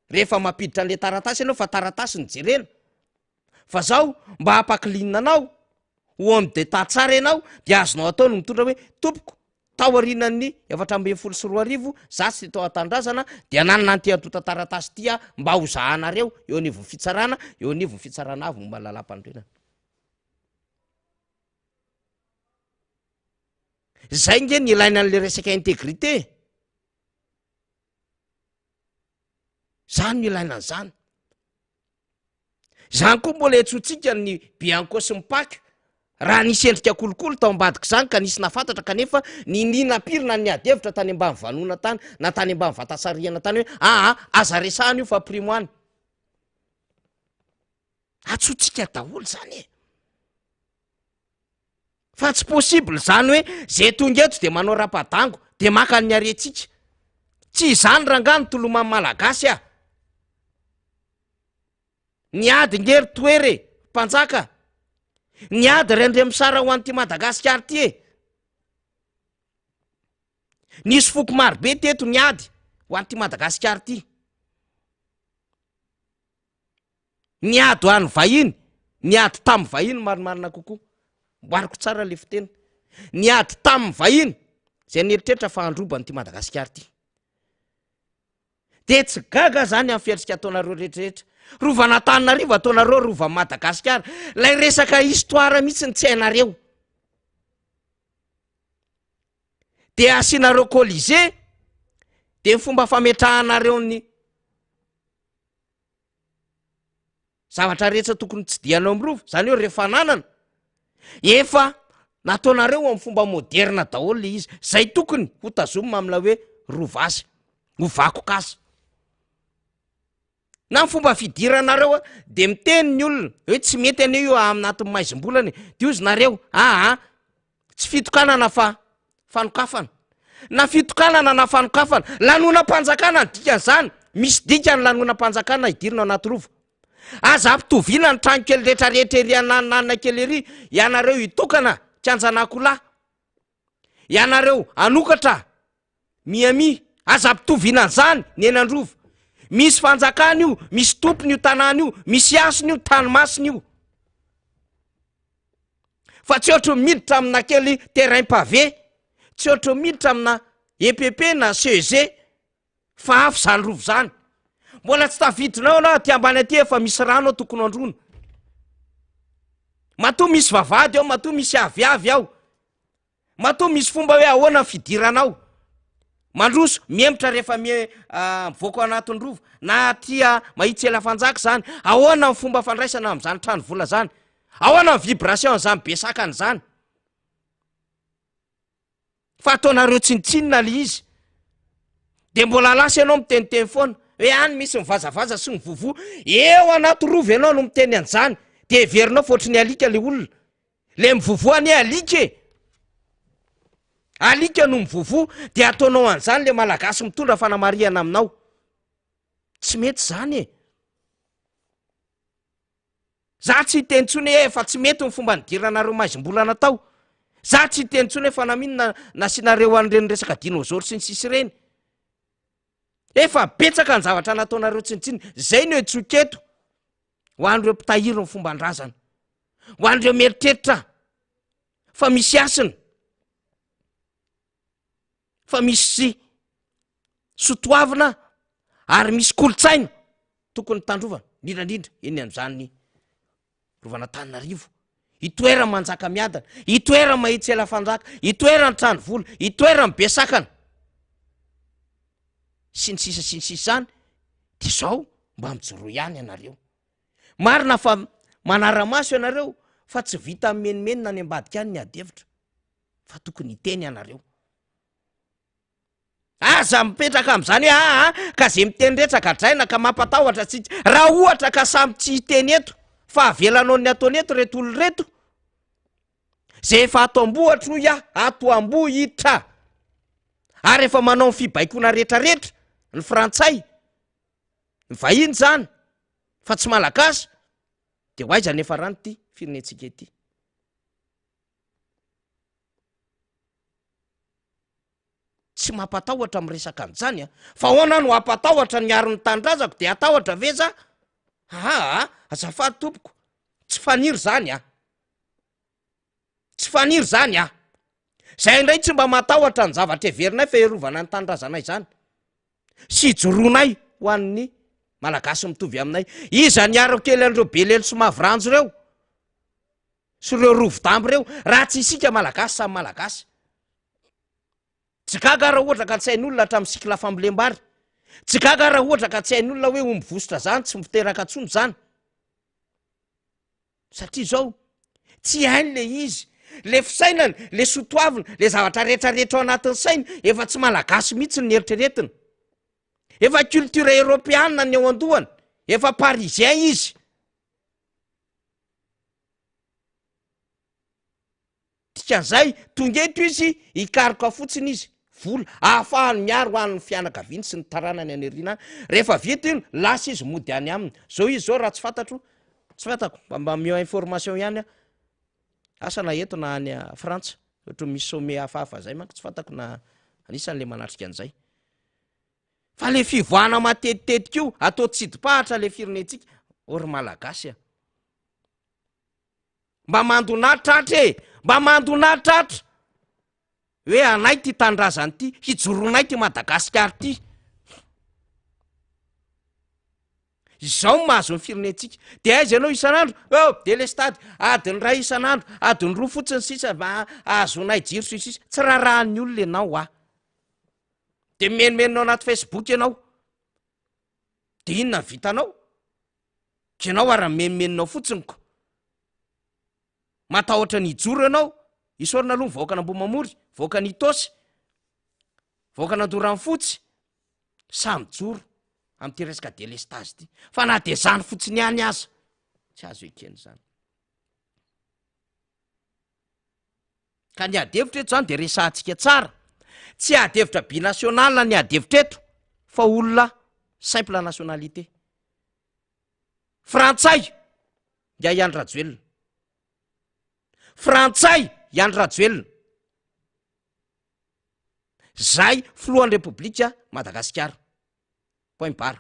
rehefa mampiditra an'le taratasy ianao fa taratasy no jerena. Fa zao mba hampakilinina anao ho homme d'Etat tsara ianao dia azonao atao ny mitondra hoe tompoko tao aorianan'ny 2014 za tsy tao an-tanindrazana dia nanana an'ity antontan-taratasy ity aho mba ho zahanareo eo anivon'ny fitsarana eo anivon'ny fitsarana avo momba ny lalàmpanorenana. Zay nge ny ilaina an'le resaka intégrité. Zany no ilaina an'izany. Zany koa mbola iantsoantsika ny Bianco sy ny Pac raha nisy endrika kolikoly tao ambadik'izany ka nisy nahafantatra kanefa niniana nampirina ny ady hevitra tany ambany vanona tany na tany ambany vatasarihana tany hoe aa aza resahana io fa primo any. Antsointsika daholo zany e. Fa tsy possible zany hoe ze tonga eto de manao rapadango de maka ny harentsika. Tsy izany rangaha ny toloman'ny Malagasy ah. Niady nge ry Toera e, mpanjaka. Niady ry Andriamisara ho an'ity Madagasikara ity e. Nisy foko marobe teto niady ho an'ity Madagasikara ity. Niady ho an'ny vahiny, niady tamin'ny vahiny marimarina kokoa. Amboariko tsara le fiteny. Niady tamin'ny vahiny izay nieritreritra fa handroba an'ity Madagasikara ity. Dia tsy gaga zany amin'ny fihetsika ataonareo rehetrarehetra. Rovan'Antananarivo ataonareo rovan'i Madagasikara. Ilay resaka histoire mihitsy ny tsy hainareo. Dia asianareo colisée, dia ny fomba fametrahanareo ny Zavatra rehetra tokony tsidihanao amin'ny rova, zany hoe rehefa ananana, efa nataonareo amin'ny fomba moderna daholo le izy, zay tokony ho tazomina amin'ilay hoe rova azy, ho vakoka azy. Na ny fomba fidiranareo a, de miteny ny olona hoe tsy mety anie io anatin'ny maizim-bolana e, de hozy nareo, aa Tsy fitokanana fa fanokafana. Na fitokanana na fanokafana. Lanonam-panjakana ny dikan'izany. Misy dikany lanonam-panjakana hidirina ao anaty rova. Aza ampitoviana ny trano kely rehetra rehetra ery anananana kely ery. Ianareo hitokana kianjan'akoholahy. Ianareo hanokatra Miami. Aza ampitoviana an'izany ny eny an-drova. Misy fanjakana io, misy tompony io tanàna io, misy hasina io, tany masina io. Fa tsy ohatry ny miditra amina kely terrain pavé, tsy ohatry ny miditra amina EPP na CEG, fa hafa izany rova izany. Mbola tsy tafiditra ao na aty ambany aty efa misy rano ao tokony handroana. Matoa misy vavahady ao, matoa misy aviavy ao. Matoa misy fomba hoe ahoana ny fidiranao. Mandroso, mihemotra rehefa mie, mivoaka ao anatin'ny rova, na aty mahitsy ela fanjaka izany. Ahoana ny fomba fandraisana amin'izany trano vola izany? Ahoana ny vibration an'izany be sakana izany? Fa ataonareo tsinontsinona le izy. De mbola lasa ianao miteniteny foana hoe any misy mivazavaza sy mivovoa. Eo anaty rova ianao no miteny an'izany. De heverinao fa ohatry ny alika le olona. Le mivovoa anie alika e! Alika no mivovoa de ataonao an'izany le malagasy mitondra fanamarihana aminao. Tsy mety zany e! Za tsy hiteny intsony hoe efa tsy mety ny fomba nidiranareo maizim-bolana tao. Za tsy hiteny intsony hoe fa naminona nasianareo an'ireny resaka dinosaure sy ny sisa ireny. Efa betsaka ny zavatra nataonareo tsinontsinona. Zay no antsoiko eto ho an'ireo mpitahiry ny fomban-drazana. Ho an'ireo mieritreritra fa misy hasina, fa misy sotoavina ary misy kolontsaina tokony tandrovana, indrindra indrindra eny amin'izany rovan'Antananarivo. Itoeran'i Manjakamiadana, itoeran'i Mahitsy-Elafanjaka, itoeran'i Tranovola, itoeran'i Besakana, sy ny sisa sy ny sisa izany, dia izao mba mijoroa ihany ianareo. Marina fa manara-maso ianareo fa tsy vitan'ny menomenona any ambadika any ny ady hevitra fa tokony hiteny ianareo. Aza mipetraka amin'izany hoe aa ka ze miteny rehetra gadraina ka mampatahotra antsika. Raha ohatra ka samy tsy hiteny eto fa avelanao ny ataony eto reto olona reto, ze efa ato ambohitra hoy aho, ato ambohitra, ary efa manao ny fibaikoana rehetrarehetra ny frantsay, ny vahiny zany fa tsy malagasy, de ho aiza ny hiafarany ity firenentsika ity? Tsy mampatahotra miresaka an'izany a! Fa ahoana no hampatahotra ny miaro ny tanindrazako de hatahotra ve za? Aa azafady tompoko, tsy faniry zany a! Tsy faniry zany a! Zay indray tsy mba matahotra ny zavatra heverinay fa hiarovana ny tanindrazanay zany sy hijoroanay ho an'ny Malagasy mitovy aminay. Iza niaro kely an'ireo Belelo sy Maviranjo ireo? Sy ireo Rovidambo ireo? Raha tsy isika Malagasy samy Malagasy. Tsy gaga aho raha ohatra ka tsy hain'olona hatramin'ny cycle fambolem-bary. Tsy gaga aho raha ohatra ka tsy hain'olona hoe omby vositra zany tsy miteraka tsony zany. Satria zao, tsy hainy le izy. Le fisainany, le sotoavina, le zavatra rehetrarehetra ao anatin'ny sainy, efa tsy malagasy mihitsy ny eritreretiny. Efa culture eropeana ny ao an-dohany, efa parisien izy. Dikan'izay, tonga eto izy, hikaroka fotsiny izy, vola, ahafahany miaro ho an'ny fianakaviany sy ny taranany any aoriana any. Rehefa vita iny, lasa izy mody any aminy. Zao izy zao raha tsy fantatro, tsy fantako, mba mba omeo information ihany aho, asa na eto na any Frantsa, ohatran'ny misy sommet hafahafa zay manko, tsy fantako na anisan'le manatrika an'izay. Fa le fivoahana matetitetika io, atao tsidim-pahatra le firenentsika, ô ry Malagasy a! Mba mandona tratra e! Mba mandona tratra! Hoe anay ty tanindrazana ty, hijoroanay ty Madagasikara ty. Izao no mahazo ny firenentsika. De aiza ianao isan'andro? Oh, delestady, adiny iray isan'andro, adiny roa fotsiny sisa mba ahazoanay jiro sy ny sisa. Tsy raharahan'ny olona ianao ah. De mimenomenona ao anaty Facebook ianao. De inona ny vitanao? K'ianao ara mimenomenona ao fotsiny ko. Matahotra ny hijoro ianao. Isaorana aloha ny vahoakan'Ambohimamory, vahoakan'Itaosy, vahoakan'Andoharanofotsy, samy mijoro amin'ity resaka delestazy ity. Fa na dia izany fotsiny ihany aza, tsy azo ekena izany. Ka ny ady hevitra eto zany de resahantsika tsara, tsy ady hevitra binational ny ady hevitra eto fa olona simple nationalité. Frantsay i Andry Rajoelina. Frantsay i Andry Rajoelina. Zay filohan'ny Repoblika Madagasikara. Point barre.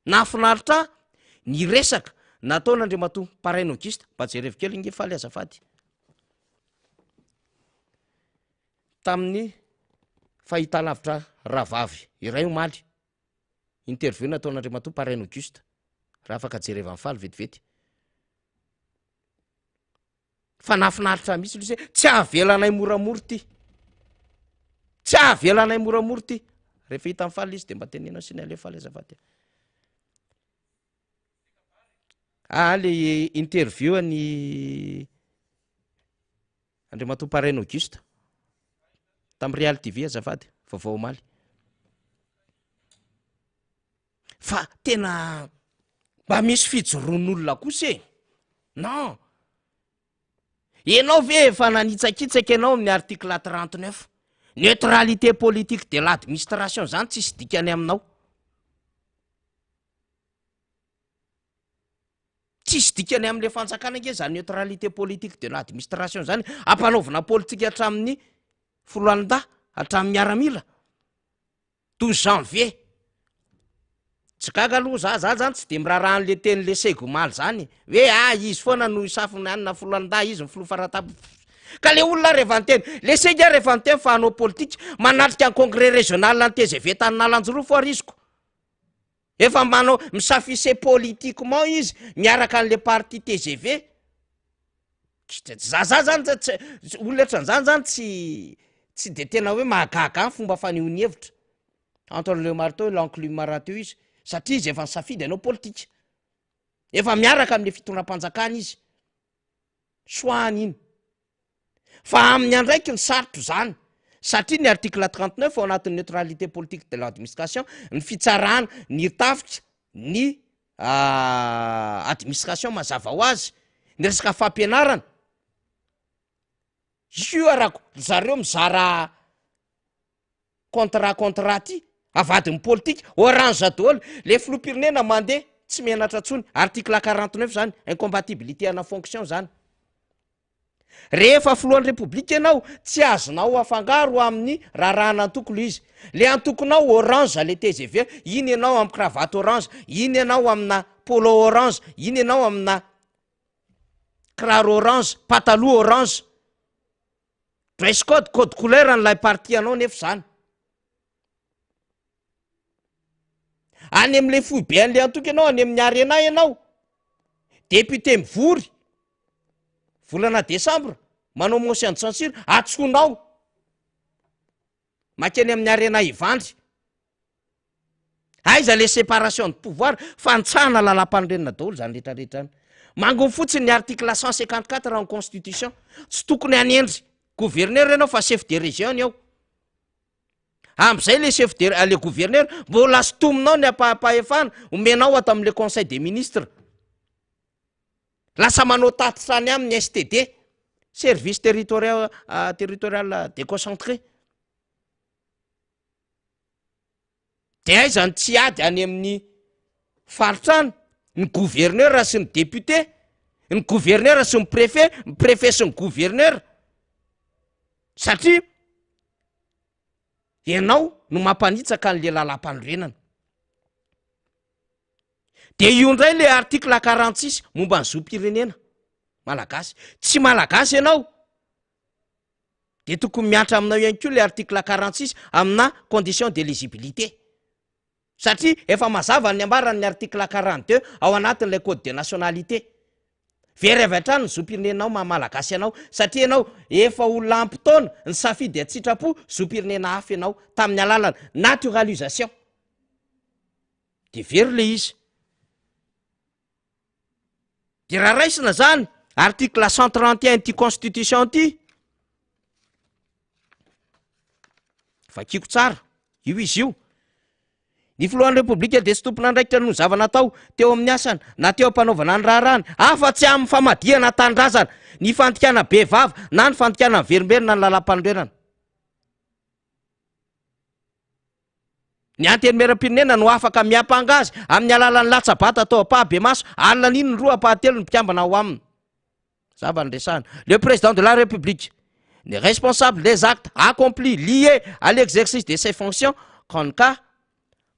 Nahafinaritra ahy ny resaka nataon'Andriamatoa Paraina Auguste, mba jerevo kely nge faly azafady, tamin'ny fahitalavitra rahavavy iray omaly, interview nataon'Andriamatoa Paraina Auguste, raha afaka jerevan'i Faly vetivety. Fa nahafinaritra mihitsy ilay izy hoe tsy avelanay moramora ity. Tsy avelanay moramora ity. Rehefa hitan'i Faly izy dia mba teneno sy ny alefa Faly azafady. Ah, le interview an'i Andriamatoa Paraina Auguste tamin'ny Real TV azafady, vaovao omaly. Fa tena mba misy fijoroan'olona kosa e! Non! Ianao ve efa nanitsakitsaka ianao amin'ny article 39? Neutralité politique de l'administration zany tsisy dikany aminao. Tsisy dikany amin'le fanjakana ange zany neutralité politique de l'administration zany. Ampanaovina politika hatramin'ny foloalindahy, hatramin'ny miaramila. 12 janvier. Tsy gaga aloha za, za zany tsy de miraharaha an'le tenin'le seg omaly zany e, hoe ah izy foana no hisafo ny anona filohandahy, izy ny filoha faratampony. Ka le olona rehefa niteny, le seg ah rehefa niteny fa hanao politika, manatrika ny congrès régional ny tgv tany Analanjirofo ary izy ko. Efa manao, mi-s'afficher politiquement izy miaraka an'le parti tgv. Za za zany tsy olona ohatran'izany zany tsy tsy de tena hoe mahagaga ahy ny fomba fanehoany hevitra. Entre le marteau et l'enclume rahateo izy satria izy efa nisafidy hanao politika. Efa miaraka amin'le fitondram-panjakana izy. Choix-ny iny. Fa amin'ny andraikiny sarotra izany. Satria ny article 39 ao anatin'ny neutralité politique de l'administration, ny fitsarana, ny tafika, ny administration mazava ho azy, ny resaka fampianarana, io arako ry zareo mizara contrat contrat ty, avadiny politika, orange daholo, le filoham-pirenena mandeha tsy menatra tsony, article 49 zany, incompatibilité ana fonction zany. Rehefa filohan'ny repoblika ianao, tsy azonao afangaro amin'ny raharahan'antoko le izy. Le antokonao orange le tgv, iny ianao amin'ny cravate orange, iny ianao amina polo orange, iny ianao amina kiraro orange, pataloha orange. Dress code, code couleur an'ilay parti anao nefa izany. Any amin'ilay foibe an'ilay antoko ianao, any amin'ny arena ianao, député mivory, volana desambra, manao motion de censure, antsoinao, makeny amin'ny arena Ivandry. Aiza le séparation de pouvoir, fantsahana lalam-panorenana daholo zany rehetra rehetra zany. Manginy fotsiny ny article 154 en constitution, tsy tokony hanendry gouverneur ianao fa chef de région ny ao. Amizay le chef de le gouverneur mbola sintominao ny ampaham-pahefana omenao ato amle conseil des ministres. Lasa manao tatitra any aminy STD, service territorial territorial déconcentré. De aiza ny tsy ady any amin'ny faritra any? Ny gouverneur sy ny député, ny gouverneur sy ny préfet, ny préfet sy ny gouverneur. Satria ianao no mampanitsaka an'le lalam-panorenana. De io indray le article 46 momba ny zom-pirenena malagasy. Tsy malagasy ianao de tokony mihatra aminao ihany koa le article 46 amina condition d'éligibilité. Satria efa mazava ny ambaran'ny article 42 ao anatin'ilay code de nationalité. Very avy hatrany ny zom-pirenenao maha malagasy anao satria ianao efa ho lampy taona nisafidy an-tsitrapo zom-pirenena hafa ianao tamin'ny alalan'ny naturalisation. De very le izy. De raha raisina zany article 131 ity constitution ity, vakiko tsara, io izy io. Ny filohan'ny Repoblika dia tsy tompon'andraikitra noho ny zava-natao teo amin'ny asany na teo am-panaovana ny raharahany, afa-tsy amin'ny famadihana tanindrazana, ny fandikana be vava na ny fandikana miverimberina ny lalàmpanorenana. Ny Antenimierampirenena no afaka miampanga azy amin'ny alalan'ny latsa-bato atao ampahabemaso, alina an'iny ny roa ampahatelon'ny mpikambana ao aminy. Mazava ny resahana. Le président de la République n'est responsable des actes accomplis liés à l'exercice de ses fonctions qu'en cas,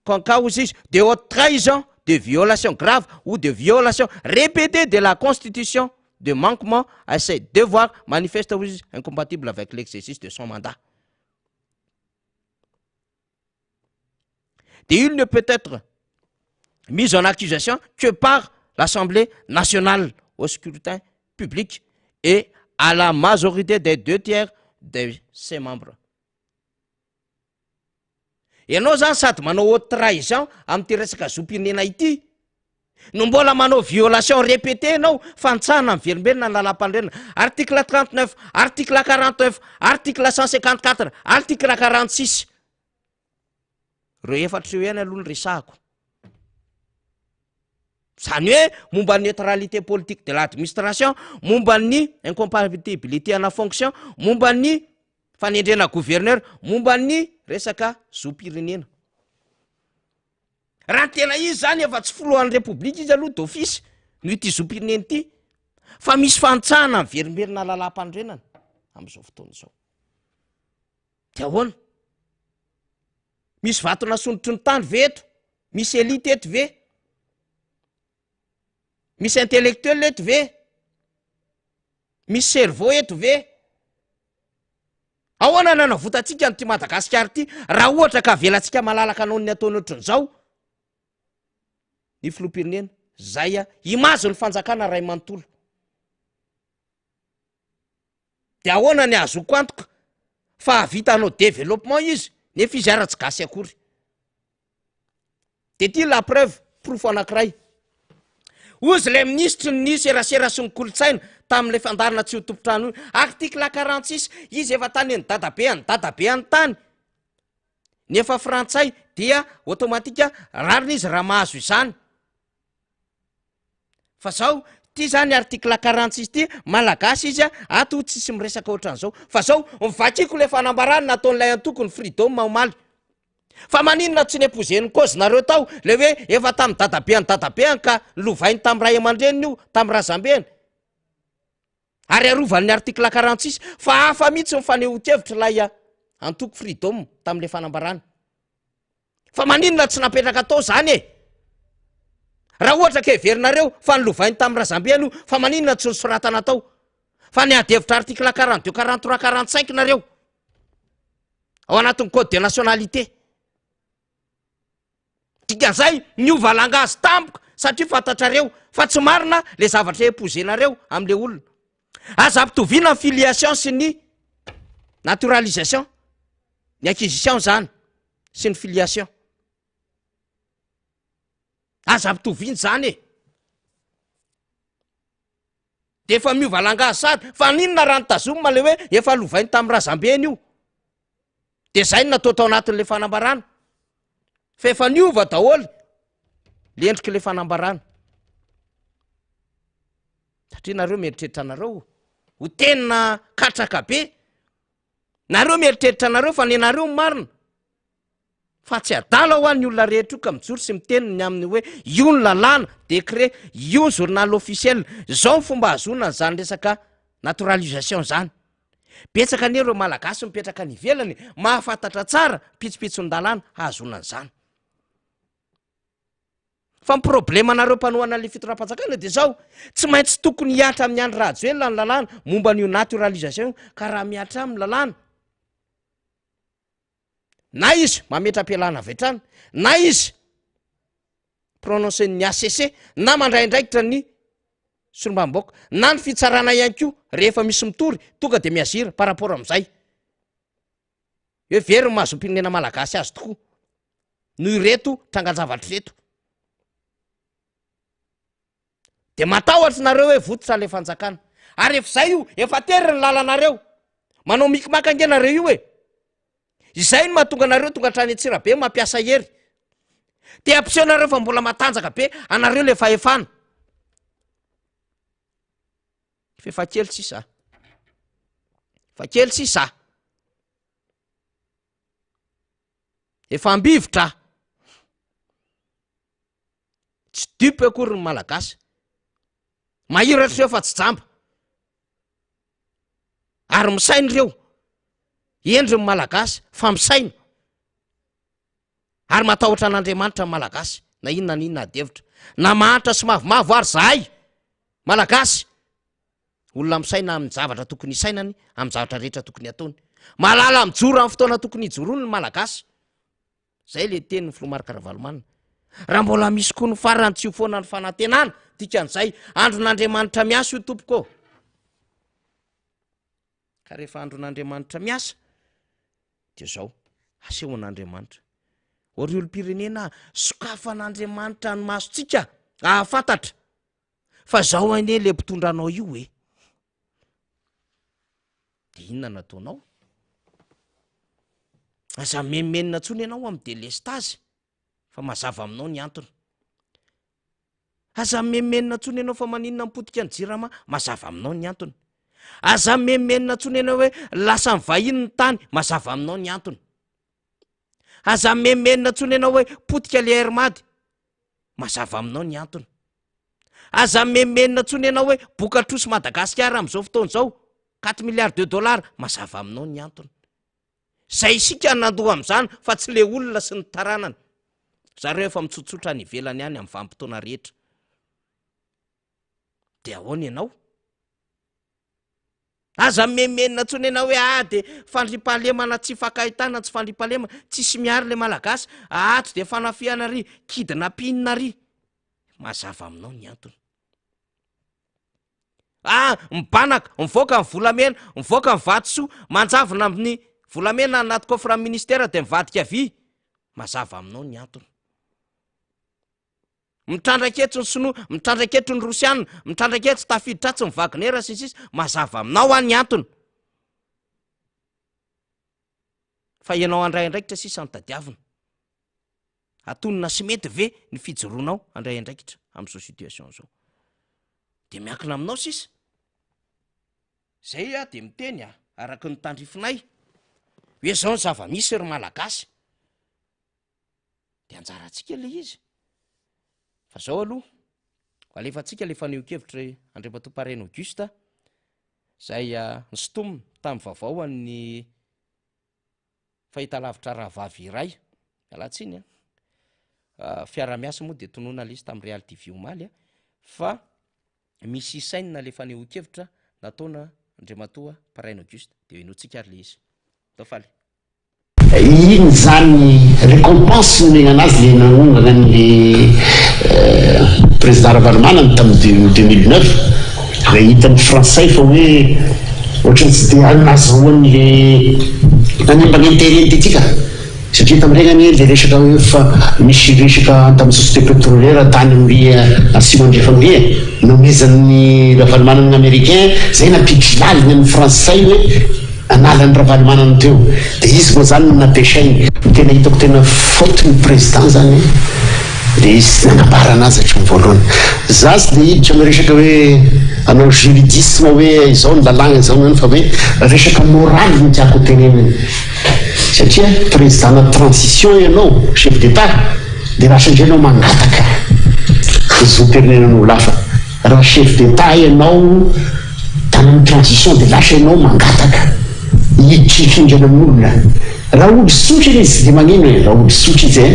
qu'en cas hozy izy, de haute trahison, de violation grave ou de violation répétée de la Constitution, de manquement à ses devoirs manifestes hozy izy, incompatible avec l'exercice de son mandat. De il ne peut être mis en accusation que par l'Assemblée nationale au scrutin public et à la majorité des deux tiers de ses membres. Ianao zany sady manao haute trahison amin'ity resaka zom-pirenena ity no mbola manao violation répétée ianao, fantsahana miverimberina ny lalàmpanorenana, article 39, article 49, article 154, article 46. Ireo efatra ireo ihany aloha no resahako. Izany hoe momba ny neutralité politique de l'administration, momba ny incompatibilité ana fonction, momba ny fanendrena gouverneur, momba ny resaka zom-pirenena. Raha ny tena izy zany efa tsy filohan'ny repoblika izy aloha d'office noho ity zom-pirenena ity fa misy fanitsahana miverimberina lalàm-panorenana amin'izao fotoana izao. De ahoana? Misy vato nasondrotry ny tany ve eto? Misy elite eto ve? Misy intellectuel eto ve? Misy cerveau eto ve? Ahoana no hanavotantsika an'ity Madagasikara ity raha ohatra ka avelantsika malalaka hanao ny ataony ohatran'izao ny filoham-pirenena? Zay a, image ny fanjakana ray manontolo. De ahoana ny ahazoako antoka fa hahavita hanao développement izy nefa izy ara tsy gasy akory? De ty la preuve, porofo anankiray. Hozy ilay minisitry ny serasera sy ny kolontsaina tamin'ilay fandaharana tsy ho tompon-trano io. Article 46, izy efa tany an'i dadabe an'i dadabe any tany. Ny efa frantsay dia automatique rariny izy raha mahazo izany. Fa zao, ty zany article 46 ty, malagasy izy a, ato tsisy miresaka ohatran'izao. Fa zao, novakiko le fanambarana nataon'ilay antoko ny Freedom omaly. Fa maninona tsy nepozen'ny cause nareo tao le hoe efa tamin'ny dadabean'ny dadabeany ka lovainy tamin'ny ray aman-dreniny io, tamin'ny razambeny. Ary arovan'ny article 46 fa hafa mihitsy ny fanehoan-kevitr'ilay antoko Freedom tamin'ilay fanambarana. Fa maninona tsy napetraka tao zany e? Raha ohatra ka heverinareo fa nolovainy tamin'ny razambeny io, fa maninona tsy nosoratana tao? Fa niady hevitra article 42, 43, 45 nareo ao anatin'ny code de nationalité. Dikan'izay niova langage tampoka satria fantatrareo fa tsy marina le zavatra imposer-nareo amin'le olona. Aza ampitoviana ny filiation sy ny naturalisation, ny acquisition zany sy ny filiation. Aza ampitoviana zany e. De efa miova langage sady, fa n'inona raha notazomina le hoe efa lovainy tamin'ny razambeny io. De zay no natao tao anatin'le fanambarana. Fa efa niova daholo le endrik'le fanambarana. Satria nareo mieritreritra anareo ho tena katraka be. Nareo mieritreritra anareo fa nenareo ny marina. Fa tsy adala hoa ny olona rehetra io ka mijoro sy miteny ny amin'ny hoe io ny lalàna, décret, io ny journal officiel, zao ny fomba ahazoana an'izany resaka naturalisation zany. Betsaka anie ireo Malagasy mipetraka any ivelany mahafantatra tsara pitsopitson-dalàna hahazoana an'izany. Fa ny problemanareo mpanohana an'ilay fitondram-panjakana dia izao, tsy maintsy tokony hihatra amin'i Andry Rajoelina ny lalàna momba an'io naturalisation io, ka raha mihatra aminy ny lalàna, na izy mametra-pialana avy hatrany, na izy prononcer-n'ny HCC, na mandray andraikitra ny solombavambahoaka, na ny fitsarana ihany koa rehefa misy mitory tonga dia mi-agir par rapport amin'izay. Hoe very ny maha zom-pirenena malagasy azy tokoa noho ireto trangan-javatra ireto. De matahotra nareo hoe votsotra le fanjakana. Ary efa izay io, efa tery ny lalanareo. Manao micmac ange nareo io e. Izay no mahatonga anareo tonga hatrany Antsirabe mampiasa hery. Te hampiseho nareo fa mbola matanjaka be anareo le fahefana. F'efa kely sisa. Fa kely sisa. Efa ambivitra. Tsy dupe akory ny Malagasy. Mahiratra ireo fa tsy jamba. Ary misaina ireo. Hendry ny Malagasy fa misaina. Ary matahotra an'Andriamanitra ny Malagasy na inona na inona ady hevitra. Na mahantra sy mavomavo ary zahay Malagasy. Olona misaina amin'ny zavatra tokony hisainany, amin'ny zavatra rehetra tokony hataony. Mahalala mijoro amin'ny fotoana tokony hijoroany ny Malagasy. Zay le tenin'ny filoha Marc Ravalomanana. Raha mbola misy koa ny farany tsy ho foana ny fanantenana, dikan'izay andron'Andriamanitra miasa io tompoko ô. Ka rehefa andron'Andriamanitra miasa dia zao, asehon'Andriamanitra. O ry olom-pirenena, sokafan'Andriamanitra ny masontsika ahafantatra fa zao anie le mpitondra anao io e. De inona no ataonao? Aza menomenona intsony ianao amin'ny delestazy fa mazava aminao ny antony. Aza menomenona intsony ianao fa maninona mipotika ny jirama, mazava aminao ny antony. Aza menomenona intsony ianao hoe lasa ny vahiny ny tany, mazava aminao ny antony. Aza menomenona intsony ianao hoe potika le Air Mad, mazava aminao ny antony. Aza menomenona intsony ianao hoe boka-trosa Madagasikara amin'izao fotoana izao, quatre milliards de dollars, mazava aminao ny antony. Zay isika no nandoa amin'izany fa tsy le olona sy ny taranany. Zareo efa mitsotsotra any ivelany any amin'ny vanim-potoana rehetra. De ahoana ianao? Aza mimenomenona intsony ianao hoe ah de fandriampahalemana tsy ifankahitana tsy fandriampahalemana, tsisy miaro le malagasy, ato de fanafihana ary, kidnapping ary. Mazava aminao ny antony. Ah, mibanaka, mivoaka ny volamena, mivoaka ny vatosoa, manjavona amin'ny volamena anaty coffre ministère dia mivadika vy. Mazava aminao ny antony. Mitrandraka etsy ny sinoa, mitrandraka etsy ny rosiana, mitrandraka etsy tafiditra atsy ny Wagner sy ny sisa, mazava aminao an ny antony. Fa ianao handray andraikitra sisa no tadiavina. Atonina sy mety ve ny fijoroanao handray andraikitra amin'izao situation izao? Dia miankina aminao sisa. Zay aho dia miteny a, araka ny tandrifinay, hoe zao ny zava-misy ry Malagasy. Dia anjarantsika ilay izy. Fa zao aloha, alefantsika ilay fanehoan-kevitry Andriamatoa Parrain Auguste, izay nisintomina tamin'ny vaovao an'ny fahitalavitra rahavavy iray, miala tsiny an, fiaraha-miasa moa dia tononina ilay izy tamin'ny Real TV omaly an, fa misy isainina ilay fanehoan-kevitra nataona Andriamatoa Parrain Auguste, dia henointsika ary ilay izy. Atao faly. Iny zany récompense nomena anazy le nanongana anle président Ravalomanana tam 2009 raha hitan'ny frantsay fa hoe ohatrany tsy dia nazahoan'le nanimba ny intérêt ny ty ka satria tamin'ireny anie le resaka hoe fa misy resaka tamin'ny société pétrolière tany amin'ny atsimo andrefana ry e nomezan'ny Ravalomanana ny américain zay nampiditra lalina ny frantsay hoe Nanala an'i Ravalomanana teo dia izy moa zany no nampiasainy. Ny tena hitako tena faute ny président zany dia izy tsy nanambara anazy hatramin'ny voalohany. Za tsy dia hiditra amin'ny resaka hoe hanao juridisme hoe izao ny lalàgna izao ny fa hoe resaka morale no tiako ho tenenina satria président-na transition ianao, chef d'Etat, dia lasa indray ianao mangataka zom-pirenenan'olo hafa. Raha chef d'Etat ianao tany amin'ny transition dia lasa ianao mangataka hiditra hifindrana amin'olona. Raha olo tsotra izy tsy dia magnino e, raha olo tsotra izy e,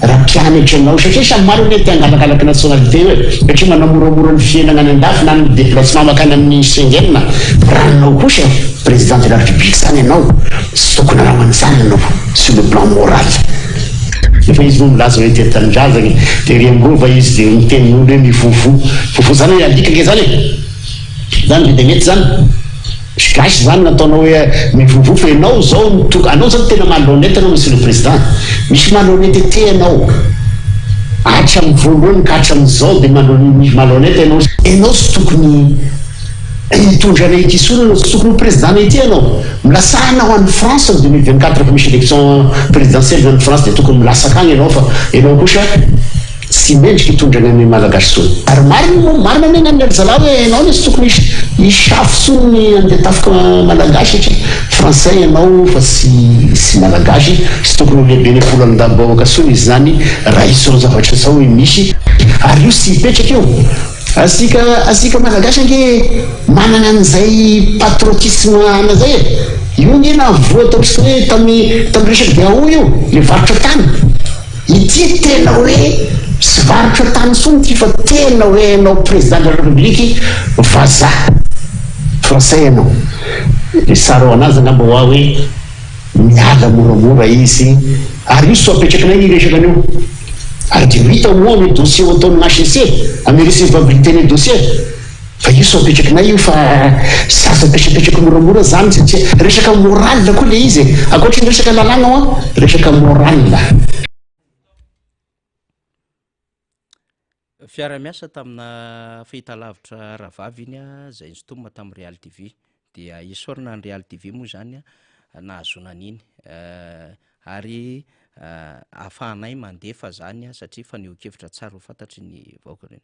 raha mpianatra ianao, satria samy maro anie te hangalakalaky nationalité io e, satria manamoramora ny fiainagna any andafy na ny déplacement makany amin'ny Schengen, fa raha anao kosa président de la république zany ianao, tsy tokony hanao an'izany ianao sur le plan moral. Nefa izy moa milaza hoe tia tanindrazana e, dia ery am-rova izy dia miteny olo hoe mivovo, vovo zany hoe alika nge zany e! Zany ve dia mety zany? Misy gasy zany nataonao hoe mivovo fa enao zao no tonga, anao zany tena malhonnête anao monsieur le président, misy malhonnêteté enao, hatramin'ny voalohany ka hatramin'izao dia malhonnête enao, enao tsy tokony Hitondra anay ity soa ianao, tsy tokony ho président nay ity ianao. Milasaha anao any France en 2024 rehefa misy élection présidentielle any France dia tokony milasaka agny ianao fa ianao kosa tsy mendrika hitondra ny Malagasy tsony. Ary marina moa, marina anie ny an'i zalahy hoe ianao anie tsy tokony hisafo tsony ny andeha tafika Malagasy satria Français ianao fa tsy tsy Malagasy, tsy tokony ho lehiben'ny volan-damba-bahoaka tsony izy zany raha izao zavatra izao misy ary io tsy hipetraka io. Asika asika malagasy ange manana an'izay patriotisme ana zay e! Io ange nahavoa ataoko sy hoe tamin'ny tamin'ny resaky DAO io, le varotra tany. Ity tena hoe tsy varotra tany intsony ity fa tena hoe enao président de la république vazaha français enao. Le sary ao anazy angamba hoa hoe miala moramora izy ary io sao apetrakinay ny resaka an'io ary dia ho hita moa ny dossier ho ataon'ny HCC amin'ny recevabilité ny dossier fa io sao apetrakinay io fa tsy azo apetrapetraka moramora zany satria resaka morale koa le izy e ankoatry ny resaka lalàna hoa resaka morale. Fiara-miasa tamina fahitalavitra rahavavy iny izay nisintomina tamin'ny Real TV. Dia esorina ny Real TV moa izany nahazoana an'iny ary ahafahanay mandefa izany satria fanehoan-kevitra tsara ho fantatry ny vahoaka ireny.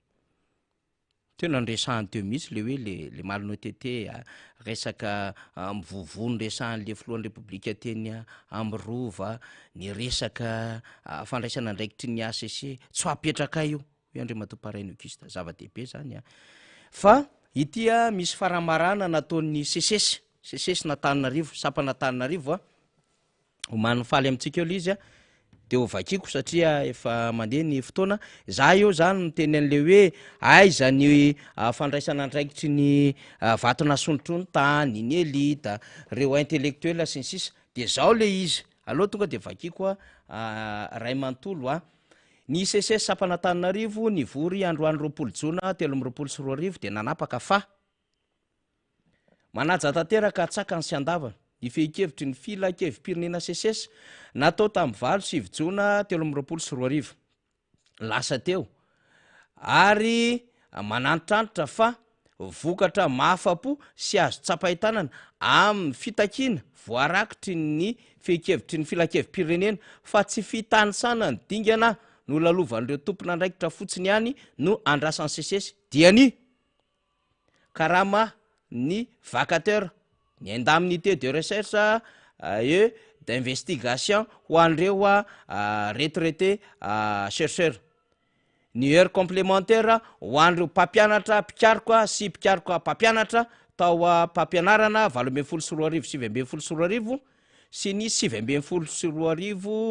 Tena niresahany teo mihitsy le hoe le le malhonnêteté a, resaka mivovoa niresahan'le filohan'ny repoblika teny amin'ny rova, ny resaka fandraisana andraikitry ny HCC, tsy ho apetrakay io hoy Andriamatoa Paraina Auguste, zava-dehibe zany a. Fa ity a misy faramarana nataon'ny SECES, SECES n'Antananarivo, sampana Antananarivo a, Omanin'ny faly amintsika eo le izy a, de ho vakiko satria efa mandeha ny fotoana, za eo zany miteny an'le hoe aiza ny fandraisana andraikitry ny vato nasondrotro ny tany, ny elite, reo intellectuel sy ny sisa, de zao le izy, aleo tonga de vakiko a ray manontolo a, ny SECES sampana Antananarivo nivory androany 20 jona 2023 de nanapaka fa. Manaja tanteraka antsakany sy andavany ny fehin-kevitry ny Filankevi-pirenena Seces natao tamin'ny valo sivy jona 2023 lasa teo. Ary manantitrantitra fa vokatra mahafa-po sy azo tsapain-tanana amin'ny fitakiana voarakitry ny fehin-kevitry ny Filankevi-pirenena fa tsy fitanisana ny dingana nolalovan'ireo tompon'andraikitra fotsiny ihany no andrasan'ny Seces dia ny karama ny vacataire, ny indemnité de recherche et d'investigation ho an'ireo retraité chercheur, ny heure complémentaire ho an'ireo mpampianatra mpikaroka sy mpikaroka mpampianatra tao am-pampianarana 2018 2019 sy ny 2019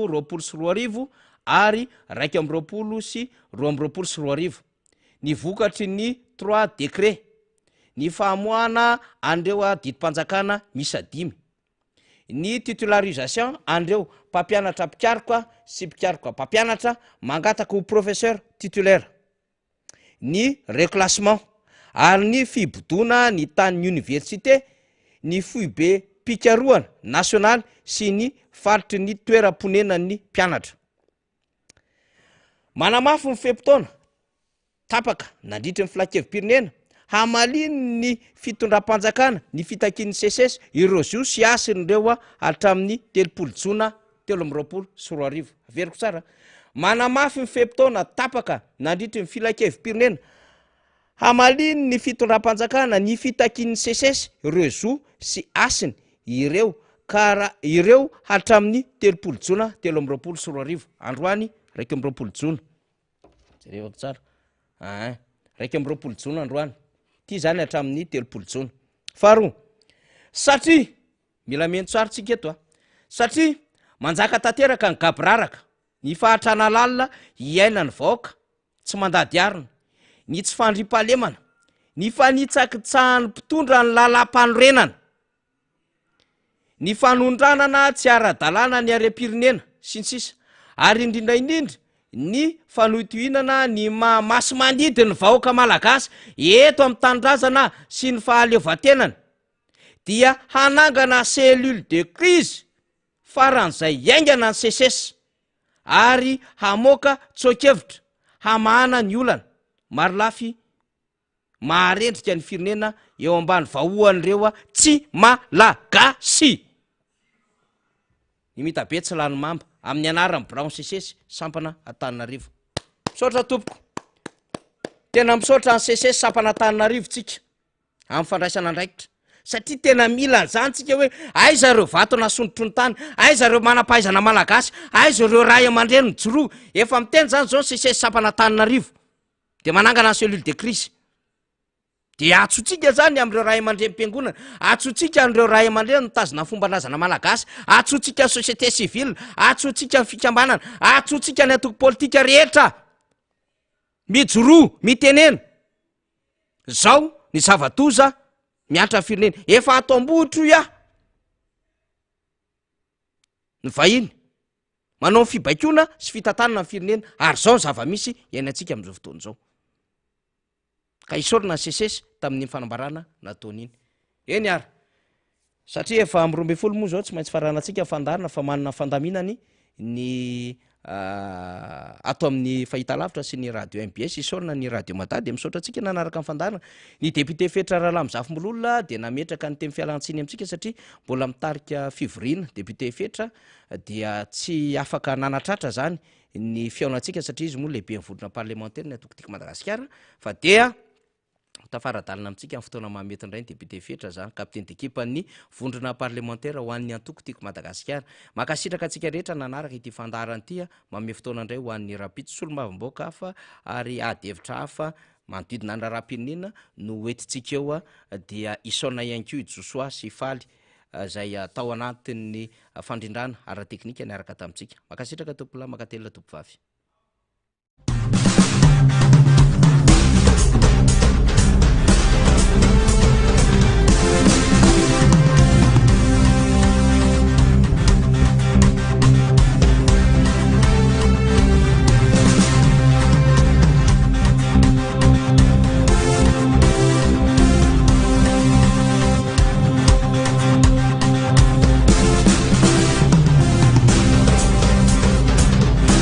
2020 ary 21 sy 2022. ny vokatry ny trois décrets, ny famoahana an'ireo didim-panjakana miisa dimy, ny titularisation an'ireo mpampianatra mpikaroka sy mpikaroka mpampianatra mangataka ho professeur titulaire, ny reclassement ary ny fibodoana ny tanin'ny oniversite, ny foibem-pikarohana nasionaly sy ny faritry ny toeram-ponenan'ny mpianatra. Manamafy ny fe-potoana tapaka nandritry ny filankevi-pirenena hamalian'ny fitondram-panjakana ny fitakian'ny Seces ireo zo sy hasin'ireo hatramin'ny 30 jona 2023. Averiko tsara, manamafy ny fe-potoana tapaka nandritry ny filankevi-pirenena Hamalian'ny fitondram-panjakana ny fitakian'ny Seces ireo zo sy hasiny ireo ka ireo hatramin'ny 30 jona 2023, androany 21 jona. Jerevako tsara. Aa, 21 jona androany. Ity izany hatramin'ny 30 jona. Faharoa, satria mila mihaino tsara tsika eto a. Satria manjaka tanteraka ny gaboraraka, ny fahantrana lalina iainan'ny vahoaka tsy mandady arina, ny tsy fandriampahalemana, ny fanitsakitsahan'ny mpitondra ny lalàmpanorenana, ny fanondranana tsy ara-dalàna ny harem-pirenena, sy ny sisa Ary indrindra indrindra ny fanohitohinana ny maha masi-mandidy ny vahoaka malagasy eto amin'ny tanindrazana sy ny fahaleovantenany dia hanangana cellule de crise faran'izay haingana ny Seces. ary hamoaka tsoa-kevitra hamahana ny olana marolafy maharendrika ny firenena eo ambany vahoan'ireo tsy Malagasy. Ny mitabe tsy lany mamba, amin'ny anaran'ny biraon'ny Seces sampana Antananarivo. Misaotra tompoko. Tena misaotra ny Seces sampana Antananarivo tsika. amin'ny fandraisana andraikitra satria tena mila an'izany tsika hoe aiza ireo vato nasondrotry ny tany, aiza ireo manam-pahaizana malagasy, aiza ireo ray aman-dreny mijoroa, efa miteny zany zao ny CCS sampana Antananarivo de manangana ny cellule de crise, de antsointsika zany amin'ireo ray aman-drenim-piangonana, antsointsika an'ireo ray aman-dreny mitazona ny fomban-drazana malagasy, antsointsika ny société civile, antsointsika ny fikambanana, antsointsika ny antoko politika rehetra, mijoroa, mitenena. Zao ny zava-doza miantra ny firenena. Efa ato am-bohitra hoy aho ny vahiny manao ny fibaikoana sy fitantanana ny firenena ary zao ny zava-misy iainantsika amin'izao fotoana izao. Ka isaorana ny Seces tamin'iny fanambarana nataony iny. Eny ary, satria efa amin'ny 12 moa izao tsy maintsy faranantsika ny fandaharana fa manana ny fandaminany ny ato amin'ny fahitalavitra sy ny radio mbs, isaorana ny radio Mada dia misaotra antsika nanaraka ny fandaharana. Ny député Fetra Ralamizafimbolola dia nametraka ny teny fialantsiny amintsika satria mbola mitarika fivoriana député Fetra dia tsy afaka nanatratra izany ny fihaonantsika satria izy moa lehiben'ny vondrona parlemantera ny antoko Tiako Madagasikara fa dia Ho tafara-dalana amintsika amin'ny fotoana mahamety indray ny député Fetra zany, capitaine d'équipe an'ny vondrona parlemantera ho an'ny antoko Tiako Madagasikara. Mankasitraka antsika rehetra nanaraka ity fandaharana ity, manome fotoana indray ho an'ny rahampitso solombavambahoaka hafa ary ady hevitra hafa manodidina ny raharaham-pirenena no ho entintsika eo dia isaona ihany koa i Josoa sy Faly izay tao anatin'ny fandrindrana ara-teknika niaraka tamintsika. Mankasitraka tompokolahy, mankatelina tompovavy.